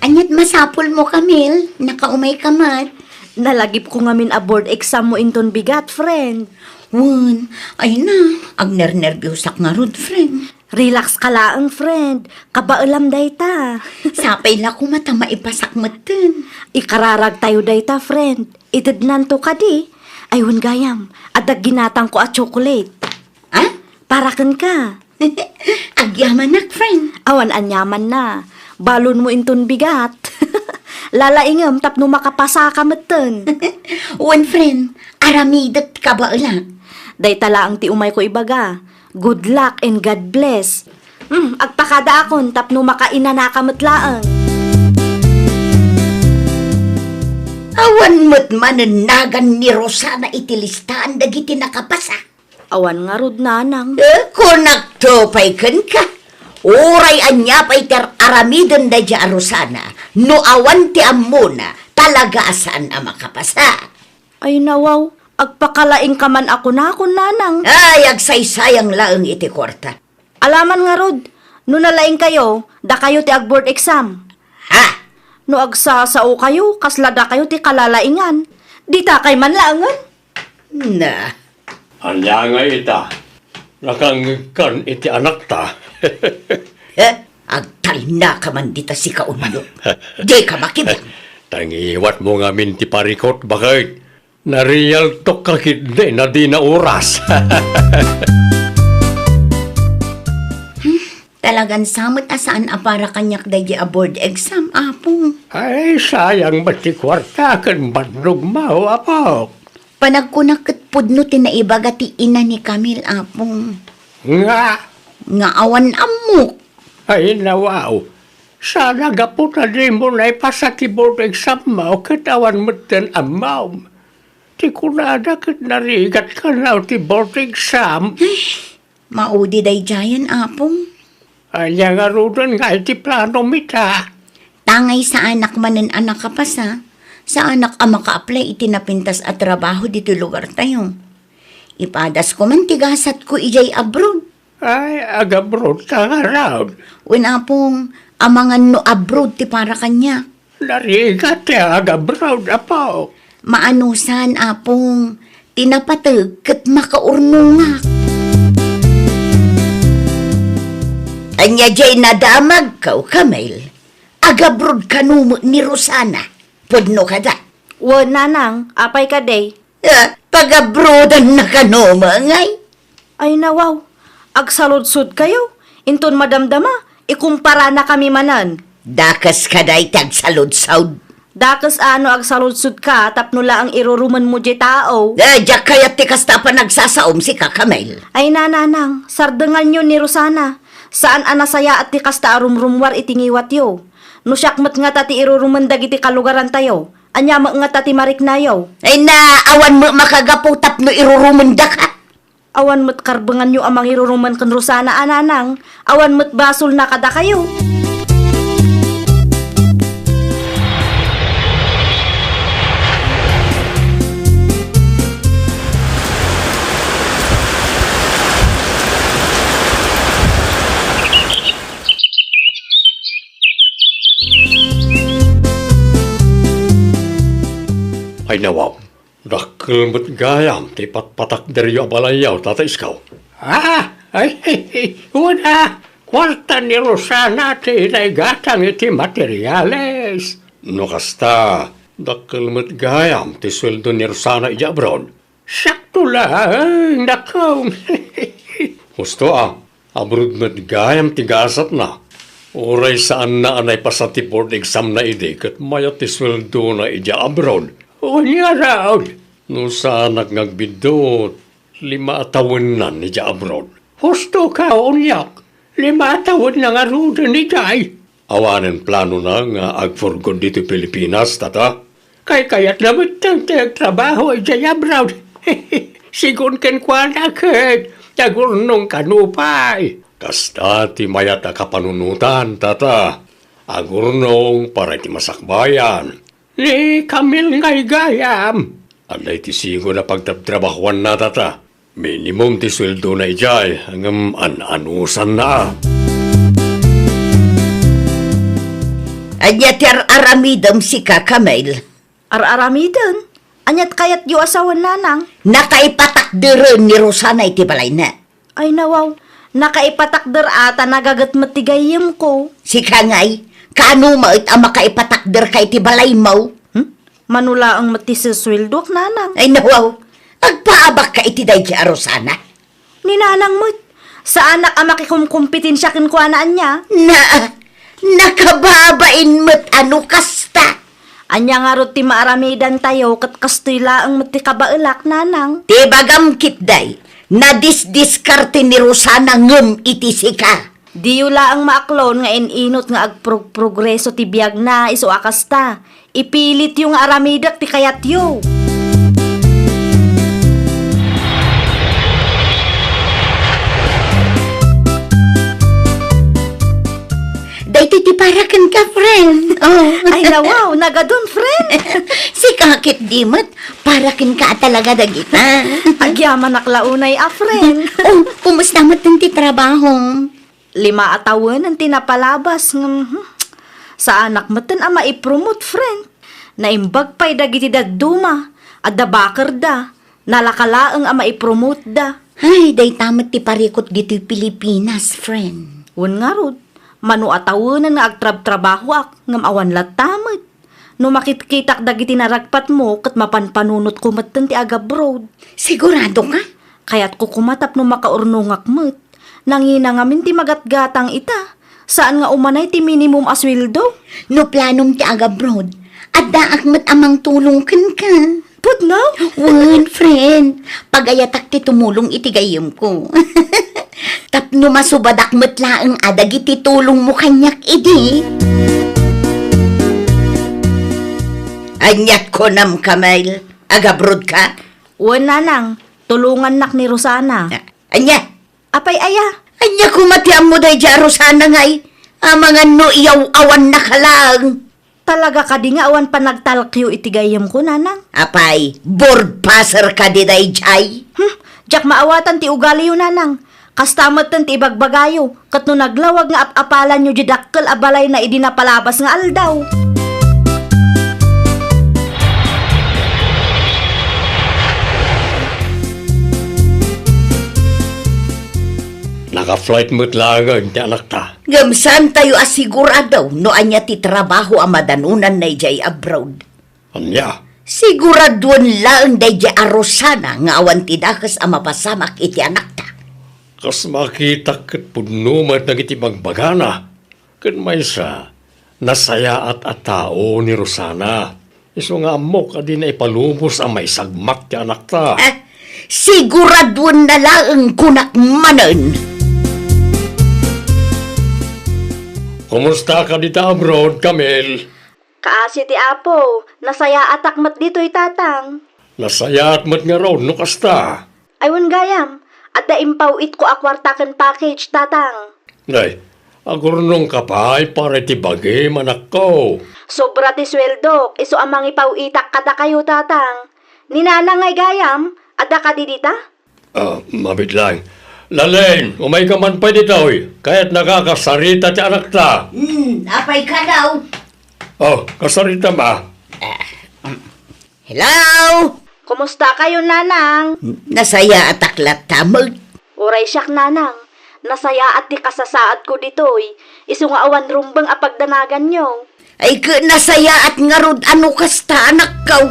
Aniat masapulmo, Camille? Nakaumayka met. Nalagipko ngamin a board exam mo inton bigat, friend. Wen, ay na, agnernerbiosak ngarud, friend. Relax ka laeng, friend. Kabaelam dayta. Sapay la koma ta maipasak metten. Ikararagtayo dayta, friend. Itednanto kadi? Ay, wen gayam, adda ginatangko a chocolate. Ah? Para kenka. Agyamanak, friend. Awan aniamanna. Balonmo inton bigat. Lalaingem tapno makapasaka metten. Wen, friend, aramidek ti kabaelak. Dayta laeng ti umayko ibaga. Good luck and God bless. Hmm, agpakadaakon tapno makainanaka met laeng. Awan met manen nagan ni Rosana iti listaan dagiti nakapasa. Awan ngarud, nanang. Eh, kunakto pay kenka. Uray ania pay ti ar-aramiden daydiay a Rosana, no awan ti ammona, talaga a saan a makapasa. Ay, nawaw, agpakalaingka man a kunakon, nanang. Ay, agsaysayang laeng iti kuarta. Alaman ngarud, no nalaingkayo, dakayo ti ag-board exam. Ha? No agsasaokayo, kasla dakayo ti kalalaingan. Ditakay man laengen. Na. Ania nga ita? Nakangngegkan iti anakta. Eh, agtalnaka man dita, sika, Unyo. Dika makibeng. Tangiwatmo ngamin ti parikut, baket. Narialtok ka ketdi, nadina oras. Talagan sa met a saan a para kaniak daydi a board exam, Apo. Ay, sayang met ti kuarta ken bannogmo, Apo. Panagkunak ket pudno ti naibaga ti ina ni Camille, Apo. Nga? Nga awan ammok. Ay, nawaw. Sana gapu ta dimo naipasa ti board exammo ket awan metten ammom. Ti kunada ket narigat kano ti board exam. Ay, maudi daydiayen, Apo. Ania ngaruden nga iti planom ita? Tangay saanak manen a nakapasa, saanak a maka-apply iti napintas a trabaho ditoy lugartayo. Ipadasko man ti gasatko idiay abroad. Ay, agabroad ka ngarud? Wen, Apo, amangan no abroad ti para kaniak. Narigat ti agabroad, Apo. Maanusan, Apo, ti napateg ket makaurnongak. Ania diay nadamagko, Camille? Agabroad kano met ni Rosana? Pudno kada? Wen, nanang, apay kadi? Ah, pagabroadanna kano met ngay? Ay, nawaw. Agsaludsodkayo. Inton madamdama, ikumparanakami manen. Dakes kada iti agsaludsod. Dakes a no agsaludsodka tapno laeng irurumenmo diay tao. Eh, diak kayat ti kasta a panagsasaom, sika, Camille. Ay, nanang, sardenganyo ni Rosana. Saan a nasayaat ti kasta a rumrummuar iti ngiwatyo. No siak met ngata ti irurumen dagiti kalugarantayo, ania met ngata ti mariknayo? Ay na, awan met makagapu tapno irurumendaka. Awan met karbenganyo a mangirurumen ken Rosana a nanang, awan met basolna kadakayo. Ay, nawaw. Dakkel met gayam ti patpatakderyo a balayyo, Tata Iskaw. Ah, ay, wen a, kuarta ni Rosana ti naigatang iti materiales. No kasta, dakkel met gayam ti sueldo ni Rosana idiay abroad. Sakto laeng, dakong. Husto a, abroad met gayam ti gasatna. Uray saanna a naipasa ti board examna idi ket mayat ti sueldona idiay abroad. Wen ngarud? No saanak nga agbiddut, lima a tawennan idiay abroad. Husto ka, unyak. Lima a tawenna ngaruden idiay. Awanen planona nga agpurgod ditoy Pilipinas, Tata? Kaykayatna metten ti agtrabaho idiay abroad. Sigun kenkuana ket, agurnong kano pay. Kasta ti mayat a kapanunotan, Tata. Agurnong para iti masakbayan. Ni Camille ngay gayam. Adda iti sigun a pagtrabtrabahoanna, Tata. Minimum ti sueldona idiay, ngem an-anusanna. Ania ti ar-aramidem, sika, Camille? Ar-aramiden? Aniat kayatyo a sawen, nanang? Nakaipatakderen ni Rosana iti balayna. Ay, nawaw. Nakaipatakder a ta nagaget met ti gayyemko. Sika ngay, kaano met a makaipatakderka iti balaymo? Hmm? Mano laeng met ti sesueldoak, nanang. Ay, nawaw. Agpaabakka iti daydi a Rosana? Ni nanang met. Saanak a makikumkompetensia kenkuana ania? Na, nakababain met a no kasta. Ania ngarud ti maaramidantayo ket kastoy laeng met ti kabaelak, nanang? Ti bagam ketdi, nadisdiskarte ni Rosana ngem iti sika. Diyo laeng maaklon nga in-inot nga agprogrogreso ti biagna isu a kasta. Ipilityo nga aramidek ti kayatyo. Daytoy ti para kenka, friend. Oh. Ay, nawaw, nagadun, friend. Sika ketdi met, para kenka talaga dagita. Agyamanak la unay a friend. Oh, kumusta met ti trabaho? Lima a tawen ti napalabas ngem, hmm, saanak metten a maipromote, friend. Naimbag pay dagiti dadduma, adda bakerda, nalaka laeng a maipromote da. Ay, dayta met ti parikut ditoy Pilipinas, friend. Wen ngarud, mano a tawenen nga agtrabtrabahoak ngem awan latta met. No makitkitak dagiti naragpatmo, ket mapanpanunotko metten ti agabroad. Sigurado ka? Kayatko koma tapno makaurnongak met. Nangina ngamin ti magatgatang ita. Saan nga umanay ti minimum a sueldo? No planom ti agabroad, addaak met a mangtulong kenka. Pudno? Wen, friend. Pagayatak ti tumulong iti gayyemko. Tapno masubadak met laeng a dagiti tulongmo kaniak idi. Aniat kunam, Kamel? Agabroad ka? Wen, nanang. Tulongannak ni Rosana. Ania? Apay aya? Ania koma ti ammo daydiay a Rosana ngay? Amangan no iyaw-awanna ka laeng. Talaga kadi nga awan panagtalkyo iti gayyemko, nanang? Apay, board passer kadi daydiay? Hmm, diak maawatan ti ugaliyo, nanang. Kasta metten ti ibagbagayo, ket no naglawag nga ap-apalanyo diay dakkel a balayna idi napalabas nga aldaw. Naka-flight met laengen ti anakta. Ngem saantayo a sigurado no ania ti trabaho a madanonanna idiay abroad. Ania? Siguradoen laeng daydiay a Rosana nga awan ti dakes a mapasamak iti anakta. Kas makitak ket pudno met dagiti bagbagana. Ken maysa, nasayaat a tao ni Rosana. Isu nga ammok a dina ipalubos a maisagmak ti anakta. Eh, siguradoenna laeng kunak manen. Kumusta ka dita abroad, Camille? Kaasi ti Apo, nasayaatak met ditoy, Tatang. Nasayaat met ngarud no kasta. Ay, wen gayam, adda impaw-itko a kuarta ken package, Tatang. Nay, agurnongka pay para iti bagim, anakko. Sobra ti sueldok, isu a mangipaw-itak kadakayo, Tatang. Ni Nanang ngay gayam, adda kadi dita? Ah, mabiit lang. Laleng, umayka man pay ditoy. Kayatnaka kasarita ti anakta. Hmm, apay kano? Oh, kasarita ma. Hello? Kumusta kayo, Nanang? Nasayaatak latta met. Uray siak, Nanang. Nasayaat ti kasasaadko ditoy. Isu nga awan rumbeng a pagdanaganyo. Ay, ket nasayaat ngarud a no kasta, anakko.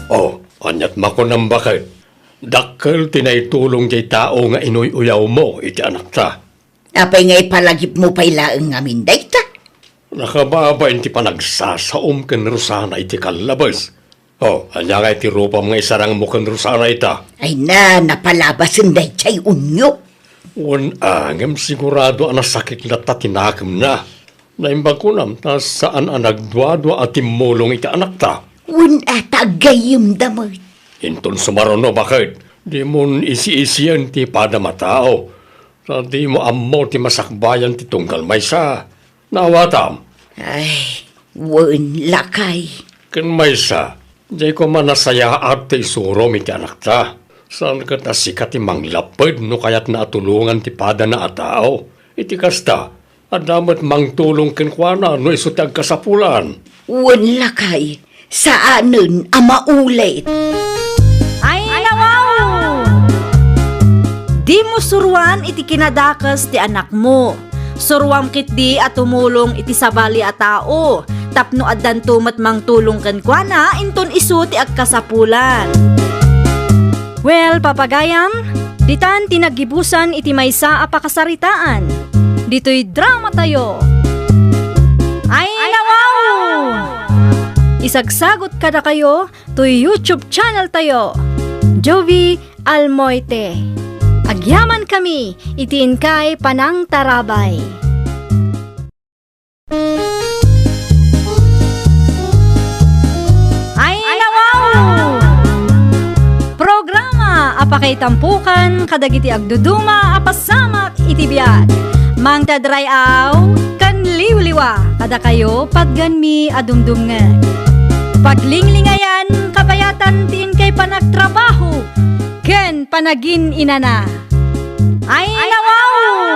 Oh, aniat makunam baket? Dakkel ti naitulong diay tao nga inuy-uyawmo iti anakta. Apay nga ipalagipmo pay laeng ngamin dayta? Nakababain ti panagsasaom ken Rosana iti kallabes. Oh, ania ngay ti rupam nga isarangmo ken Rosana ita? Ay na, napalabasen daydiay unyo. Wen, a, ngem sigurado a nasakit latta ti nakemna. Naimbag kunam ta saan a nagduadua a timmulong iti anakta. Wen, a, ta aggayemda met. Inton sumaruno, baket, dimon isi-isien ti padam a tao, ta dimo ammo ti masakbayan ti tunggal maysa. Naawatam? Ay, wen, lakay. Ken maysa, diay koma nasayaat ti isurom iti anakta. Saan ket a sika ti manglapped no kayatna a tulongan ti padana a tao. Iti kasta, adda met mangtulong kenkuana no isu ti agkasapulan. Wen, lakay, saanen a maulit. Ay, nawaw! Dimo suroan iti kinadakes ti anakmo. Suroam ketdi a tumulong iti sabali a tao, tapno addanto met mangtulong kenkuana inton isu ti agkasapulan. Well, papagayam, ditan ti naggibusan iti maysa a pakasaritaan. Ditoy dramatayo. Ay, nawaw! Isagsagot kadakayo toy YouTube channel tayo, Jovie Almoite. Agyaman kami iti inkay panangtarabay. Ay, nawaw! Programa a pakaitampukan kadagiti agduduma a pasamak iti biag. Mangted ray-aw ken liwliwa kadakayo patgenmi a dumdumngeg. Paglinglingayan kabayatan ti inkay panagtrabaho ken panagin-inana. Ay, nawaw!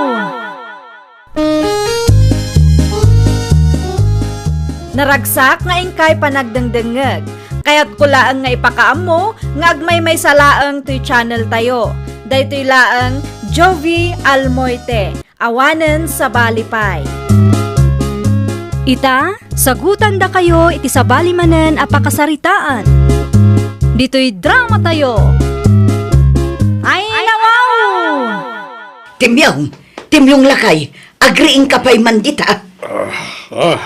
Naragsak nga inkay panagdengdengngeg. Kayatko laeng nga ipakaammo nga agmaymaysa laeng toy channel tayo. Daytoy laeng Jovie Almoite, awanen sabali pay. Ita, sagutandakayo iti sabali manen a pakasaritaan. Ditoy dramatayo. Ay, nawaw! Timyong, Timyong lakay, agriingka pay man dita. Ah, ah.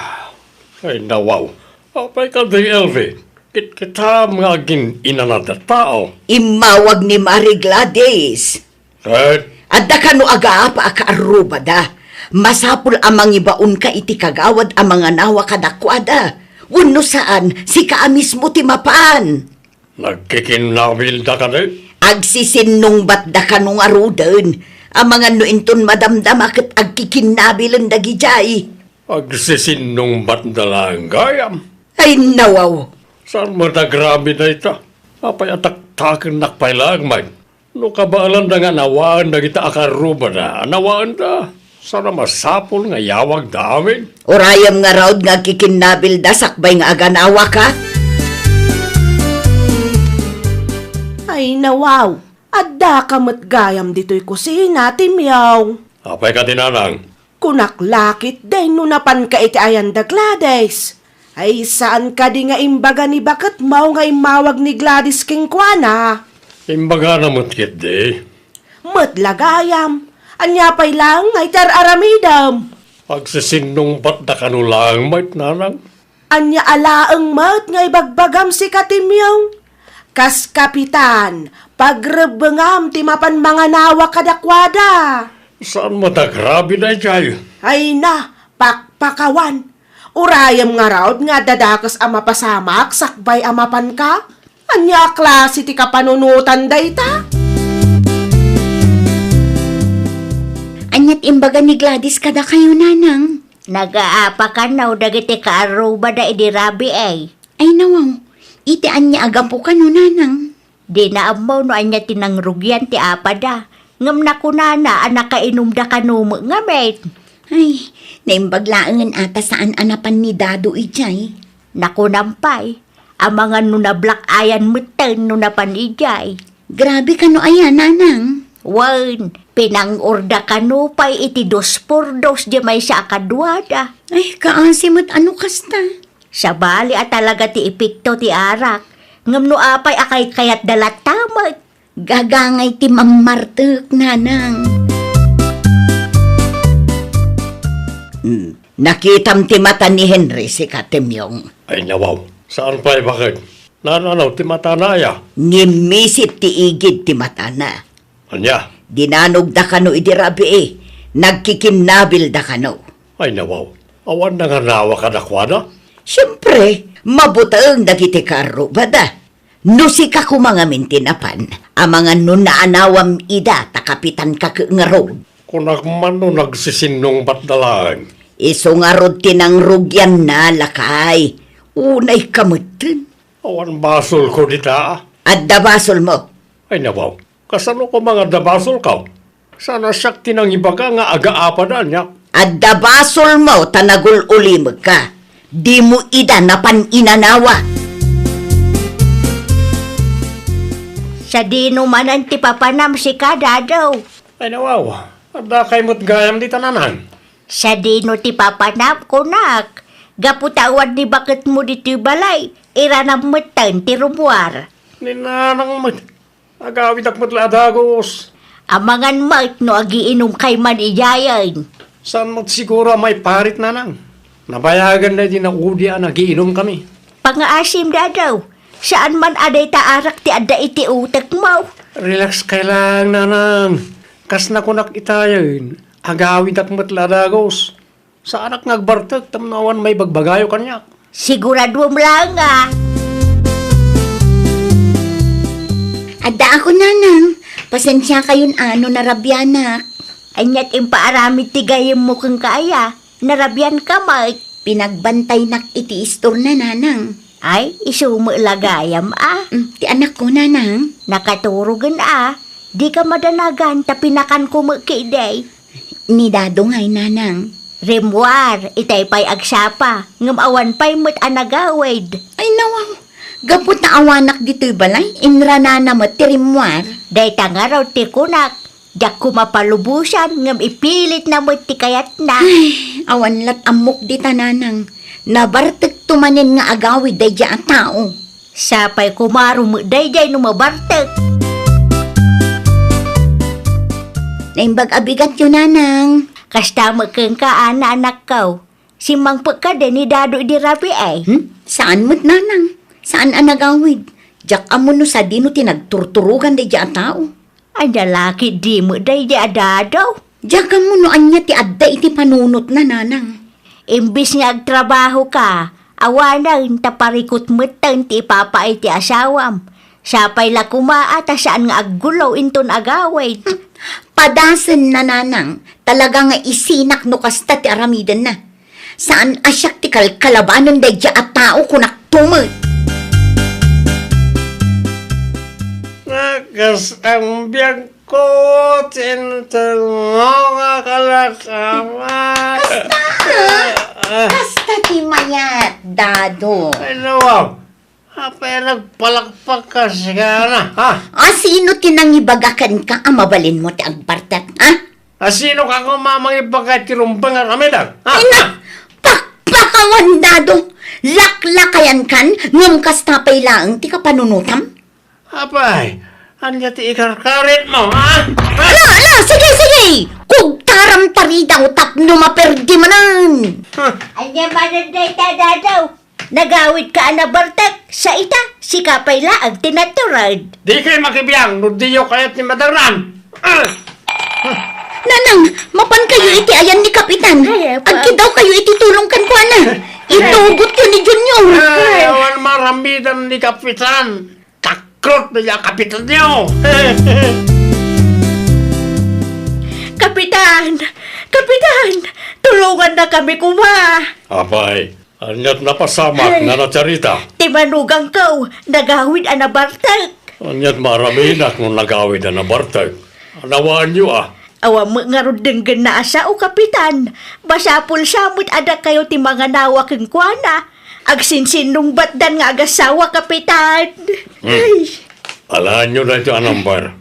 Ay, nawaw. Apay kadi, Elvie? Kitkitam nga agin-inanad a tao. Immawag ni Mari Gladys. Ket? Adda kano agaapa a kaarrubada. Masapul a mangibaonka iti kagawad a manganawa kadakuada. Wenno saan, sika a mismo ti mapan. Nagkikinnabilda kadi? Agsisinnungbatda kano ngaruden. Amangan no inton madamdama ket agkikinnabilen dagidiay. Agsisinnungbatda laeng gayam. Ay, nawaw! Saan met a grabe dayta? Apay a taktakennak pay laeng met? No kabaelanda nga nawaen dagita a karrubada, nawaenda. Saan a masapul nga iyawagda amin? Urayem ngarud nga agkikinnabilda sakbay nga aganawaka? Ay, nawaw! Addaka met gayam ditoy kusina, Timyong. Apay kadi, nanang? Kunak la ketdi no napanka iti ayan da Gladys. Ay, saan kadi nga imbaga ni baketmo nga immawag ni Gladys kenkuana? Imbagana met ketdi. Met la gayam, ania pay laeng nga iti ar-aramidem? Agsisinnungbatda kano laeng met, nanang. Ania a laeng met nga ibagbagam sika, Timyong? Kas kapitan, pagrebbengam ti mapan manganawa kadakuada. Saan met a grabe daydiay? Ay na, pakpakawan. Urayem ngarud nga adda dakes a mapasamak sakbay a mapanka? Ania a klase ti kapanunotan dayta? Ania ti imbaga ni Gladys kadakayo, nanang? Nagaapa kano dagiti kaarrubada idi rabii. Ay, nawaw, iti ania a gapu kano, nanang? Dina ammo no ania ti nangrugian ti apada, ngem nakunana a nakainumda kano met ngamin. Ay, naimbag laengen a ta saan a napan ni Dado idiay. Nakunam pay, amangan no nablak-ayan metten no napan idiay. Grabe kano aya, nanang? Wen, pinang-orda kano pay iti dos por dos di maysa a kaduada. Ay, kaasi met a no kasta. Sabali a talaga ti epekto ti arak, ngem no apay a kaykayatda latta met? Gagangay ti mammartek, nanang. Hmm, nakitam ti mata ni Henry, sika, Timyong? Ay, nawaw. Saan pay baket? Nananaw ti matana aya? Ngimmisit ti igid ti matana. Ania? Dinanogda kano idi rabii, nagkikinnabilda kano. Ay, nawaw. Awan nanganawa kadakuada? Siempre, mabuteng dagiti karrubada. No sika koma ngamin ti napan, amangan no naanawam ida ta kapitanka ket ngarud. Kunak man no nagsisinnungbatda laeng. Isu ngarud ti nangrugianna, lakay. Unayka metten. Awan basolko dita. Adda basolmo. Ay, nawaw. Kasano koma nga adda basolko? Saan a siak ti nangibaga nga agaapada ania? Adda basolmo ta nagul-ulimekka. Dimo ida napan inanawa. Sadino manen ti papanam, sika, Dado? Ay, nawaw. Addakay met gayam dita, nanang. Sadino ti papanam, kunak? Gapu ta awan ni baketmo ditoy balay, iranam metten ti rummuar. Ni nanang met. Agawidak met la a dagus. Amangan met no agiinumkay man idiayen. Saan met siguro a maiparit, nanang? Nabayagan daydi naudian a nagiinumkami. Pangaasim, Dado. Saan man a dayta arak ti adda iti utekmo. Relax kay lang, nanang. Kas nakunak itayen, agawidak met la a dagus. Saanak nga agbartek tapno awan maibagbagayo kaniak. Siguraduem laeng a. Adda ako, nanang. Pasensiakayon a no narabianak. Aniat impaaramid ti gayyemmo kenka aya? Narabianka met. Pinagbantaynak iti istorna, nanang. Ay, isu met la gayam a. Mm, ti anakko, nanang. Nakaturogen a. Dika madanagan ta pinakanko met ketdi. Ni Dado ngay, nanang. Rimmuar, itay pay agsapa, ngem awan pay met a nagawid. Ay, nawaw. Gapu ta awanak ditoy balay, inranana met ti rimmuar. Dayta ngarud ti kunak. Diak koma palubosan ngem ipilitna met ti kayatna. Ay, awan lat ammok dita, nanang. Nabartekto manen nga agawid daydiay a tao. Sapay koma met daydiay no mabartek. Naimbag a bigatyo, nanang. Kasta met kenka, Ana, anakko. Simmangpet kadi ni Dado idi rabii? Hmm? Saan met, nanang. Saan a nagawid. Diak ammo no sadino ti nagturturogan daydiay a tao. Ania la ketdi met daydiay a Dado? Diak ammo no ania ti adda iti panunotna, nanang. Imbes nga agtrabahoka, awanen ta parikut metten ti ipapaay ti asawam. Sapay la koma a ta saan nga aggulo inton agawid. Padasenna, nanang, talaga nga isinak no kasta ti aramidenna. Saan a siak ti kalkalabanen daydiay a tao, kunakto met. Nakas ang biag ko, tinterno nga kalakaman. Kasta, ah. Kasta ti mayat, Dado. Ay, nawaw. Apay nagpalakpak ka, sigana, ha? A, sino ti nangibaga kenka a mabalinmo ti agbartek, ha? A, sino ka koma mangibaga ti rumbeng a ramidem, ha? Ay, na, pakpakawan, Dado! Laklakayankan, ngem kasta pay laeng ti kapanunotam? Apay, ania ti ikarkaritmo, ha? Ha? Ala, ala, sige, sige! Kugtaram ta ridaw tapno maperdi manen! Ha? Ania manen dayta, Dado? Nagawidka a nabartek, sa ita, sika pay laeng ti natured. Dikay makibiang no diyo kayat ni madangran. Ah! Nanang, mapankayo iti ayan ni Kapitan. Ay, apa. Agkidawkayo iti tulong kenkuana. Itugotyo ni Junior. Ay, awan maramidan ni Kapitan. Takrot na niya Kapitanyo. Kapitan! Kapitan! Tulongannakami koma! Apay, ania't napasamak, Nana Charita? Ti manugangko, nagawid a nabartek. Ania't maaraminak no nagawid a nabartek? Anawaanyo a? Awan met ngarud denggenna a sao, Kapitan. Masapul sa met a dakayo ti manganawa kenkuana. Agsinsinnungbatdan nga agassawa, Kapitan. Hmm. Ay. Alaenyo daytoy a number.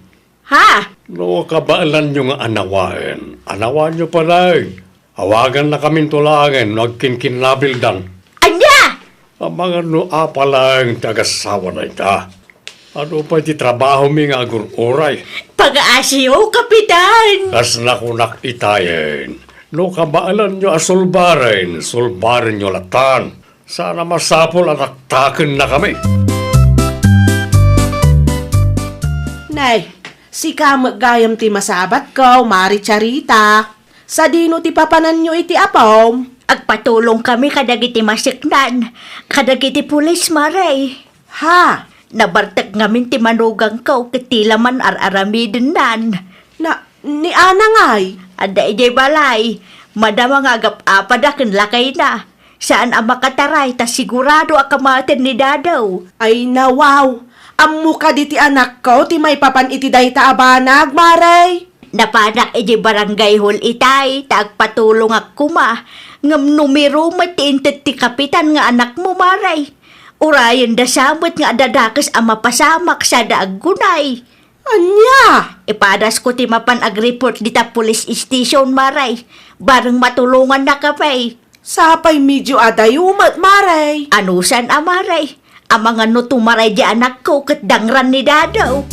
Ha? No kabaelanyo nga anawaen, anawaenyo pay laeng. Awagannakaminto laengen no agkinkinnabildan. Ania? Amangan no apay laeng ti agassawa dayta. Adu pay ti trabahomi nga agur-uray. Pagaasiyo, Kapitan! Kas nakunak itayen, no kabaelanyo a sulbaren, sulbarenyo latan. Saan a masapul a taktakennakami. Nay, sika met gayam ti masabatko, Mari Charita. Sadino ti papananyo iti apom? Agpatulongkami kadagiti maseknan, kadagiti pulis, Mari. Ha? Nabartek ngamin ti manugangko ket ti la man ar-aramidennan. Na, ni Ana ngay? Adda idiay balay. Madama nga agap-apada ken lakayna. Saan a makataray ta sigurado a kamaten ni Dado. Ay, nawaw! Ammo kadi ti anakko ti maipapan iti dayta a banag, Mare? Napanak idiay barangay hall itay ta agpatulongak koma, ngem numero met ti inted ti kapitan nga anakmo, Mare. Urayenda sa met nga adda dakes a mapasamak sada aggunay. Ania? Ipadasko ti mapan agreport dita police station, Mare. Bareng matulongannakami. Sapay medio adayo met, Mare. Anusan a, Mare? Amangan no tumaray di anakko ket dangran ni Dado.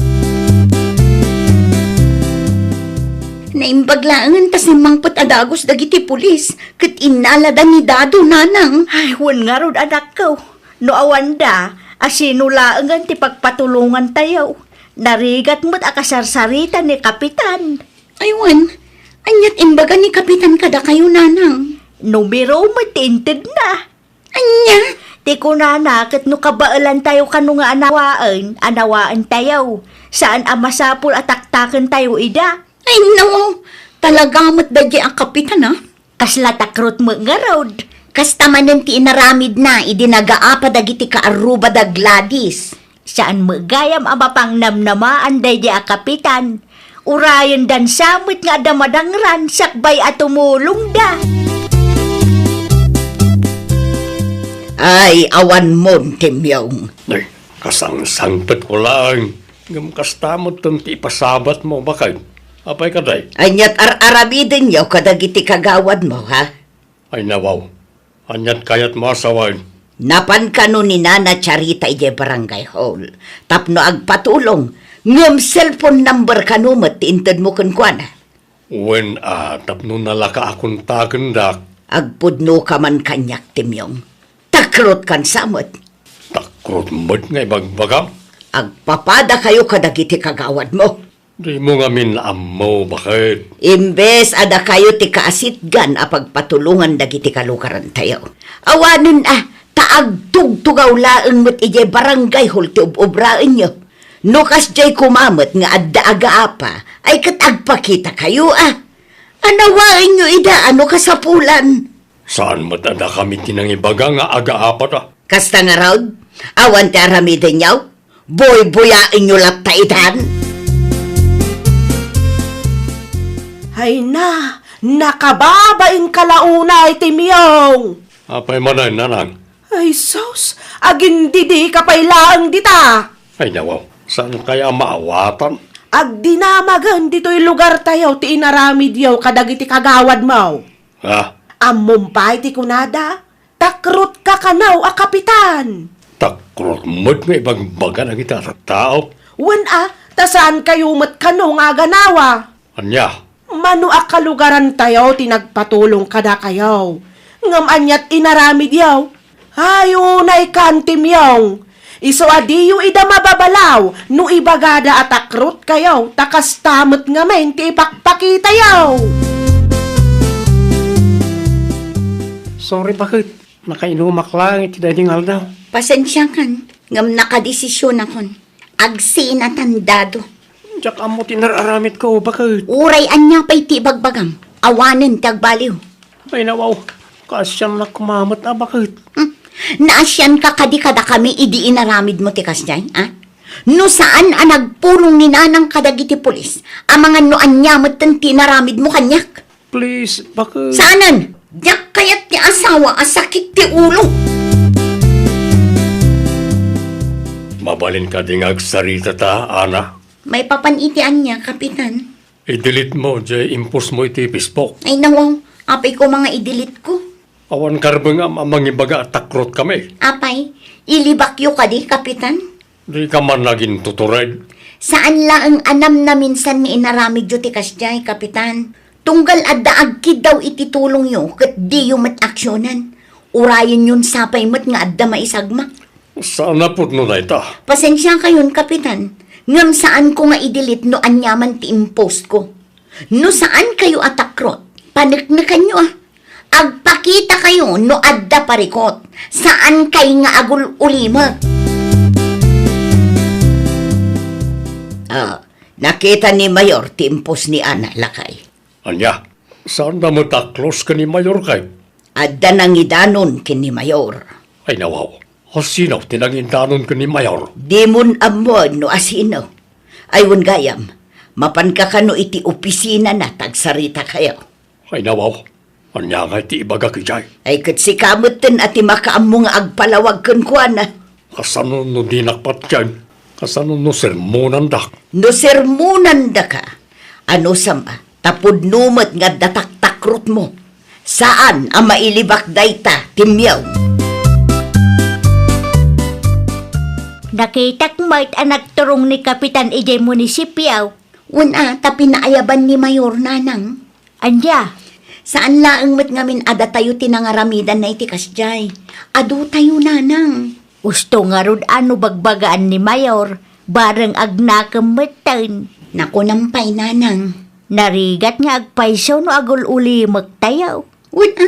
Naimbag laengen ta simmangpet a dagus dagiti pulis ket innalada ni Dado, nanang. Ay, wen ngarud, anakko. No awanda, a sino laengen ti pagpatulongantayo? Narigat met a kasarsarita ni Kapitan. Ay, wen, ania't imbaga ni Kapitan kadakayo, nanang? Numero met ti intedna. Ania? Ti kunana ket no kabaelantayo kano nga anawaen, anawaentayo. Saan a masapul a taktakentayo ida. Ay, no, talaga met daydiay a kapitan, a. Kasla takrot met ngarud. Kasta manen ti inaramidna idi nagaapa dagiti kaarruba da Gladys. Saan met gayam a mapangnamnamaan daydiay a kapitan. Urayendan sa met nga adda madangran sakbay a tumulongda. Ay, awan mon, Timyong. Ay, kasangsangpetko laeng. Ngem kasta metten ti ipasabatmo, baket. Apay kadi? Aniat ar-aramidenyo kadagiti kagawadmo, ha? Ay, nawaw. Aniat kayatmo a sawen? Napan kano ni Nana Charita idiay barangay hall tapno agpatulong, ngem cellphone number kano met ti intedmo kenkuana? Wen a, tapno nalaka a kontakendak. Agpudnoka man kaniak, Timyong. Takrot kan sa met. Takrot met nga ibagbagam? Agpapadakayo kadagiti kagawadmo. Dimo ngamin ammo, baket? Imbes a dakayo ti kaasitgan a pagpatulongan dagiti kalugarantayo. Awanen a, ta agtugtugaw laeng met idiay barangay hall ti ub-ubraenyo. No kasdiay koma met nga adda agaapa, ay ket agpakitakayo a. Anawaenyo ida a no kasapulan. Saan met a dakami ti nangibaga nga agaapata? Kasta ngarud, awan ti aramidenyo? Buybuyaenyo latta itan? Ay na, nakababain ka la unay, Timyong! Apay manen, nanang? Ay sus, agindidika pay laeng dita! Ay nawaw, saan kaya maawatan? Agdinamagen ditoy lugartayo ti inaramidyo kadagiti kagawadmo. Ha? Ammom pay ti kunada? Takrotka kano a kapitan. Takrot met nga ibagbaga dagiti a tattao. Wen a, ta saan kayo met kano nga aganawa. Ania? Mano a kalugarantayo ti nagpatulong kadakayo. Ngem aniat inaramidyo? Ay, unay kan, Timyong. Isu a diyo ida mababalaw no ibagada a takrotkayo, ta kasta met ngamin ti ipakpakitayo. Sorry, baket. Nakainumak laeng iti daydi nga aldaw. Pasensiakan, ngem nakadesisionakon. Agsinatan, Dado. Diak ammo ti nar-aramidko, baket. Uray ania pay ti ibagbagam, awanen ti agbaliw. Ay, nawaw. Kaasiannak koma met a, baket. Hmm. Naasianka kadi kadakami idi inaramidmo ti kasdiay, a? No saan a nagpulong ni Nanang kadagiti pulis, amangan no ania metten ti inaramidmo kaniak. Please, baket. Saanen! Diak kayat ti asawa a sakit ti ulo! Mabalin kadi nga agsarita ta, Ana? Maipapan iti ania, Kapitan? I-delete mo, jay impostmo iti Facebook. Ay, nawaw. Apay koma nga i-delete ko? Awan karbengam a mangibaga a takrotkami. Apay, ilibakyo kadi, Kapitan? Dika man nagintutured. Saan laeng a namnaminsan nga inaramidyo ti kasdiay, Kapitan. Tunggal adda agkiddaw iti tulongyo ket diyo met aksionen. Urayenyon sapay met nga adda maisagmak. Saan a pudno dayta? Pasensiakayon, Kapitan, ngem saanko nga i-delete no aniaman ti impostko. No saankayo a takrot, paneknekanyo a. Agpakitakayo no adda parikut. Saankay nga agul-ulimek. Ah, nakita ni Mayor ti impost ni Ana, lakay. Ania? Saanda met a close ken ni Mayor kay? Adda nangidanon ken ni Mayor. Ay, nawaw. Asino ti nangidanon ken ni Mayor? Dimon ammoen no asino. Ay, wen gayam, mapanka kano iti opisinana ta agsaritakayo. Ay, nawaw. Ania ngay ti ibagak idiay? Ay, ket sika metten a ti makaammo nga agpalawag kenkuana. Kasano no dinak patien? Kasano no sermonandak? No sermonandaka, anusam a, ta pudno met nga adda taktakrotmo. Saan a mailibak dayta, Timyong. Nakitak met a nagturong ni Kapitan idiay munisipio. Wen a, ta pinaayaban ni Mayor, Nanang. Ania? Saan laeng met ngamin a datayo ti nangaramidanna iti kasdiay. Adutayo, Nanang. Usto ngarud a no bagbagaan ni Mayor, bareng agnakem metten. Nakunam pay, Nanang. Narigat nga agpayso no agul-ulimektayo. Wen a,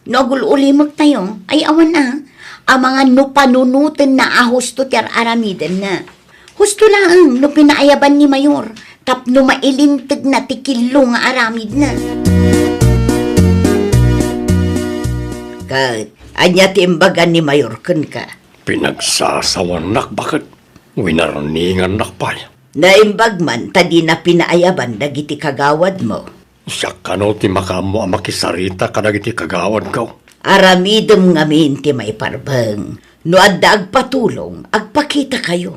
no agul-ulimektayo, ay awan a. Amangan no panunotenna a husto ti ar-aramidenna. Husto laeng no pinaayaban ni Mayor tapno mailintegna ti killo nga aramidna. Ket ania ti imbaga ni Mayor kenka? Pinagsasawanak, baket. Winarningannak pay. Naimbag man ta dina pinaayaban dagiti kagawadmo. Siak kano ti makaammo a makisarita kadagiti kagawadko. Aramidem ngamin ti maiparbeng. No adda agpatulong, agpakitakayo.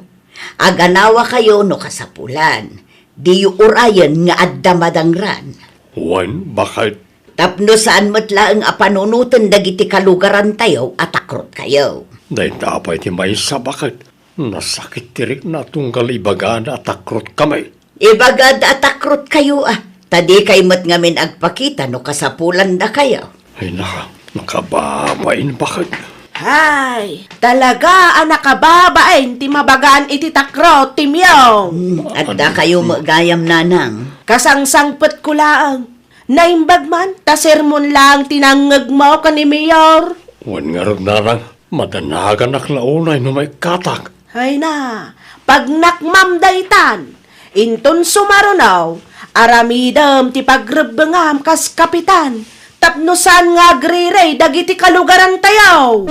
Aganawakayo no kasapulan. Diyo urayen nga adda madangran. Wen, baket. Tapno saan met laeng a panunoten dagiti kalugarantayo a takrotkayo. Dayta pay ti maysa, baket. Nasakit ti rikna tunggal ibagada a takrotkami. Ibagada a takrotkayo, a. Ta dikay met ngamin agpakita no kasapulandakayo. Ay, naka-, nakababain, baket. Hay, talaga a nakababain ti mabagaan iti takrot, Timyong. Hmm, addakayo met gayam, nanang. Kasangsangpetko laeng. Naimbag man, ta sermon laeng ti nangngegmo ken ni Mayor. Wen ngarud, nanang, madanaganak la unay no maikkatak. Ay na, pagnakmam daytan. Inton sumaruno, aramidem ti pagrebbengam kas kapitan, tapno saan nga agriri dagiti kalugarantayo.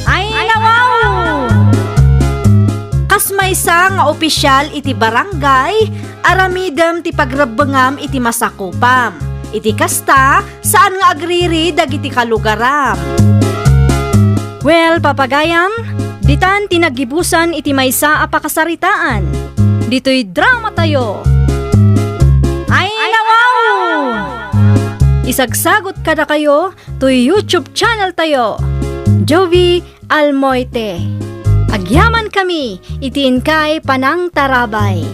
Ay, nawaw! Kas maysa nga opisyal iti barangay, aramidem ti pagrebbengam iti masakupam. Iti kasta, saan nga agriri dagiti kalugaram. Well, papagayam, ditan ti naggibusan iti maysa a pakasaritaan. Ditoy dramatayo. Ay, nawaw! Isagsagot kadakayo toy YouTube channel tayo, Jovi Almoite. Agyamankami iti inkay panangtarabay.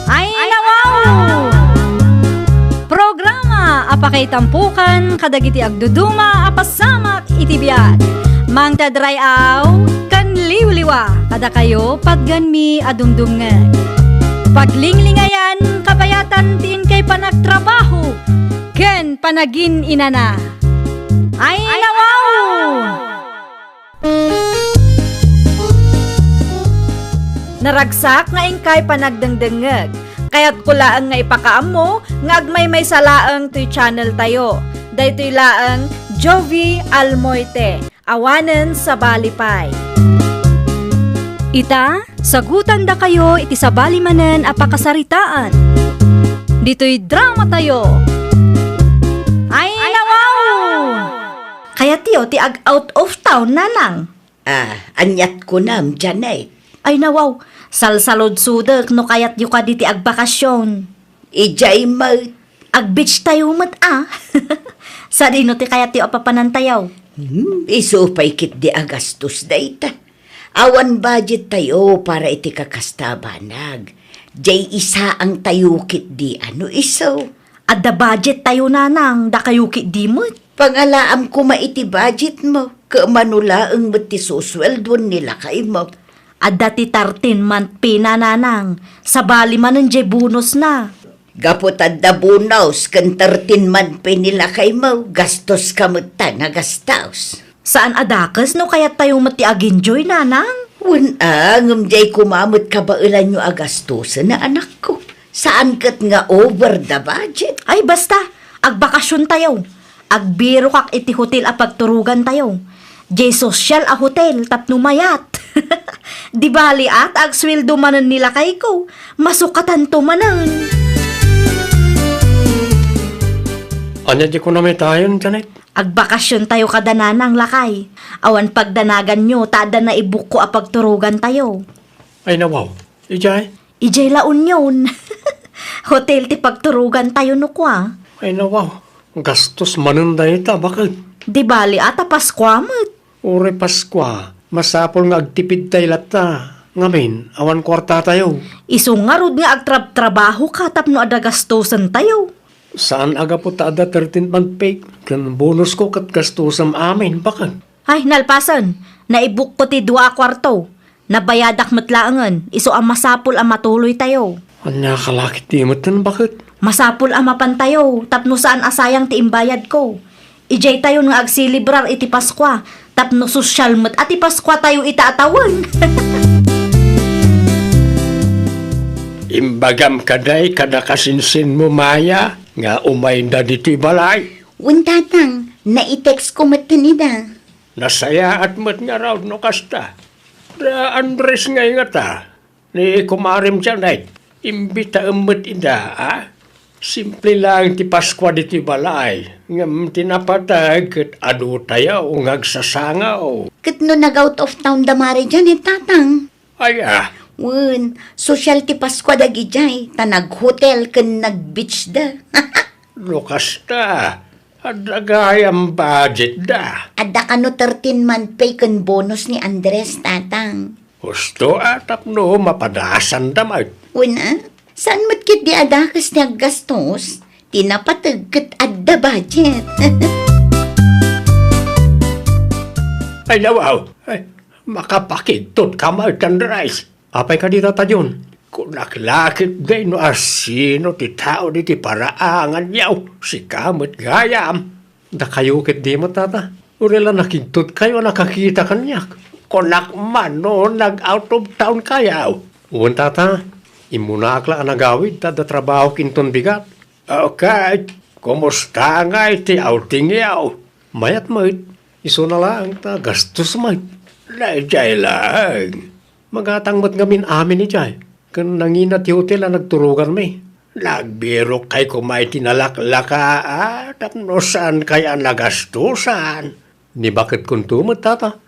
Ay, nawaw! Programa a pakaitampukan kadagiti agduduma a pasamak iti biag. Mangted ray-aw ken liwliwa kadakayo patgenmi a dumdumngeg. Paglinglingayan, kabayatan ti inkay panagtrabaho ken panagin-inana. Ay, nawaw! Naragsak nga inkay panagdengdengngeg. Kayatko laeng nga ipakaammo nga agmaymaysa laeng toy channel tayo. Daytoy laeng Jovi Almoite, awanen sabali pay. Ita, sagutandakayo iti sabali manen a pakasaritaan. Ditoy dramatayo. Ay, nawaw! Kayatyo ti ag-out of town, nanang? Ah, aniat kunam, Janet? Ay, nawaw, salsaludsodek no kayatyo kadi ti agbakasyon. Idiay met. Ag-beach tayo met, a. Sadino ti kayatyo a papanantayo? Hmm, isu pay ketdi a gastos dayta. Awan budget tayo para iti kakasta a banag. Diay isaang tayo ketdi a no isu. Adda budget tayo, nanang, dakayo ketdi met. Pangalaam koma iti budget mo, ket mano laeng met ti susueldon ni lakay mo. Adda ti thirteen month pay na, nanang, sabali manen diay bonus na. Gapu ta adda bonus ken thirteen month pay ni lakay mo, gastos ka met ta nga gastos. Saan a dakes no kayat tayo met ti agenjoy, nanang? Wen a, ngem diay koma met kabaelanyo a gastosen a, anakko. Saan ket nga over the budget. Ay, basta, agbakasyon tayo. Agbirokak iti hotel a pagturogan tayo. Diay sosyal a hotel tapno mayat. Di bali a ta agsueldo manen ni lakayko, masukatanto manen. Ania ti kunam itayon, Janet? Agbakasyon tayo kada nanang, lakay. Awan pagdanaganyo ta adda naibukko a pagturogan tayo. Ay, nawaw. Idiay? Idiay La Union. Hotel ti pagturogan tayo no kua. Ay, nawaw. Gastos manen dayta, baket. Di bali a ta Paskua met. Uray Paskua, masapul nga agtipid tay latta. Ngamin, awan kuarta tayo. Isu ngarud nga agtrabtrabaho ka tapno adda gastosen tayo. Saan a gapu ta adda thirteen month pay ken bonus ko ket gastosem amin, baket. Ay, nalpasen. Naibukko ti dua a kuarto. Nabayadak met laengen, isu a masapul a matuloy tayo. Ania ka lakit ti metten, baket? Masapul a mapan tayo, tapno saan a sayang ti imbayad ko. Idiay tayon nga agselebrar iti Paskua, tapno sosyal met a ti Paskua tayo ita a tawen. Imbagam kadi kada kasinsinmo, Maya, nga umayda ditoy balay? Wen, Tatang, naitext ko metten ida. Nasayaat met ngarud no kasta. Da Andres ngay ngata, ni kumarem Janet, imbitaem met ida, a? Simple laeng ti Paskua ditoy balay, ngem ti napateg ket adu tayo nga agsasangaw Ket no nag-out of town da Mare Janet, Tatang? Aya? Wen, sosyal ti Paskua dagidiay, ta nag-hotel ken nag-beach da. No kasta, adda gayam budget da. Adda kano thirteen month pay ken bonus ni Andres, Tatang. Husto a tapno mapadasan da met. Wen a, saan met ketdi a dakes ti aggastos? Ti napateg ket adda budget. Ay, nawaw. Ay, makapakigtot ka met, Andres. Apay kadi, Tata John? Kunak la ketdi no asino ti tao diti paraanganyo. Sika met gayam. Dakayo ketdi met, Tata. Uray la nakigtotkayo a nakakita kaniak. Kunak man no nag-out of town kayo. Wen, Tata. Immunaak la a nagawid ta adda trabahok inton bigat. Okay. Kumusta ngay ti outingyo? Mayat met. Isuna laeng ta gastos met. Daydiay laeng. Magatang met ngamin amin idiay. Ken nangina ti hotel a nagturoganmi. Nagbirokkay koma iti nalaklaka, a, tapno saankay a nagastosan. Ni baketkonto met, Tata.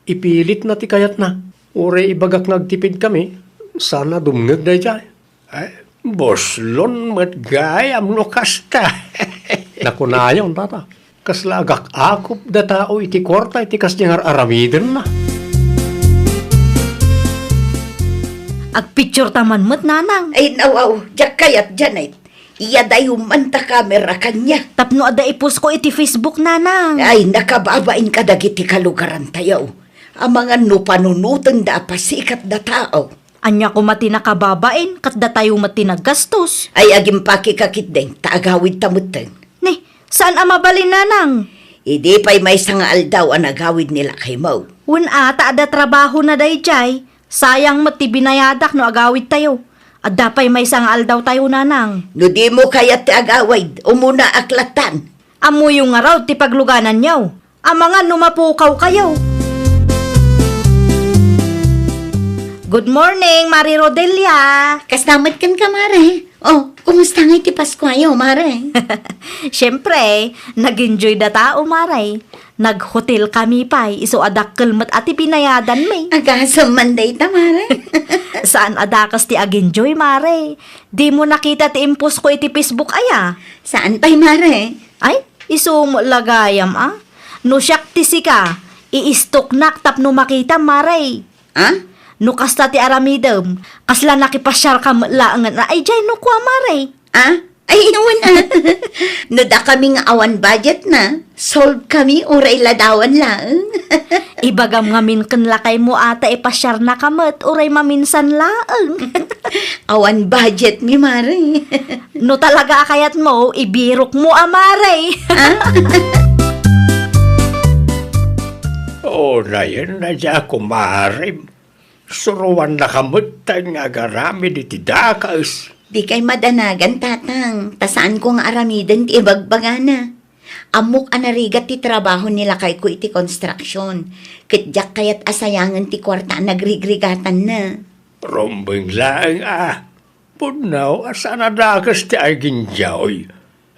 Ipilitna ti kayatna. Uray ibagak nga agtipidkami, saan a dumngeg daydiay. Ay, buslon met gayam no kasta. Nakunayon, Tata. Kasla agak-akop da tao iti kuarta iti kasdi nga ar-aramidenna. Agpicture ta man met, Nanang. Ay, nawaw, diak kayat, Janet. Iyadayo man ta kamera kaniak. Tapno adda ipost ko iti Facebook, Nanang. Ay, nakababain kadagiti kalugarantayo. Amangan no panunotenda a pasikat da tao. Ania koma ti nakababain, ket datayo met ti naggastos. Ay, agimpakeka ketdin, ta agawidta metten. Ni, saan a mabalin, Nanang? Idi pay maysa nga aldaw a nagawid ni lakaymo. Wen a, ta adda trabahona daydiay. Sayang met ti binayadak no agawidtayo. Adda pay maysa nga aldawtayo, Nanang. No dimo kayat ti agawid, umunaak lattan. Ammoyo ngarud ti paglugananyo. Amangan no mapukawkayo. Good morning, Mare Rodelia. Kasta met kenka, Mare. Oh, kumusta ngay ti Paskuayo, Mare? Siempre, nag-enjoy da tao, Mare. Nag-hotel kami pay, isu a dakkel met a ti binayadanmi. Agasem man dayta, Mare. Saan a dakes ti ag-enjoy, Mare. Dimo nakita ti impost ko iti Facebook aya? Saan pay, Mare? Ay, isu met la gayam, a. No siak ti sika, i-stalknak tapno makitam, Mare. A? No kasta ti aramidem, kasla nakipasiarka met laengen a idiay no kua, Mare. A? Ay, wen a. No dakami nga awan budgetna, solvekami uray ladawan laeng. Ibagam ngamin ken lakaymo a ta ipasiarnaka met uray maminsan laeng. Awan budgetmi, Mare. No talaga a kayatmo, ibirokmo a, Mare. A? Unayen a diak, Mare. Suroannaka metten nga agaramid iti dakes. Dikay madanagan, Tatang, ta saanko nga aramiden ti ibagbagana. Ammok a narigat ti trabaho ni lakayko iti construction, ket diak kayat a sayangen ti kuarta a nagrigrigatanna. Rumbeng laeng a. Pudno a saan a dakes ti agindiaw.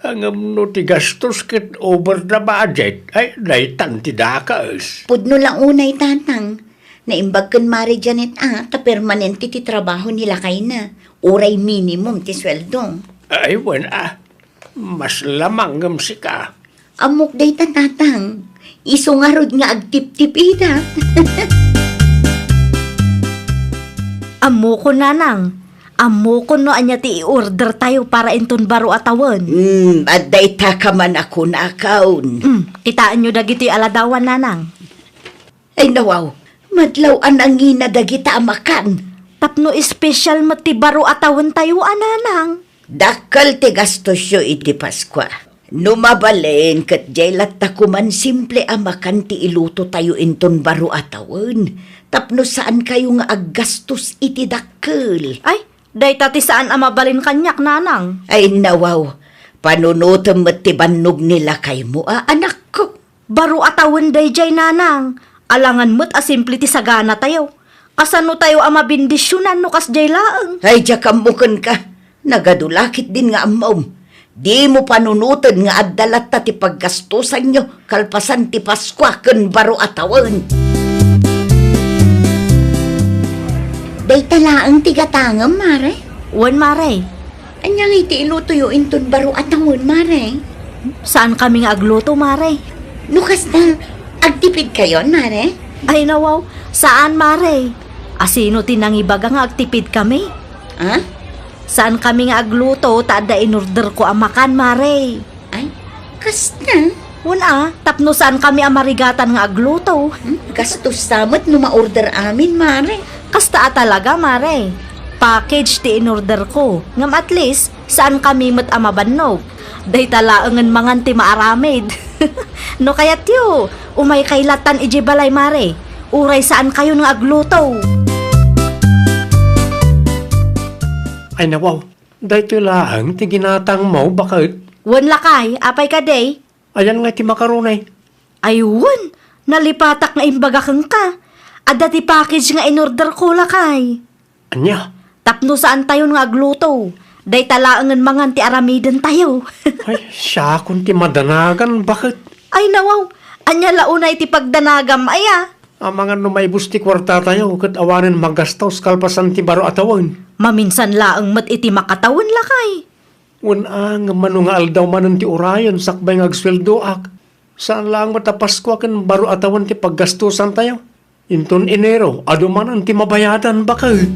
Ngem no ti gastos ket over the budget, ay, daytan ti dakes. Pudno la unay, Tatang. Naimbag ken Mare Janet a ta permanente ti trabaho ni lakayna, uray minimum ti sueldo. Ay, wen a. Mas lamang ngem sika. Ammok dayta, Tatang. Isu ngarud nga agtiptipidak. Ammokon, Nanang. Ammokon no ania ti i-ordertayo para inton baro a tawen. Hmm, adda ita ka man a kunakon. Hmm, kitaenyo dagitoy a ladawan, Nanang. Ay, nawaw, madlaw a nangina dagita a makan. Tapno espesyal met ti baro a tawentayo a, Nanang. Dakkel ti gastosyo iti Paskua. No mabalin, ket diay latta koman simple a makan ti ilutotayo inton baro a tawen, tapno saankayo nga aggastos iti dakkel. Ay, dayta ti saan a mabalin kaniak, Nanang. Ay, nawaw, panunotem met ti bannog ni lakaymo a, anakko. Baro a tawen daydiay, Nanang. Alangan met a simple ti saganatayo. Kasanotayo a mabendisionan no kasdiay laeng? Ay, diak ammo kenka. Nagadu la ketdin nga ammom. Dimo panunoten nga adda latta ti paggastosanyo kalpasan ti Paskua ken baro a tawen. Dayta laeng ti gatangem, Mare? Wen, Mare. Ania ngay ti ilutoyo inton baro a tawen, Mare? Saankami nga agluto, Mare. No kasta, agtipidkayon, Mare? Ay, nawaw. Saan, Mare. Asino ti nangibaga nga agtipidkami? Ha? Saankami nga agluto ta adda inorderko a makan, Mare. Ay, kasta? Wen a, tapno saankami a marigatan nga agluto. Hmm, gastos sa met no ma-order amin, Mare. Kasta a talaga, Mare. Package ti inorderko. Ngem at least, saankami met a mabannog. Dayta laengen mangan ti maaramid. No kayatyo, umaykay latan idiay balay, Mare. Uray saankayon nga agluto. Ay, nawaw. Daytoy laeng ti ginatangmo, baket? Wen, lakay, apay kadi? Ayan nga ti makaroni. Ay, wen, nalipatak nga imbaga kenka. Adda ti package nga inorderko, lakay. Ania? Tapno saantayon nga agluto. Dayta laengen mangan ti aramidentayo. Ay, siakon ti madanagan, baket? Ay, nawaw, ania la unay ti pagdanagam, aya? Amangan no maibus ti kuartatayo, ket awanen magastos kalpasan ti baro a tawen. Maminsan laeng met iti makatawen, lakay. Wen a, ngem mano nga aldaw manen ti urayen sakbay nga agsueldoak? Saan laeng met a Paskua ken baro a tawen ti paggastosantayo? Inton Enero, adu manen ti mabayadan, baket.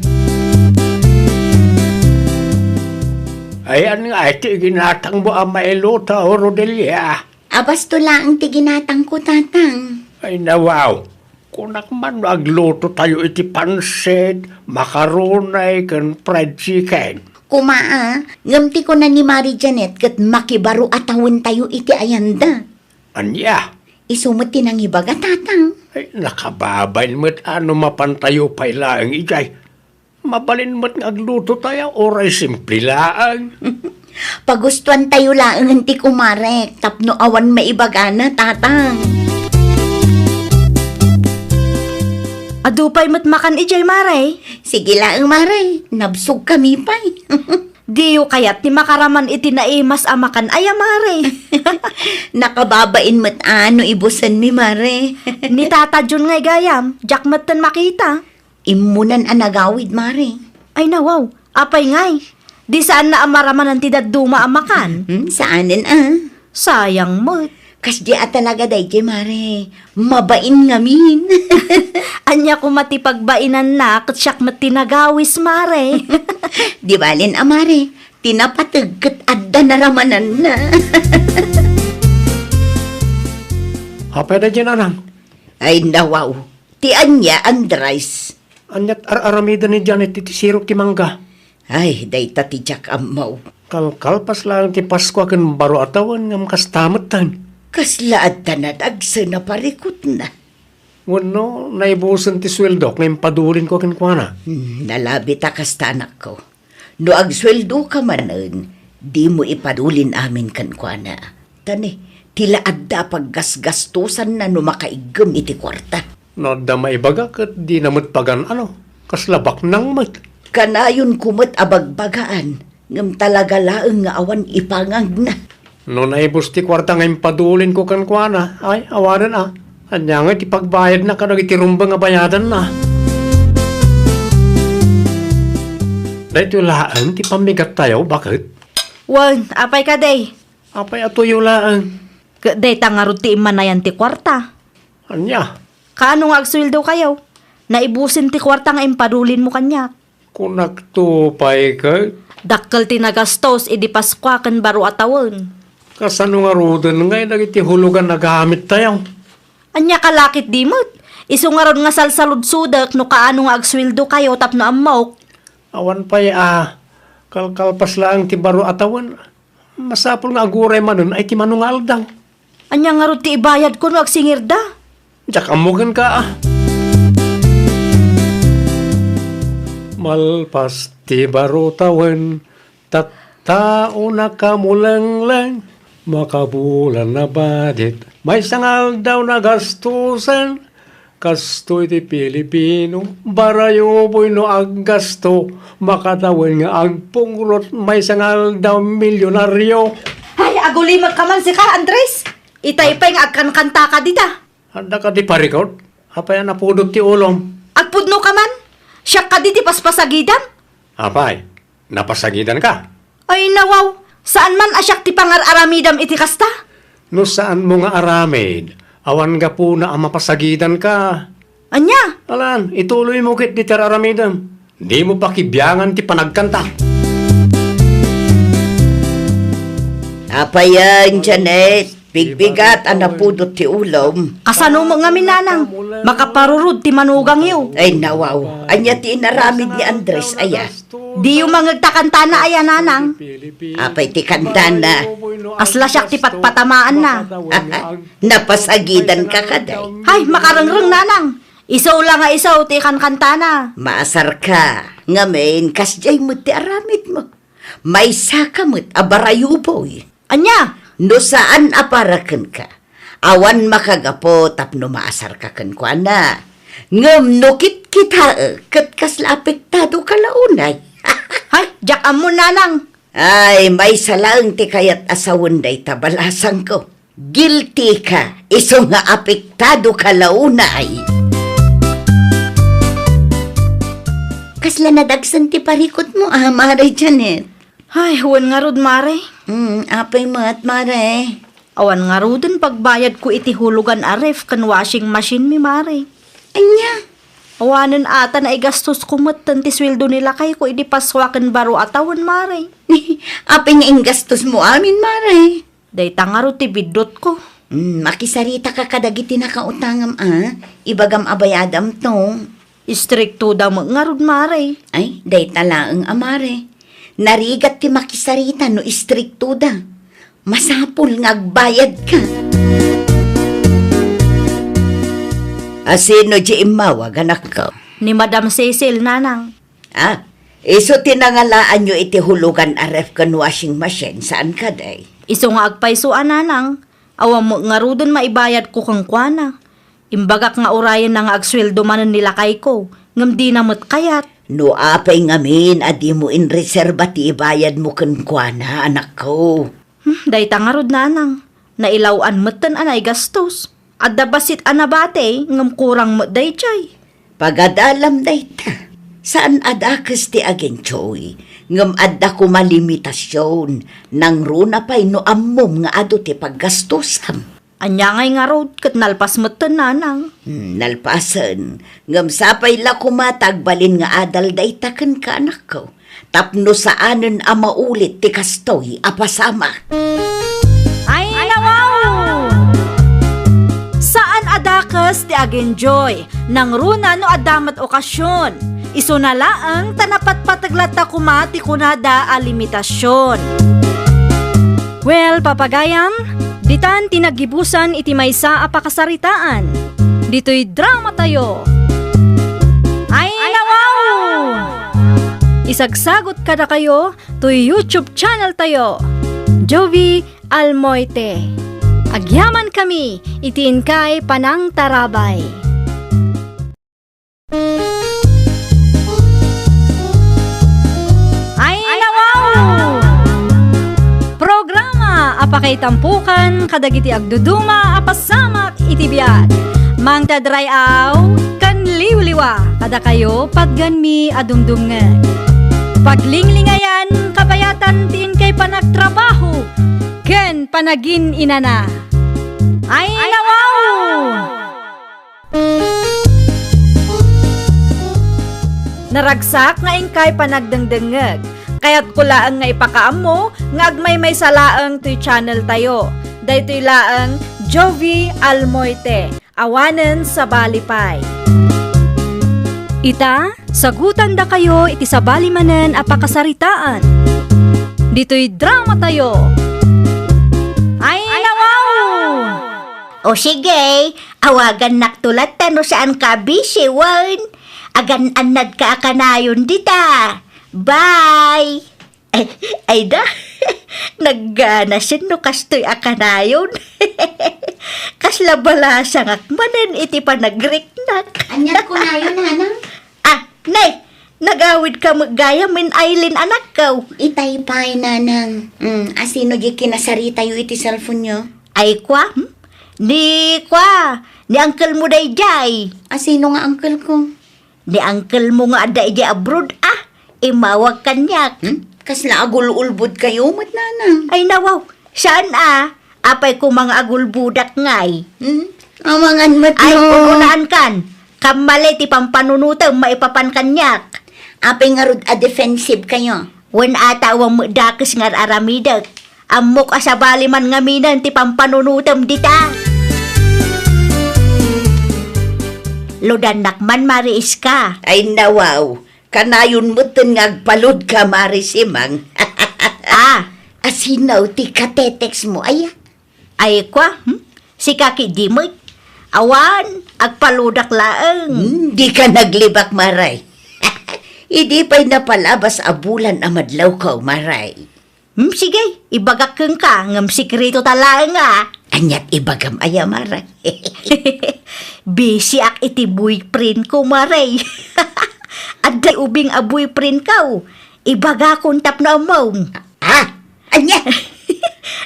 Ayan nga ti ginatangmo a mailuto, Rodelia. A, basto laeng ti ginatangko, Tatang. Ay, nawaw. Kunak man no agluto tayo iti pansit, makaroni, ken fried chicken. Kuma a, ngem ti kuna ni Mari Janet ket makibaro a tawen tayo iti ayanda. Ania? Isu met ti nangibaga, Tatang. Ay, nakababain met a no mapan tayo pay laeng idiay. Mabalin met nga agluto tayo, uray simple laeng. Pagustuan tayo laengen ti kumarek tapno awan maibagana, Tatang. Adu pay met makan idiay, Mare. Sige laeng, Mare. Nabsog kami pay. Diyo kayat ti makaraman iti naimas a makan aya, Mare? Nakababain met a no ibusenmi, Mare. Ni Tata Jun ngay gayam, diak metten makita. Immunan a nagawid, Mare. Ay, nawaw. Apay ngay? Di saanna a maramanan ti dadduma a makan? Hmm, saanen a. Sayang met. Kasdi a talaga daydiay, Mare. Mabain ngamin. Ania koma ti pagbainanna ket siak met ti nagawis, Mare. Di balen a, Mare. Ti napateg ket adda naramananna. Apay daydiay, Nanang? Ay, nawaw. Ti ania, Andres? Aniat ar-aramiden ni Janet iti sirok ti mangga? Ay, dayta ti diak ammo. Kalkalpas laeng ti Paskua ken baro a tawen ngem kasta metten. Kasla adda nadagsen a parikutna. Wenno, naibusen ti sueldok nga impadulinko kenkuana. Hmm, nalabit a kasta, anakko. No agsueldoka manen, dimo ipadulin amin kenkuana. Ta ne, ti la adda a paggasgastosanna no makaiggem iti kuarta. No adda maibaga ket dina met pagan-ano, kasla baknang met. Kanayonko met a bagbagaan, ngem talaga laeng nga awan ipangagna. No naibus ti kuarta nga impadulinko kenkuana, ay, awanen a. Ania ngay ti pagbayadna kadagiti rumbeng a bayadanna? Daytoy laeng ti pammigattayo, baket? Wen, apay kadi? Apay a tuyo laeng? Ket dayta ngarud ti immanayan ti kuarta. Ania? Kaano nga agsueldokayo? Naibusen ti kuarta nga impadulinmo kaniak. Kunakto pay ket? Dakkel ti nagastos idi Paskua ken baro a tawen. Kasano ngaruden ngay dagiti hulogan a gamittayo? Ania ka la ketdi met? Isu ngarud nga salsaludsodek no kaano nga agsueldokayo tapno ammok. Awan pay a, kalkalpas laeng ti baro a tawen. Masapul nga aguray manen ay ti mano nga aldaw. Ania ngarud ti ibayadko no agsingirda? Diak ammo kenka, a. Malpas ti baro tawen, tattao nakamulengleng, makabulan a badit. Maysa nga aldaw nagastosen, Kastoy ti Pilipino, barayuboy no aggasto, makatawen nga agpungrot maysa nga aldaw milyonaryo. Ay, agulimekka man sika, Andres. Itay pay nga agkankantaka dita. Adda kadi parikut? Apay a napudot ti ulom? Agpudnoka man. Siak kadi ti paspasagidam? Apay, napasagidanka? Ay, nawaw, saan man a siak ti pangar-aramidam iti kasta? No saanmo nga aramid, awan gapuna a mapasagidanka. Ania? Alan, ituloymo ketdi ti ar-aramidem. Dimo pakibiangan ti panagkanta. Apayen, Janet? Bigbigat a napudot ti ulom. Kasano met ngamin, nanang? Makaparurod ti manugangyo. Ay, nawaw. Ania ti inaramid ni Andres, aya? Diyo mangeg ta kantana, aya, nanang? Apay ti kantana? Kasla siak ti patpatamaanna. Napasagidanka kadi? Hay, makarengreng, nanang. Isu la nga isu ti kankantana. Maasarka. Ngamin, kasdiay met ti aramidmo. Maysaka met a barayuboy. Ania? No saan a para kenka, awan makagapu tapno maasarka kenkuana. Ngem no kitkitaek, ket kasla apektado ka la unay. Hay, diak ammo, nanang. Ay, maysa laeng ti kayat a sawen dayta balasangko. Guilty ka, isu nga apektado ka la unay. Kasla nadagsen ti parikutmo, a, Mare Janet? Ay, wen ngarud, Mare. Mm, apay met, Mare? Awan ngaruden pagbayadko iti hulugan a ref ken washing machine mi, Mare. Ania? Awanen ata naigastosko metten ti sueldo ni lakayko idi Paskua ken baro a tawen, Mare. Apay nga inggastosmo amin, Mare? Dayta ngarud ti biddutko. Mm, makisaritaka kadagiti nakautangem, a? Ibagam a bayadamto. Istriktoda met ngarud, Mare. Ay, dayta laeng a, Mare. Narigat ti makisarita no istriktoda. Masapul nga agbayadka. A, sino diay immawag, anakko? Ni Madam Cecil, nanang. A, isu ti nangalaanyo iti hulugan a ref ken washing machine, saan kadi? Isu nga agpayso a, nanang. Awan met ngaruden maibayadko kenkuana. Imbagak nga urayenna nga agsueldo manen ni lakayko, ngem dina met kayat. No apay ngamin a dimo inreserba ti ibayadmo kenkuana, anakko? Hmm, dayta ngarud, nanang. Nailaw-an metten a naigastos. Adda bassit a nabati, ngem kurang met daydiay. Pagadalam dayta. Saan a dakes ti agentoy, ngem adda koma limitasion, nangruna pay no ammom nga adu ti paggastosam. Ania ngay ngarud ket nalpas metten, nanang? Hmm, nalpasen. Ngem sapay la koma ta agbalin nga adal dayta kenka, anakko, tapno saanen a maulit ti kastoy a pasamak. Ay, nawaw! Saan a dakes ti agentoy, nangruna no adda met okasion. Isuna laeng ta napatpateg latta koma ti kunada a limitasion. Well, papagayam, ditan ti naggibusan iti maysa a pakasaritaan. Ditoy dramatayo. Ay, nawaw! Isagsagot kadakayo toy YouTube channel tayo, Jovie Almoite. Agyamankami iti inkay panangtarabay. Ay, nawaw! Programa a pakaitampokan kadagiti agduduma a pasamak iti biag. Mangted ray-aw ken liwliwa kadakayo patgenmi a dumdumngeg. Paglinglingayan, kabayatan ti inkay panagtrabaho ken panagin-inana. Ay, nawaw! Naragsak nga inkay panagdengdengngeg. Kayatko laeng nga ipakaammo nga agmaymaysa laeng toy channel tayo. Daytoy laeng Jovie Almoite, awanen sabali pay. Ita, sagutandakayo iti sabali manen a pakasaritaan. Ditoy dramatayo. Ay, nawaw! O sige, awagannakto latta no saanka a busy wen. Agan-annadka a kanayon dita. Bye! Ay, ay da, nagganasen no kastoy a kanayon. Kasla balasangak manen iti panagriknak. Anian kunayon, nanang? Ah, nay, nagawidka met gayam, Eileen, anakko. Itay pay, nanang. Mm, a, sino di kinasaritayo iti cellphone-yo? Ay, kua, hmm? Ni, kua, ni uncle mo daydiay. A, sino nga uncle ko? Ni uncle mo nga adda idiay abroad, ah, imawag kaniak. Hmm? Kasla agul-ulbodkayo met, nanang? Ay, nawaw. Saan, ah? Apay koma nga agulbodak ngay? Hmm? Amangan met. Ay, no. Un-unaan kan. Kammali ti pampanunotem maipapan kaniak. Apay ngarud a defensive kayo? Wen, ata awan met dakes nga ar-aramidek. Ammok a sabali man ngaminen ti pampanunotem dita. Ludannak man, Mare Iska. Ay, nawaw. Kanayon metten nga agpaludka, Mare Simang. Ah. Asino ti katetext mo, aya? Ay, kwa, hmm? Sika ketdi met. Awan, agpaludak laeng. Hmm, dika naglibak, Maray. Idi pay napalabas a bulan a madlawko, Maray. Hmm, sige, ibagak kenka, ngem sekreto ta laeng, ah. Aniat ibagam aya, Maray? Busy ak iti boyfriend ko, Maray. Adda ubing a boyfriend ko. Ibagakon tapno ammom. Ah, ania?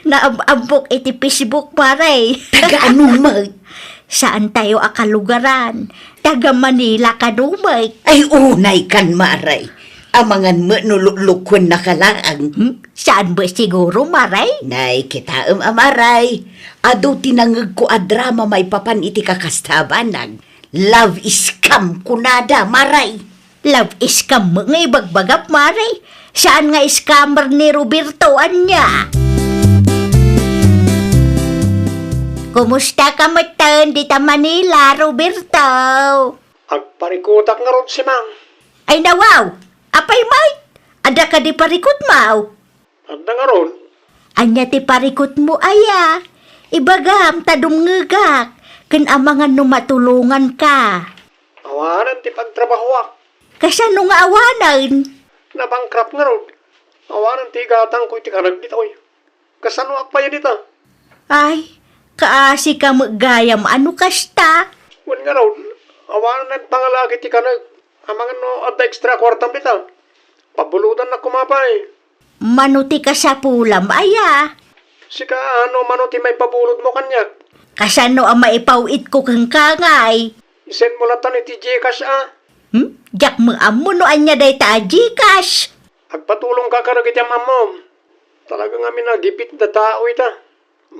Naam-ammok iti Facebook, Maray. Taga ano met? Saan tayo a kalugaran? Taga Manila kano met? Ay, unay kan, Maray. Amangan met no luklukuennaka laeng. Hmm? Saan met siguro, Maray? Nay, kitaem a, Maray. Adu ti nangegko a drama maipapan iti kakasta a banag. Love scam kunada, Maray. Love scam met nga ibagbagam, Maray. Saan nga scammer ni Roberto, ania? Kumusta ka metten dita Manila, Roberto? Agparikutak ngarud, Simang. Ay, nawaw! Apay met? Adda kadi parikutmo? Adda ngarud. Ania ti parikutmo aya? Ibagam ta dumngegak, ken amangan no matulonganka. Awanen ti pagtrabahoak. Kasano nga awanen? Nabankrupt ngarud. Awanen ti igatangko iti kaneg ditoy. Kasanoak pay dita? Ay, kaasi ka met gayam a no kasta. Wen ngarud, awanen pangalagi ti kaneg. Amangan no adda extra kuartam dita. Pabulodannak koma pay. Mano ti kasapulam aya? Sika, ano mano ti maipabulodmo kaniak? Kasano a maipaw-itko kenka ngay? Isend mo latan iti Gcash a. Hmm? Diak met ammo no ania dayta a Gcash. Agpatulongka kadagiti am-ammom. Talaga ngamin a gipit da tao ita.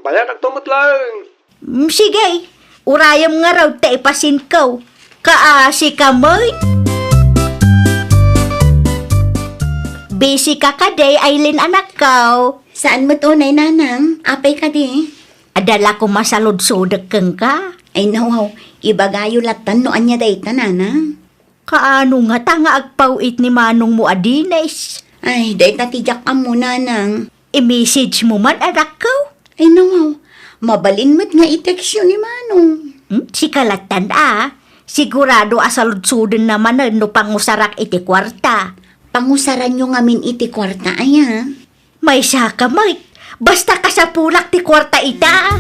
Bayadakto met laeng. Mm, sige. Urayem ngarud ta ipasendko. Kaasi ka met. Busy ka kadi, Aileen, anakko? Saan met unay, nanang. Apay kadi? Adda la koma saludsodek kenka. Ay, nawaw. Ibagayo latan no ania dayta, nanang. Kaano ngata nga agpaw-it ni manongmo a Dennis? Ay, dayta ti diak ammo, nanang. I-message mo man, anakko? Ay, nawaw. Mabalin met nga i-textyo ni manong. Hmm? Sika latan a. Sigurado a saludsodenna manen no pangusarak iti kuarta. Pangusaranyo ngamin iti kuarta, aya? Maysa ka met. Basta kasapulak ti kuarta ita.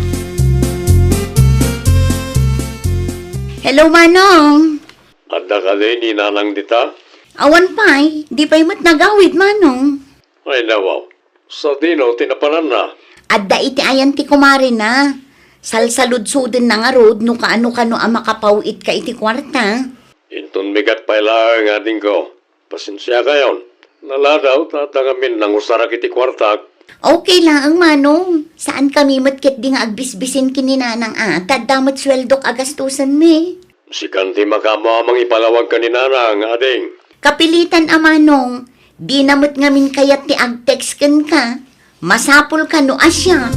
Hello, manong. Adda kadi ni nanang dita? Awan pay, di pay met nagawid, manong. Ay, nawaw. Sadino ti napananna? Adda iti ayan ti kumarena. Salsaludsodenna ngarud no kaano-kano a makapaw-itka iti kuarta. Inton bigat pay laeng, adingko. Pasensiakayon. Naladaw ta adda ngamin nangusarak iti kuartak. Okay laeng, manong. Saankami met ketdi nga agbisbisin ken ni nanang a, ta adda met sueldok a gastusenmi. Sikan ti makaammo a mangipalawag ken ni nanang, ading. Kapilitan a, manong. Dina met ngamin kayat ti ag-text kenka. Masapul kano a siak.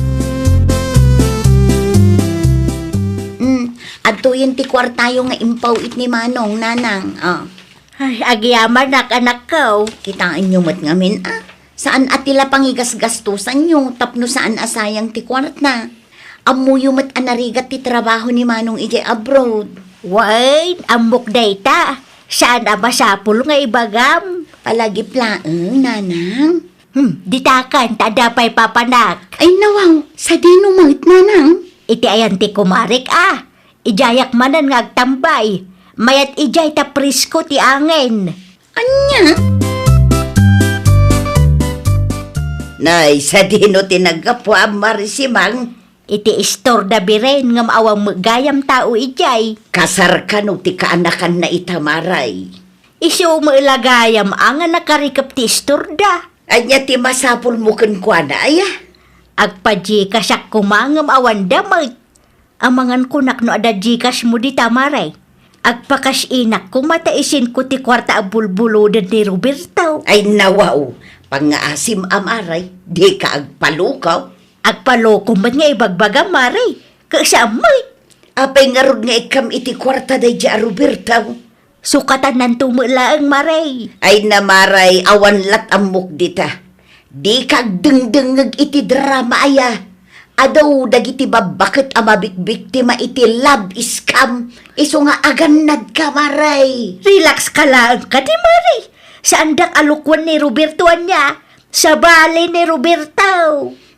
Mm, adtoyen ti kuartayo nga impaw-it ni manong, nanang. Ah. Ay, agyamanak, anakko. Kitaenyo met ngamin, ah. Saan a ti la pangigasgastosanyo tapno saan a sayang ti kuarta. Ammoyo met a narigat ti trabaho ni manong idiay abroad. Wen, ammok dayta. Saan a masapul nga ibagam. Palagip laeng, nanang. Hmm, ditakan, ta adda pay papanak. Ay, nawaw, sadino met, nanang? Iti ayan ti kumarek, ah. Idiayak manen nga agtambay. Mayat idiay ta presko ti angin. Ania? Nay, sadino ti naggapuam, Marisimang? Iti istorda biren ngem awan met gayam tao idiay. Kasar kano ti kaanakanna ita, Maray? Isu met la gayam a nga nakarikep ti istorda. Ania ti masapulmo kenkuana, aya? Agpa-Gcashak koma ngem awanda met. Amangan kunak no adda Gcash mo dita, Maray. Agpa-cash inak koma ta isin ko ti kuarta a bulbuloden ni Roberto. Ay, nawaw. Pangngaasim a, Maray. Dika agpaloko. Agpaloko met nga ibagbaga, Maray. Kasam met. Apay ngarud nga ikkam iti kuarta daydi a Roberto? Sukatananto met laeng, Maray. Ay na, Maray, awan lat ammok dita. Dika agdengdengngeg iti drama, aya. Adu dagiti babbaket a mabikbiktima iti love scam. Isu nga agannadka, Maray. Relax ka laeng kadi, Maray. Saandak a lukuan ni Roberto ania. Sabali ni Roberto.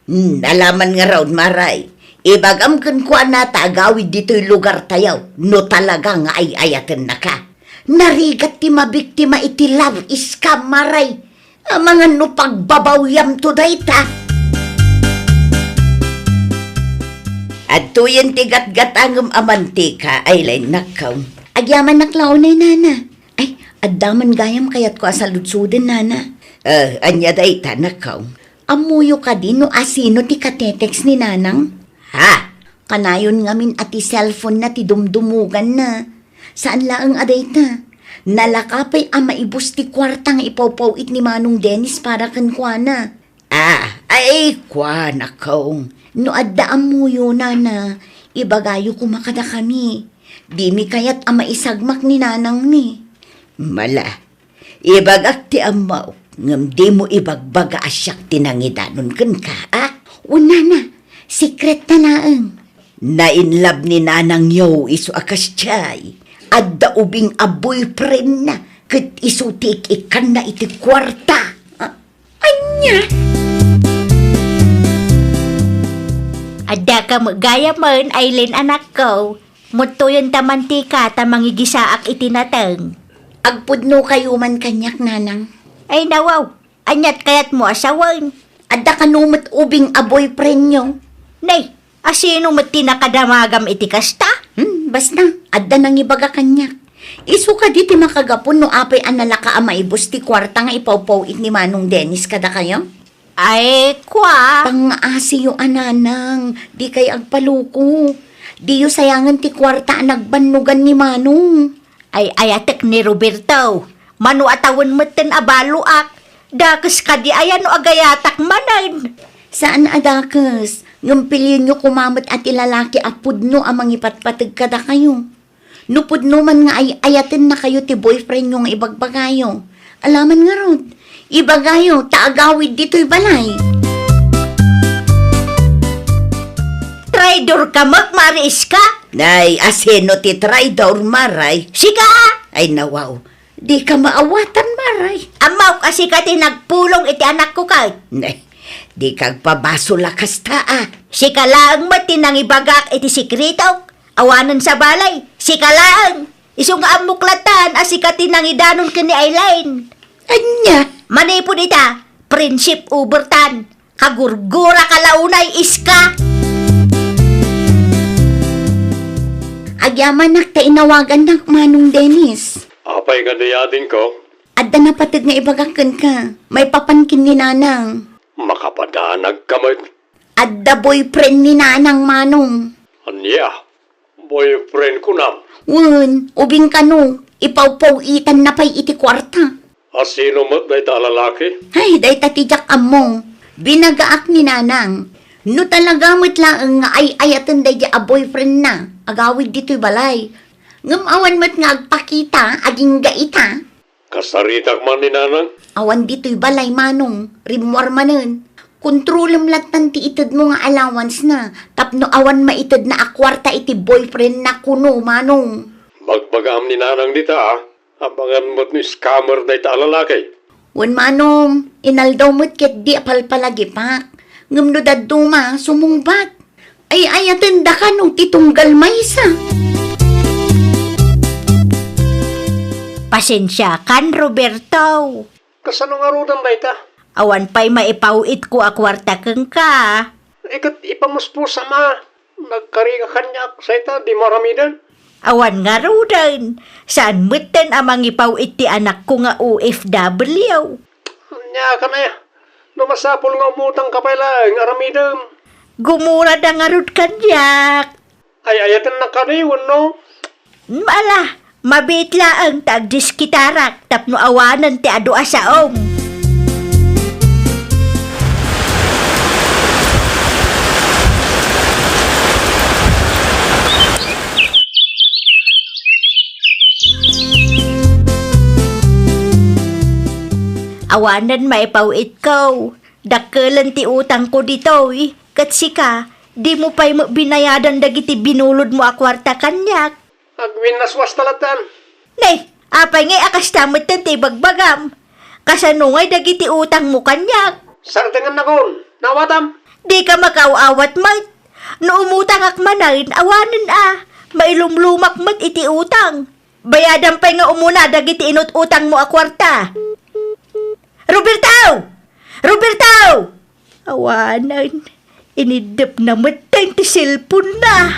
Hmm, alaman ngarud, Maray. Ibagam kenkuana ta agawid ditoy lugartayo no talaga nga ay-ayatennaka. Narigat ti mabiktima iti love scam, Maray. Amangan no pagbabawyamto dayta. Adtoyen ti gatgatangem a mantika, Aileen, nakkaw. Agyamanak la unay, nana. Ay, adda man gayam kayatko a saludsoden, nana. Eh, ania dayta, nakkaw? Ammoyo kadi no asino ti katetext ni Nanang? Ha? Kanayon ngamin a ti cellphone-na ti dumdumuganna. Saan laeng a dayta. Nalaka pay a maibus ti kuarta nga ipawpaw-it ni Manong Dennis para kenkuana. Ah, ay, kuanakong. No adda ammoyo, nana, ibagayo koma kadakami. Dimi kayat a maisagmak ni nanangmi. Mala, ibagak ti ammok, ngem dimo ibagbaga a siak ti nangidanon kenka, a? Wen, nana, secret ta laeng. Nainlove ni nanangyo isu a kasdiay. Adda ubing a boyfriend-na, ket isu ti ik-ikkanna iti kuarta. A? Ania? Adda ka met gayamen, Aileen, anakko. Muttoyen ta mantika ta mangigisaak iti nateng. Agpudno kayo man kaniak, nanang. Ay, nawaw. Aniat kayatmo a sawen? Adda kano met ubing a boyfriend-yo? Nay, asino met ti nakadamagam iti kasta? Hmm, basta, adda nangibaga kaniak. Isu kadi ti makagapu no apay a nalaka a maibus ti kuarta nga ipawpaw-it ni Manong Dennis kadakayo? Ay, kua. Pangngaasiyo a nanang, dikay agpaloko. Diyo sayangen ti kuarta a nagbannogan ni Manong. Ay-ayatek ni Roberto. Mano a tawen metten a baloak. Dakes kadi aya no agayatak manen. Saan a dakes. Ngem pilienyo koma met a ti lalaki a pudno a mangipatpateg kadakayo. No pudno man nga ay-ayatennakayo ti boyfriendyo nga ibagbagayo, alaman ngarud, ibagayo ta agawid ditoy balay. Traidor ka met, Mari Iska! Nay, asino ti traidor, Maray? Sika! Ay, nawaw. Dika maawatan, Maray. Ammok a sika ti nagpulong iti anakko ket. Nay, dika agpabasol a kasta, a. Sika laeng met ti nangibagak iti sekretok. Awanen sabali, sika laeng. Isu nga ammok latan a sika ti nangidanon ken ni Aileen. Ania? Manipud ita, friendship over tan. Kagurgura ka la unay, Iska. Agyamanak ta inawagannak Manong Dennis. Apay nga dayadingko? Adda napateg nga ibagak kenka. Maipapan ken ni Nanang. Makapadanag ka met. Adda boyfriend ni Nanang, Manong. Ania? Boyfriend kunam? Wen, ubing kano, ipawpaw-itanna pay iti kuarta. Asino met dayta a lalaki? Ay, dayta ti diak ammo. Binagaak ni Nanang. No talaga met laeng nga ay-ayaten daydi a boyfriendna, agawid ditoy balay. Ngem awan met nga agpakita, agingga ita. Kasaritak man ni Nanang? Awan ditoy balay, Manong. Rimmuar manen. Kontrolem lattan ti itedmo nga allowance-na, tapno awan maitedna a kuarta iti boyfriend-na kuno, Manong. Bagbagaam ni Nanang dita, a. Abangan met no scammer dayta a lalaki. Wen, Manong, inaldaw met ketdi a palpalagipak. Ngem no dadduma, sumungbat. Ay-ayaten dakano ti tunggal maysa. Pasensiakan, Roberto. Kasano ngaruden dayta? Awan pay maipaw-itko a kuarta kenka. Iket ipamuspos, ama. Nagkari ka kaniak, sayta, di mo aramiden. Awan ngaruden. Saan metten a mangipaw-it ti anakko nga O F W. Ania ka na, no masapul nga umutang ka pay laeng, aramidem. Gumurada ngarud kaniak. Ay-ayatennak kadi, wenno? Ala, mabiit laeng ta agdiskitarak tapno awanen ti adu a saom. Awanen maipaw-itko. Dakkelen ti utangko ditoy, ket sika, dimo pay met binayadan dagiti binulodmo a kuarta kaniak. Agwinnaswasta lattan. Ne, apay ngay a kasta metten ti ibagbagam? Kasano ngay dagiti utangmo kaniak? Sardengannakon, naawatam. Dika makaaw-awat met. No umutangak manen, awanen a, mailumlumak met iti utang. Bayadam pay nga umuna dagiti inut-utangmo a kuarta. Roberto! Roberto! Awanen, iniddepna metten ti cellphone-na.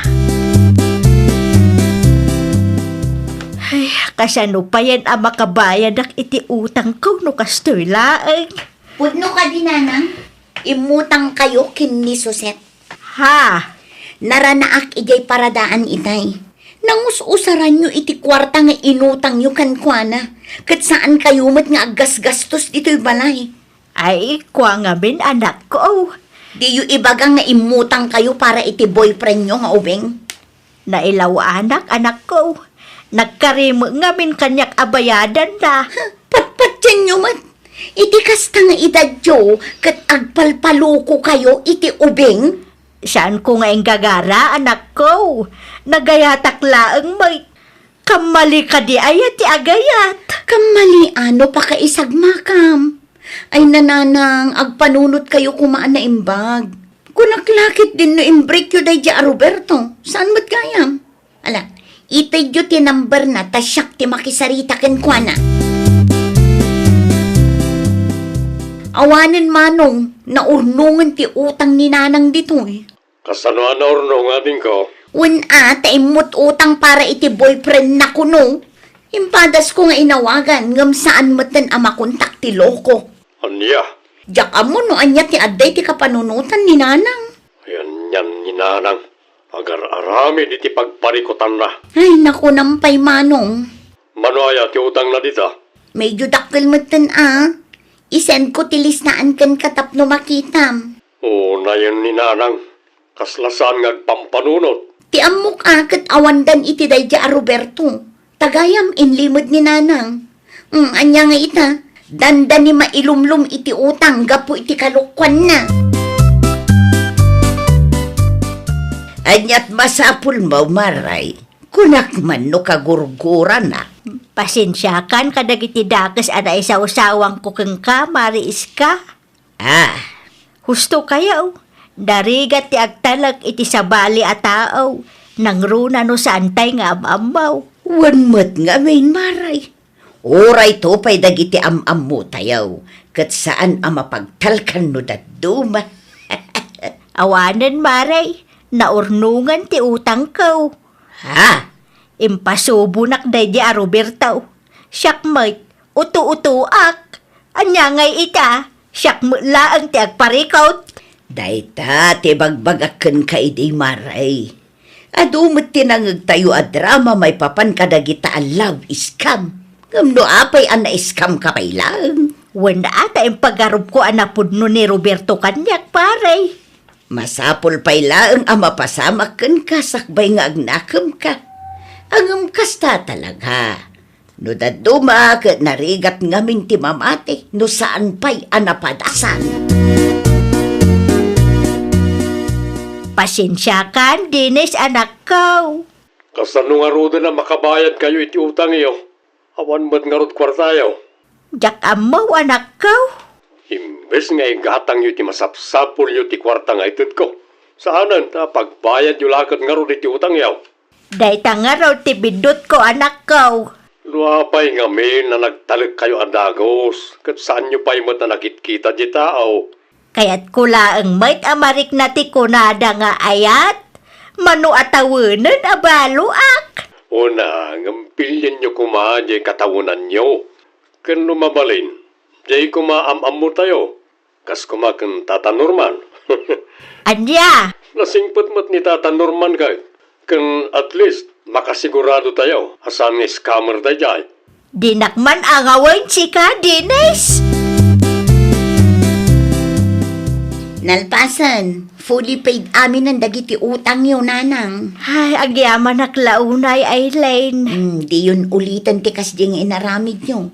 Ay, kasano payen a makabayadak iti utangko no kastoy laeng? Pudno kadi, nanang? Immutangkayo ken ni Suset. Ha? Naranaak idiay paradaan itay. Nangus-usaranyo iti kuarta nga inutangyo kenkuana, ket saankayo met nga aggasgastos ditoy balay. Ay, kua ngamin, anakko. Diyo ibaga nga immutangkayo para iti boyfriendyo nga ubing? Nailaw-anak, anakko. Nagkari met ngamin kaniak a bayadanna. Patpatienyo met. Iti kasta nga edadyo, ket agpalpalokokayo iti ubing? Saanko nga inggagara, anakko. Nagayatak laeng met. Kammali kadi aya ti agayat? Kammali a no pakaisagmakam. Ay, nanang, agpanunotkayo koma a naimbag. Kunak la ketdin no imbreakyo daydiay a Roberto. Saan met gayam? Ala, itedyo ti number-na ta siak ti makisarita kenkuana. Awanen, manong, naurnongen ti utang ni nanang ditoy. Kasano a naurnong, adingko? Wen a, ta immut-utang para iti boyfriend-na kuno. Impadasko nga inawagan, ngem saan metten a makontak ti loko. Ania? Diak ammo no ania ti adda iti kapanunotan ni nanang. Ay, anian ni nanang? Agar-aramid iti pagparikutanna. Ay, nakunam pay, manong. Mano aya ti utangna dita? Medyo dakkel metten a. I-send ko ti listaan kenka tapno makitam. Unayen ni nanang. Kasla saan nga agpampanunot. Ti ammok a ket awandan iti daydiay a Roberto. Tagayam inlimed ni nanang. Mm, ania nga ita, dandani mailumlom iti utang gapu iti kalokuanna. Aniat masapulmo, Maray? Kunak man no kagurgurana. Pasensiakan kadagiti dakes a naisawsawangko kenka, Mari Iska. Ah. Husto kayo, narigat ti agtalek iti sabali a tao, nangruna no saantay nga am-ammo. Wen met ngamin, Maray. Uray to pay dagiti am-ammo tayo, ket saan a mapagtalkan no dadduma. Awanen, Maray, naurnongan ti utangko. Ha? Impasubonak daydi a Roberto. Siak met, uto-utoak. Ania ngay ita? Siak met laeng ti agparikot. Dayta ti bagbagak kenka idi, Maray. Adu met ti nangegtayo a drama maipapan kadagita a love scam. Ngem no apay a na-scam ka pay laeng? Wen a ta impagarupko a napudno ni Roberto kaniak, pare. Masapul pay laeng a mapasamak kenka sakbay nga agnakemka. Ngem kasta talaga. No dadduma ket narigat ngamin ti mamati, no saan pay a napadasan. Pasensiakan, Dennis, anakko. Kasano ngaruden a makabayadkayo iti utangyo? Awan met ngarud kuartayo. Diak ammo, anakko. Imbes nga igatangyo iti masapsapulyo ti kuarta nga itedko, saanen ta pagbayadyo la ket ngarud iti utangyo. Dayta ngarud ti biddutko, anakko. No apay ngamin a nagtalekkayo a dagus, ket saanyo pay met a nakitkita ti tao, Kayatko laeng met a marikna ti kunada nga ayat, mano a tawenen a baloak. Una, ngem pilienyo koma diay katawenanyo. Ken no mabalin, diay koma am-ammotayo. Kas koma ken Tata Norman. Ania? Nasingpet met ni Tata Norman kay. Ken at least, makasiguradotayo a saan nga scammer daydiay. Dinak man angawen sika, Dennis. Nalpasen, fully paid aminen dagiti utangyo, nanang. Ay, agyamanak la unay, Aileen. Hmm, diyon uliten ti kasdi nga inaramidyo.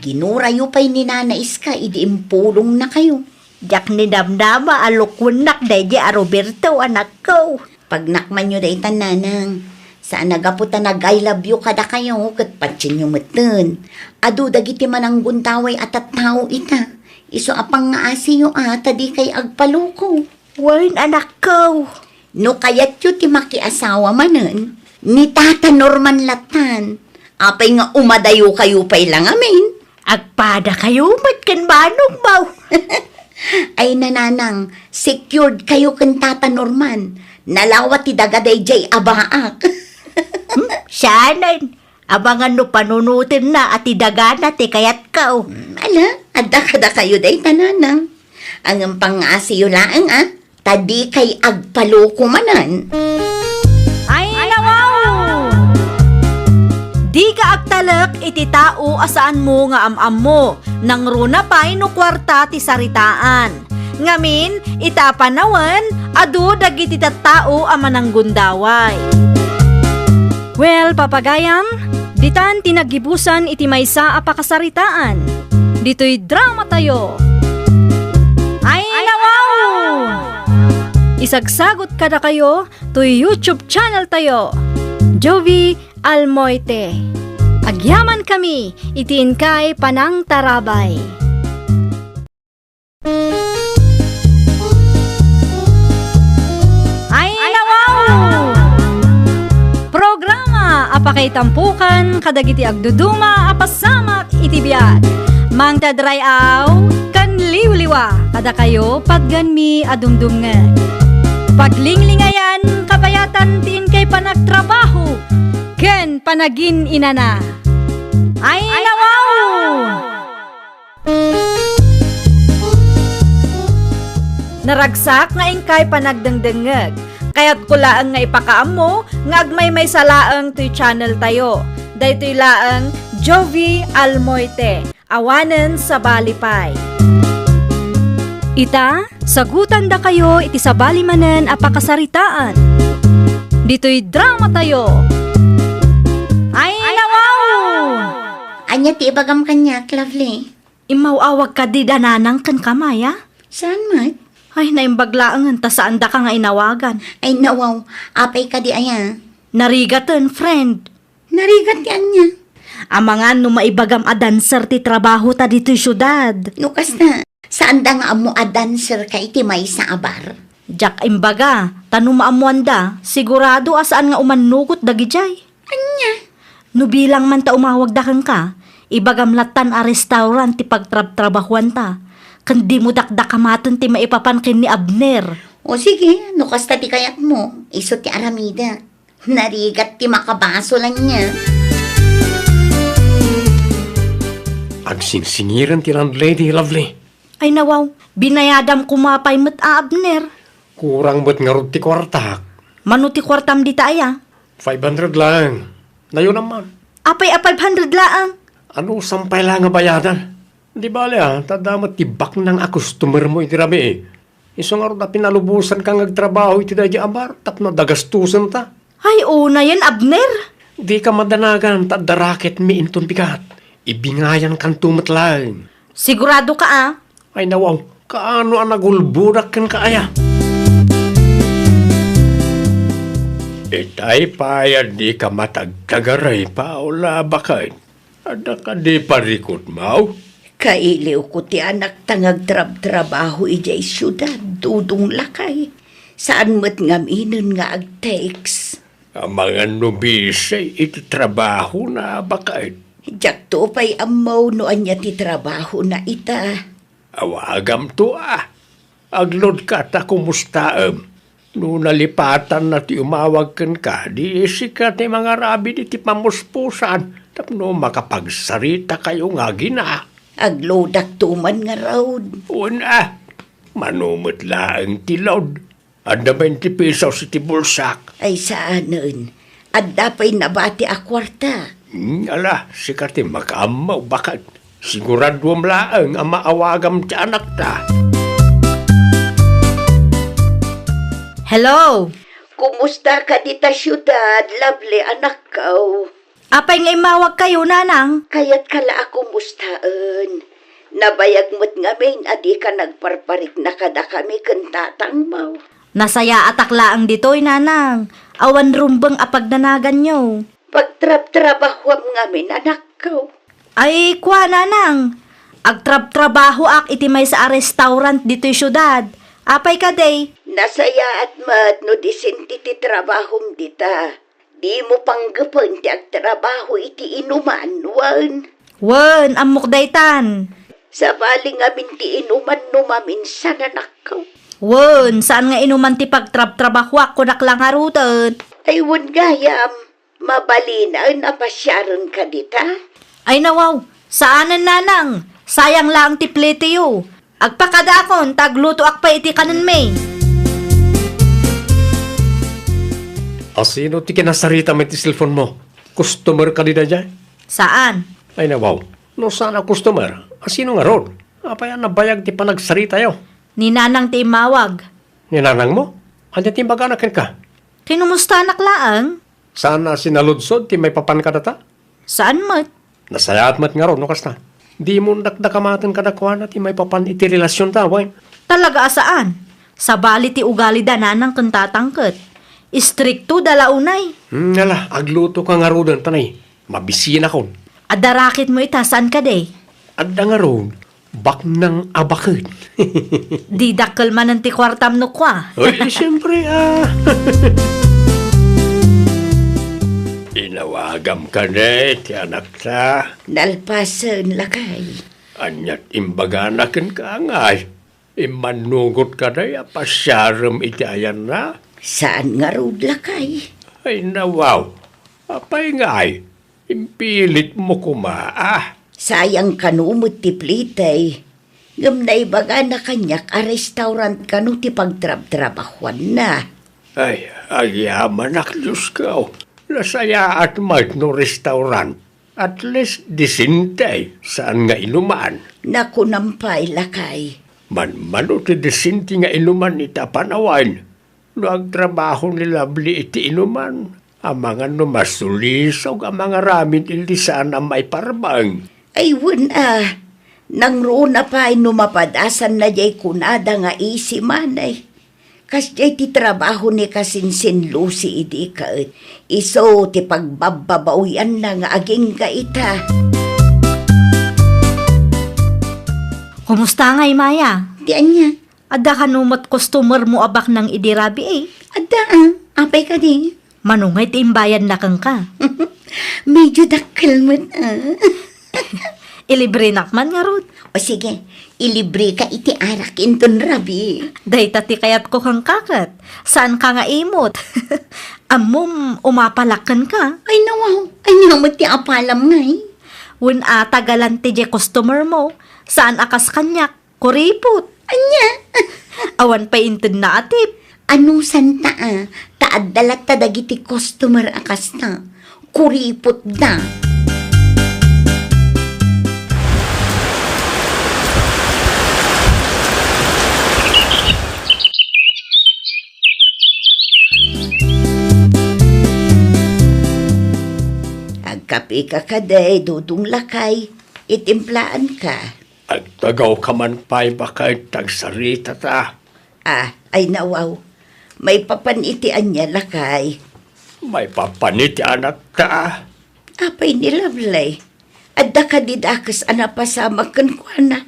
Ginurayo pay ni Nana Iska idi impulongnakayo. Diak ninamnama a lukuennak daydi a Roberto, anakko. Pagnakmanyo daytan, nanang. Saan a gapu ta nag-I love you kadakayo ket patienyo metten. Adu dagiti mananggundaway a tattao ita. Isu a pangngaasiyo a ta dikay agpaloko. Wen, anakko. No kayatyo ti makiasawa manen, ni Tata Norman lattan. Apay nga umadayokayo pay la ngamin? Agpadakayo met ken manongmo. Ay, nanang, secured kayo ken Tata Norman. Nalawa ti daga daydiay a baak. Hmm, saanen. Amangan no panunotenna a ti dagana ti kayatko. Hmm, ala, adda kadakayo dayta, nanang. Ngem pangngaasiyo laeng, a? Ta dikay agpaloko manen. Ay, nawaw! Dika agtalek iti tao a saanmo nga am-ammo, nangruna pay no kuarta ti saritaan. Ngamin, ita a panawen, adu dagiti tattao a mananggundaway. Well, papagayam, ditan ti naggibusan iti maysa a pakasaritaan. Ditoy dramatayo. Ay, nawaw! Isagsagot kadakayo toy YouTube channel tayo, Jovie Almoite. Agyaman kami iti inkay panangtarabay. Ay, nawaw! Programa a pakaitampukan kadagiti agduduma a pasamak iti biag. Mangted ray-aw ken liwliwa kadakayo patgenmi a dumdumngeg. Paglinglingayan kabayatan ti inkay panagtrabaho ken panagin-inana. Ay, nawaw! Naragsak nga inkay panagdengdengngeg. Kayatko laeng nga ipakaammo nga agmaymaysa laeng toy channel tayo. Daytoy laeng Jovie Almoite, awanen sabali pay. Ita, sagutandakayo iti sabali manen a pakasaritaan. Ditoy dramatayo. Ay, nawaw! Ania ti ibagam kaniak, Lovely? Immaw-awag kadi da nanang ken kamaya? Saan met? Ay, naimbag laengen ta saandaka nga inawagan. Ay, nawaw. Apay kadi aya? Narigaten, friend. Narigat ti ania? Amangan no maibagam a dancer ti trabaho ta ditoy siudad. No kasta, saanda nga ammo a dancer ka iti maysa a bar? Diak imbaga, ta no maammoanda, sigurado a saan nga umannugot dagidiay. Ania? No bilang man ta umawagda kenka, ibagam lattan a restaurant ti pagtrabtrabahuanta, ken dimo dakdakamaten ti maipapan ken ni Abner. O sige, no kasta ti kayatmo, isu ti aramidek. Narigat ti makabasol ania. Agsingsingiren ti landlady, Lovely. Ay nawaw, binayadam koma pay met a, Abner. Kurang met ngarud ti kuartak. Mano ti kuartam dita aya? Five hundred laeng. Nayonam man. Apay a five hundred laeng? Anusam pay la nga bayadan? Di bale a, ta adda met ti baknang a customer mo iti rabii. Isu ngarud a pinalubosanka nga agtrabaho iti daydi a bar tapno adda gastosenta. Ay, unayen, Abner. Dika madanagan ta adda racketmi inton bigat. Ibingayankanto met laeng. Siguradoka a? Ay nawaw, kaano a nagulbodak kenka aya? Itay pay a dika matagtagaray, Paula, baket. Adda kadi parikutmaw? Kailiwko ti anakta nga agtrabtrabaho idiay siudad, Dodong lakay. Saan met ngaminen nga agtext. Amangan no busy iti trabahona, baket. Diakto pay ammo no ania ti trabahona ita. Awagamto a. Aglodka ta kumustaem. No nalipatanna ti umawag kenka, di sika ti mangaramid iti pamuspusan tapno makapagsarita kayo nga agina. Aglodakto man ngarud. Wen a, mano met laeng ti lod. Adda bainte pesos iti bulsak. Ay, saanen. Adda pay nabati a kuarta. Hmm, ala, sika ti makaammo, baket. Siguraduem laeng a maawagam ti anakta. Hello? Kumusta ka dita siudad, Lovely, anakko? Apay nga immawag kayo, nanang? Kayatka la a kumustaen. Nabayag met ngamin a dika nagparparikna kadakami ken tatangmo. Nasayaatak laeng ditoy, nanang. Awan rumbeng a pagnanaganyo. Pagtrabtrabahuam ngamin, anakko. Ay, kua, nanang. Agtrabtrabahoak iti maysa a restaurant ditoy siudad. Apay kadi? Nasayaat met no disente ti trabahom dita. Dimo panggepen ti agtrabaho iti inuman, wen? Wen, ammok daytan. Sabali ngamin ti inuman no maminsan, anakko. Wen, saan nga inuman ti pagtrabtrabahoak, kunak la ngaruden. Ay, wen gayam, mabalinaen a pasiarenka dita? Ay, nawaw, saanen, nanang. Sayang laeng ti pliteyo. Agpakadaakon ta aglutoak pay iti kanenmi. Asino ti kinasaritam iti cellphone mo? Customer kadi daydiay? Saan. Ay, nawaw. No saan a customer, asino ngarud? Apay a nabayag ti panagsaritayo? Ni nanang ti immawag. Ni nanang mo? Ania ti imbagana kenka? Kinumustanak laeng. Saan a sinaludsod ti maipapan kadata? Saan met. Nasayaat met ngarud no kasta. Dimo dakdakamaten kadakuana ti maipapan iti relasionta, wen? Talaga a saan. Sabali ti ugalida nanang ken tatang ket. Istriktoda la unay. Hmm, ala, aglutoka ngaruden, ta nay, mabisinakon. Adda racketmo ita, saan kadi? Adda ngarud. Baknang a baket. Di dakkel manen ti kuartam no kua. Ay, siyempre, ah. Inawagam kadi ti anakta. Nalpasen, lakay. Aniat imbagana kenka ngay? Immannugot kadi a pasiarem iti ayanna? Saan ngarud, lakay. Ay, nawaw. Apay ngay? Impilitmo koma, ah. Sayang kano met ti plitay. Ngem naibagana kaniak a restaurant kano ti pagtrabtrabahuanna. Ay, agyamanak, Diosko. Nasayaat met no restaurant. At least, disente, saan nga inuman. Nakunam pay, lakay. Manmano ti disente nga inuman ita panawen. No agtrabaho ni Lovely iti inuman, amangan no masulisog a mangaramid idi saan a maiparbeng. Ay, wen a, nangruna pay no mapadasanna jay kunada nga isi manay. Kasjay ti trabaho ni kasinsin Lucy idi ket isu ti pagbabbabawianna nga agingga ita. Kumusta ngay, Maya? Ti ania? Adda kano met customer mo a baknang idi rabii? Adda, ah. Apay kadi? Mano ngay ti imbayadna kenka? Medyo dakkel met, ah. Ilibrenak man ngarud. O sige, ilibreka iti arak inton rabii. Dayta ti kayatko kenka ket. Saanka nga imot. Ammom, umapalak kenka. Ay, nawaw. Ania met ti apalam ngay? Wen a, ta galante jay customer mo. Saan a kas kaniak. Kuripot. Ania? Awan pay intedna a tip. Anusanta a, ta adda latta dagiti customer a kasta. Kuripotda. Agkapeka kadi, Dudong lakay, itimplaanka. Agtugawka man pay baket ta agsaritata. Ah, ay nawaw. Maipapan iti ania, lakay? Maipapan iti anakta. Apay ni Lovely? Adda kadi dakes a napasamak kenkuana?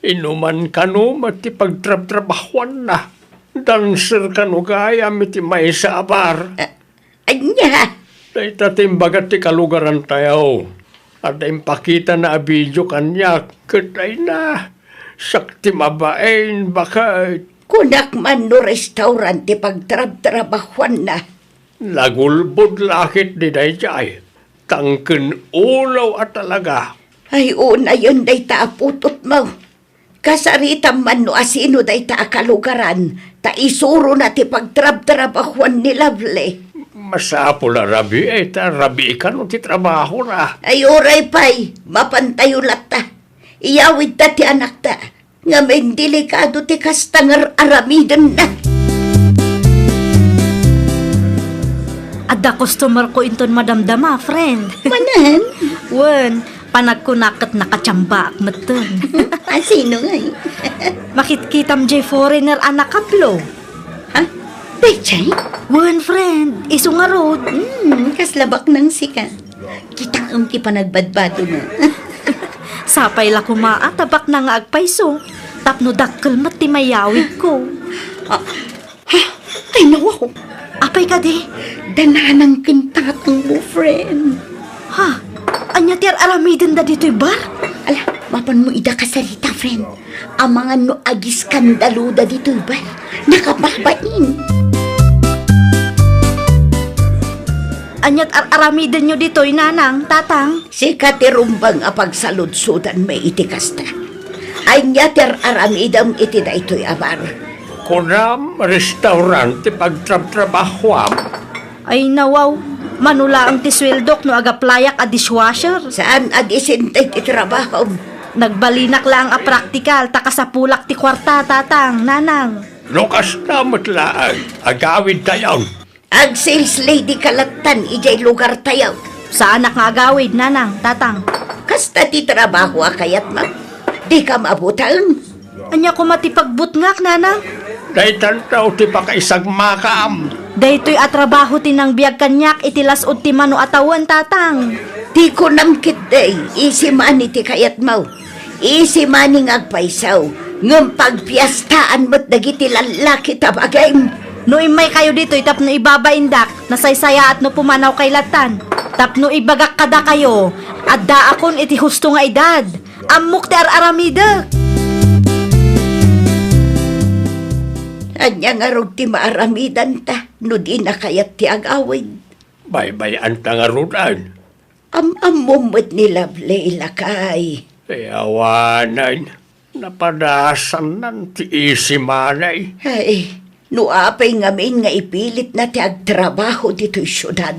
Inuman kano met ti pagtrabtrabahuanna. Dancer kano gayam iti maysa a bar. Ah, Ania? Dayta ti imbaga ti kalugarantayo. Adda impakitana a video kaniak, ket ay na, Siak ti mabain, baket. Kunak man no restaurant ti pagtrabtrabahuanna. Nagulbod la ketdi daydiay, tangken ulo a talaga. Ay, unayen dayta a putotmo. Kasaritam man no asino dayta a kalugaran, ta isurona ti pagtrabtrabahuan ni Lovely. Masapul a rabii, ta rabii kano ti trabahona. Ay, uray pay, mapantayo latta. Iyawidta ti anakta. Ngem delikado ti kasta nga ar-aramidenna. Adda customer ko inton madamdama, friend. Manen? Wen, panagkunak ket nakachambaak metten. Asino ngay? Makitkitam jay foreigner a nakablo. Ha? Dayjay? Wen, friend. Isu ngarud. Hmm, kasla baknang sika. Kitaem ti panagbadbadona. Sapay la koma a ta baknang nga agpayso, tapno dakkel met ti mayawidko. Ah, ha? Ay, nawaw. Apay kadi? Da nanang ken tatangmo, friend. Ha? Ania ti ar-aramidenda ditoy bar? Ala, mapanmo ida kasarita, friend. Amangan no agiskandaluda ditoy bar. Nakababain. Aniat ar-aramidenyo ditoy, nanang, tatang? Sika ti rumbeng a pagsaludsodanmi iti kasta. Ania ti ar-aramidem iti daytoy a bar? Kunam, restaurant ti pagtrabtrabahuam. Ay, nawaw. Mano laeng ti sueldok no agaplayak a dishwasher? Saan a disente ti trabahom? Nagbalinak laeng a praktikal, ta kasapulak ti kuarta, tatang, nanang. No kasta met laeng, agawidtayon. Ag-sales lady ka lattan idiay lugartayo. Saanak nga agawid, nanang, tatang. Kasta ti trabaho a kayatmo. Dika mabuteng. Ania koma ti pagbutngak, nanang? Daytanto ti pakaisagmakam. Daytoy a trabaho ti nangbiag kaniak iti las-ud ti mano a tawen, tatang. Ti kunam ketdi, easy money ti kayatmo. Easy money nga agpayso, ngem pagpiastaan met dagiti lallaki ta bagim. No immaykayo ditoy tapno ibabaindak, nasaysayaat no pumanawkay lattan. Tapno ibagak kadakayo, addaakon iti husto nga edad. Ammok ti ar-aramidek. Ania ngarud ti maaramidanta no dina kayat ti agawid? Baybay-anta ngaruden. Am-ammom met ni Lovely, lakay. Ay, awanen, napadasannan ti easy money. Ay, no apay ngamin nga ipilitna ti agtrabaho ditoy siudad?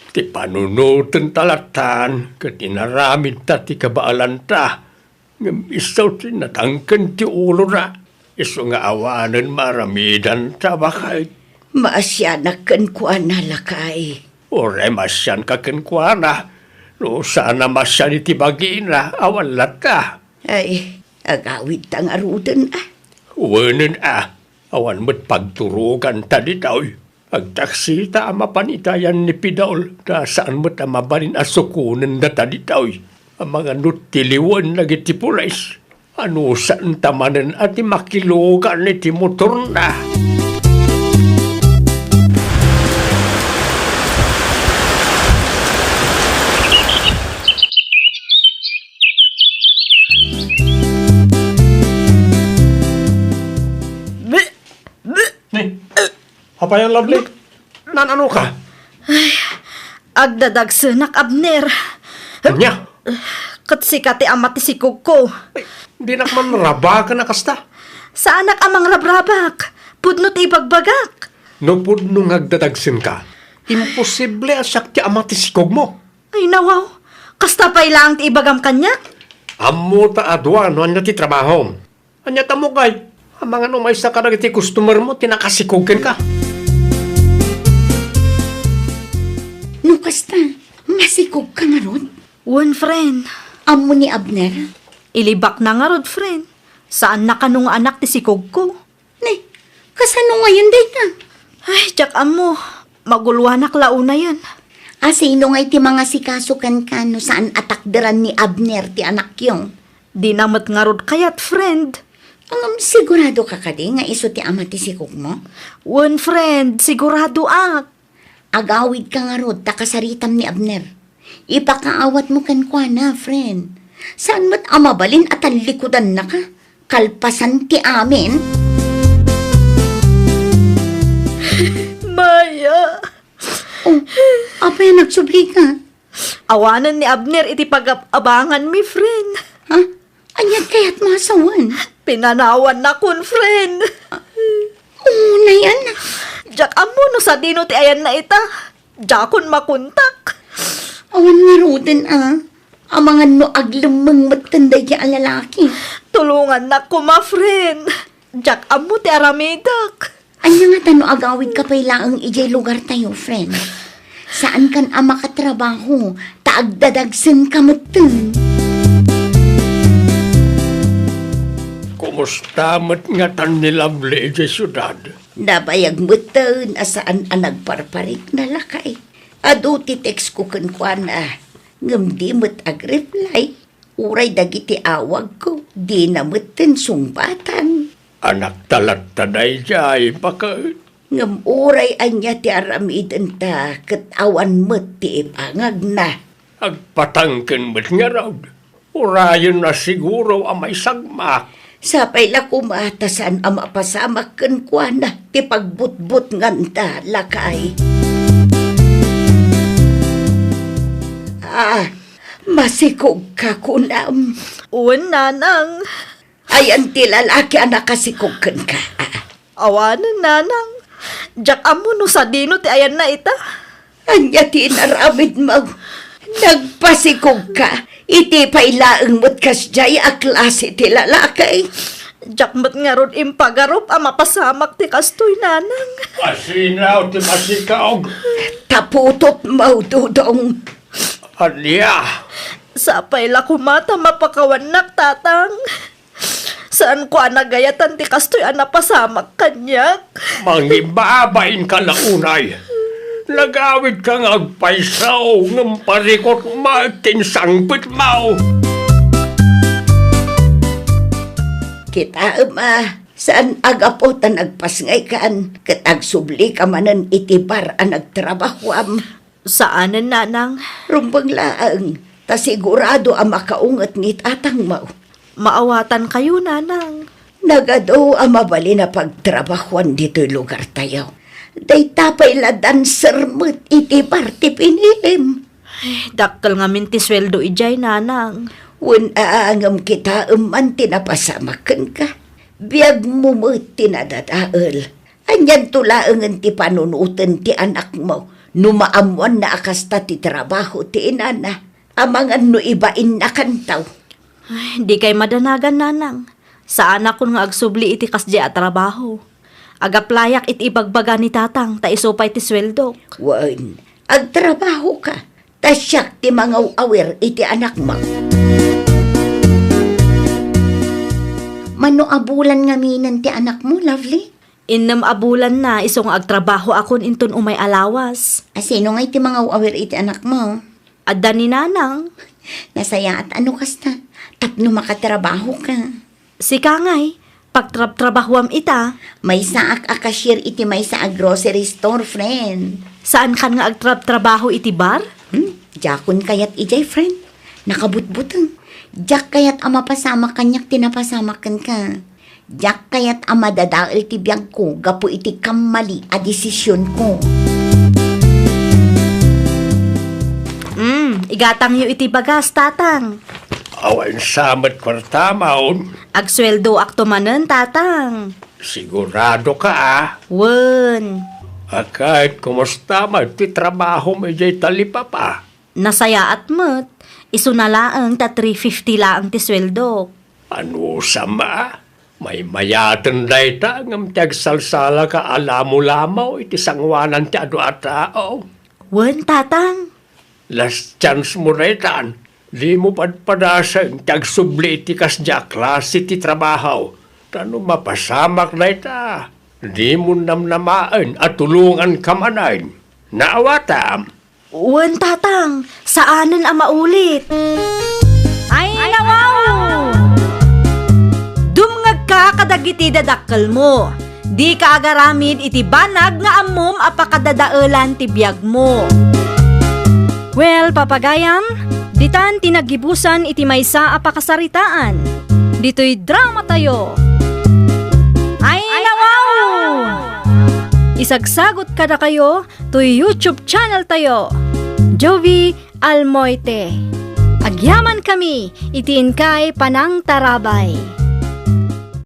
Ti panunoten ta lattan ket inaramidta ti kabaelanta. Ngem isu ti natangken ti ulona, isu nga awanen maaramidanta, baket. Maasianak kenkuana, lakay. Uray maasianka kenkuana, no saan a maasian iti bagina, awan latta. Ay, agawidta ngaruden, a. Wenen, a. Awan met pagturoganta ditoy. Agtaksita a mapan itayan ni Pidol, ta saan met a mabalin a sukonendata ditoy. Amangan no tiliwen dagiti pulis. Anusanta manen a ti makilugan iti motorna. Ni, apay a, Lovely? Naan-ano ka? Ay, agdadagsenak, Abner. Ania? Ket sika ti ama ti sikogko. Ay, dinak man rabaken a kasta. Saanak a mangrabrabak. Pudno ti ibagbagak. No pudno nga agdadagsenka, imposible a siak ti ama ti sikogmo. Ay, nawaw. Kasta pay laeng ti ibagam kaniak? Ammota a dua no ania ti trabahom. Ania ta mukay? Amangan no maysa kadagiti customermo ti nakasikog kenka. No kasta, masikogka ngarud? Wen, friend. Ammo ni Abner? Ilibakna ngarud, friend. Saanna kano nga anak ti sikogko. Ni, kasano ngayen dayta? Ay, diak ammo. Maguloanak la unayen. A, sino ngay ti mangasikaso kenka no saan a takderan ni Abner ti anakyo? Dina met ngarud kayat, friend. Ngem sigurado ka kadi nga isu ti ama ti sikogmo? Wen, friend, siguradoak. Agawidka ngarud ta kasaritam ni Abner. Ipakaawatmo kenkuana, friend. Saan met a mabalin a tallikudannaka? kalpasan ti amin. Maya. Oh, apay a nagsublika? Awanen ni Abner iti pagab-abanganmi, friend. Ha? Ania ti kayatmo a sawen? Pinanawannakon, friend. Unay, ana. Diak ammo no sadino ti ayanna ita. Diakon makontak. Awan ngaruden, a. Amangan no aglemmeng metten daydi a lalaki. Tulongannak koma, friend. Diak ammo ti aramidek. Ania ngata no agawidka pay laeng idiay lugartayo, friend? Saankan a makatrabaho, ta agdadagsenka metten. Kumusta met ngatan ni Lovely idiay siudad? Nabayag metten a saan a nagparparikna, lakay. Adu ti text ko kenkuana, ngem di met agreply. Uray dagiti awagko, dina metten sungbatan. Anakta latta daydiay, baket. Ngem uray ania ti aramidenta, ket awan met ti ipangagna. Agpatangken met ngarud. Urayen a siguro a maisagmak. Sapay la koma ta saan a mapasamak kenkuana ti pagbutbutnganta, lakay. Ah, masikogka kunam. Wen, nanang. Ayan ti lalaki a nakasikog kenka. Ah. Awanen, nanang. Diak ammo no sadino ti ayanna ita. Ania ti inaramidmo? Nagpasikogka. Iti pay laeng met kasdiay a klase ti lalaki. Diak met ngarud impagarup a mapasamak ti kastoy, nanang. Asino ti masikog? Ta putotmo, Dodong. Ania? Sapay la koma ta mapakawannak, tatang. Saanko a nagayatan ti kastoy a napasamak kaniak. Mangibabainka la unay. Nagawidka nga agpayso, ngem parikutmo ket insangpetmo. Kitaem a, saan a gapu ta nagpasngaykan, ket agsublika manen iti bar a nagtrabahoam. Saanen, nanang. Rumbeng laeng, ta sigurado a makaunget ni tatangmo. Maawatankayo, nanang. Nagadu a mabalin a pagtrabahoan ditoy lugartayo. Dayta pay la dancer met iti bar ti pinilim. Ay, dakkel ngamin ti sueldo idiay, nanang. Wen a, ngem kitaem man ti napasamak kenka. Biagmo met ti nadadael. Anianto laengen ti panunoten ti anakmo no maammoanna a kasta ti trabaho ti inana, amangan no ibainnakanto? Ay, dikay madanagan, nanang. Saanakon nga agsubli iti kasdiay a trabaho. Agaplayak iti ibagbaga ni tatang ta isu pay ti sueldok. Wen, agtrabahoka, ta siak ti mangaw-awir iti anakmo. Mano a bulan ngaminen ti anakmo, Lovely? Innem a bulanna isu nga agtrabahoakon inton umay a lawas. A, sino ngay ti mangaw-awir iti anakmo? Adda ni nanang. Nasayaat a no kasta, tapno makatrabahoka. Sika ngay, pagtrabtrabahoam ita. Maysaak a cashier iti maysa a grocery store, friend. Saankan nga agtrabtrabaho iti bar? Hmm, diakon kayat idiay, friend. Nakabutbuteng. Diak kayat a mapasamak kaniak ti napasamak kenka. Diak kayat a madadael ti biagko gapu iti kammali a desisionko. Mm, igatangyo iti bagas, tatang. Awan sa met kuartam. Agsueldoakto manen, tatang. Sigurado ka, a? Wen. A ket, kumusta met ti trabahom idiay talipapa? Nasayaat met. Isuna laeng ta three fifty laeng ti sueldok. Anusam a? Maymayaten dayta ngem ti agsalsalaka a lamolamo iti sangoanan ti adu a tao. Wen, tatang. Last chance mo daytan. Dimo padpadasen ti agsubli iti kasdiay a klase ti trabaho. Ta no mapasamak dayta, dimo namnamaen a tulonganka manen. Naawatam? Wen, tatang, saanen a maulit. Ay, nawaw! Dumngegka kadagiti dadakkelmo. Dika agaramid iti banag nga ammom a pakadadaelan ti biagmo. Well, papagayam, ditan ti naggibusan iti maysa a pakasaritaan. ditoy dramatayo. Ay, nawaw! Isagsagot kadakayo toy YouTube channeltayo, Jovie Almoite. Agyamankami iti inkay panangtarabay.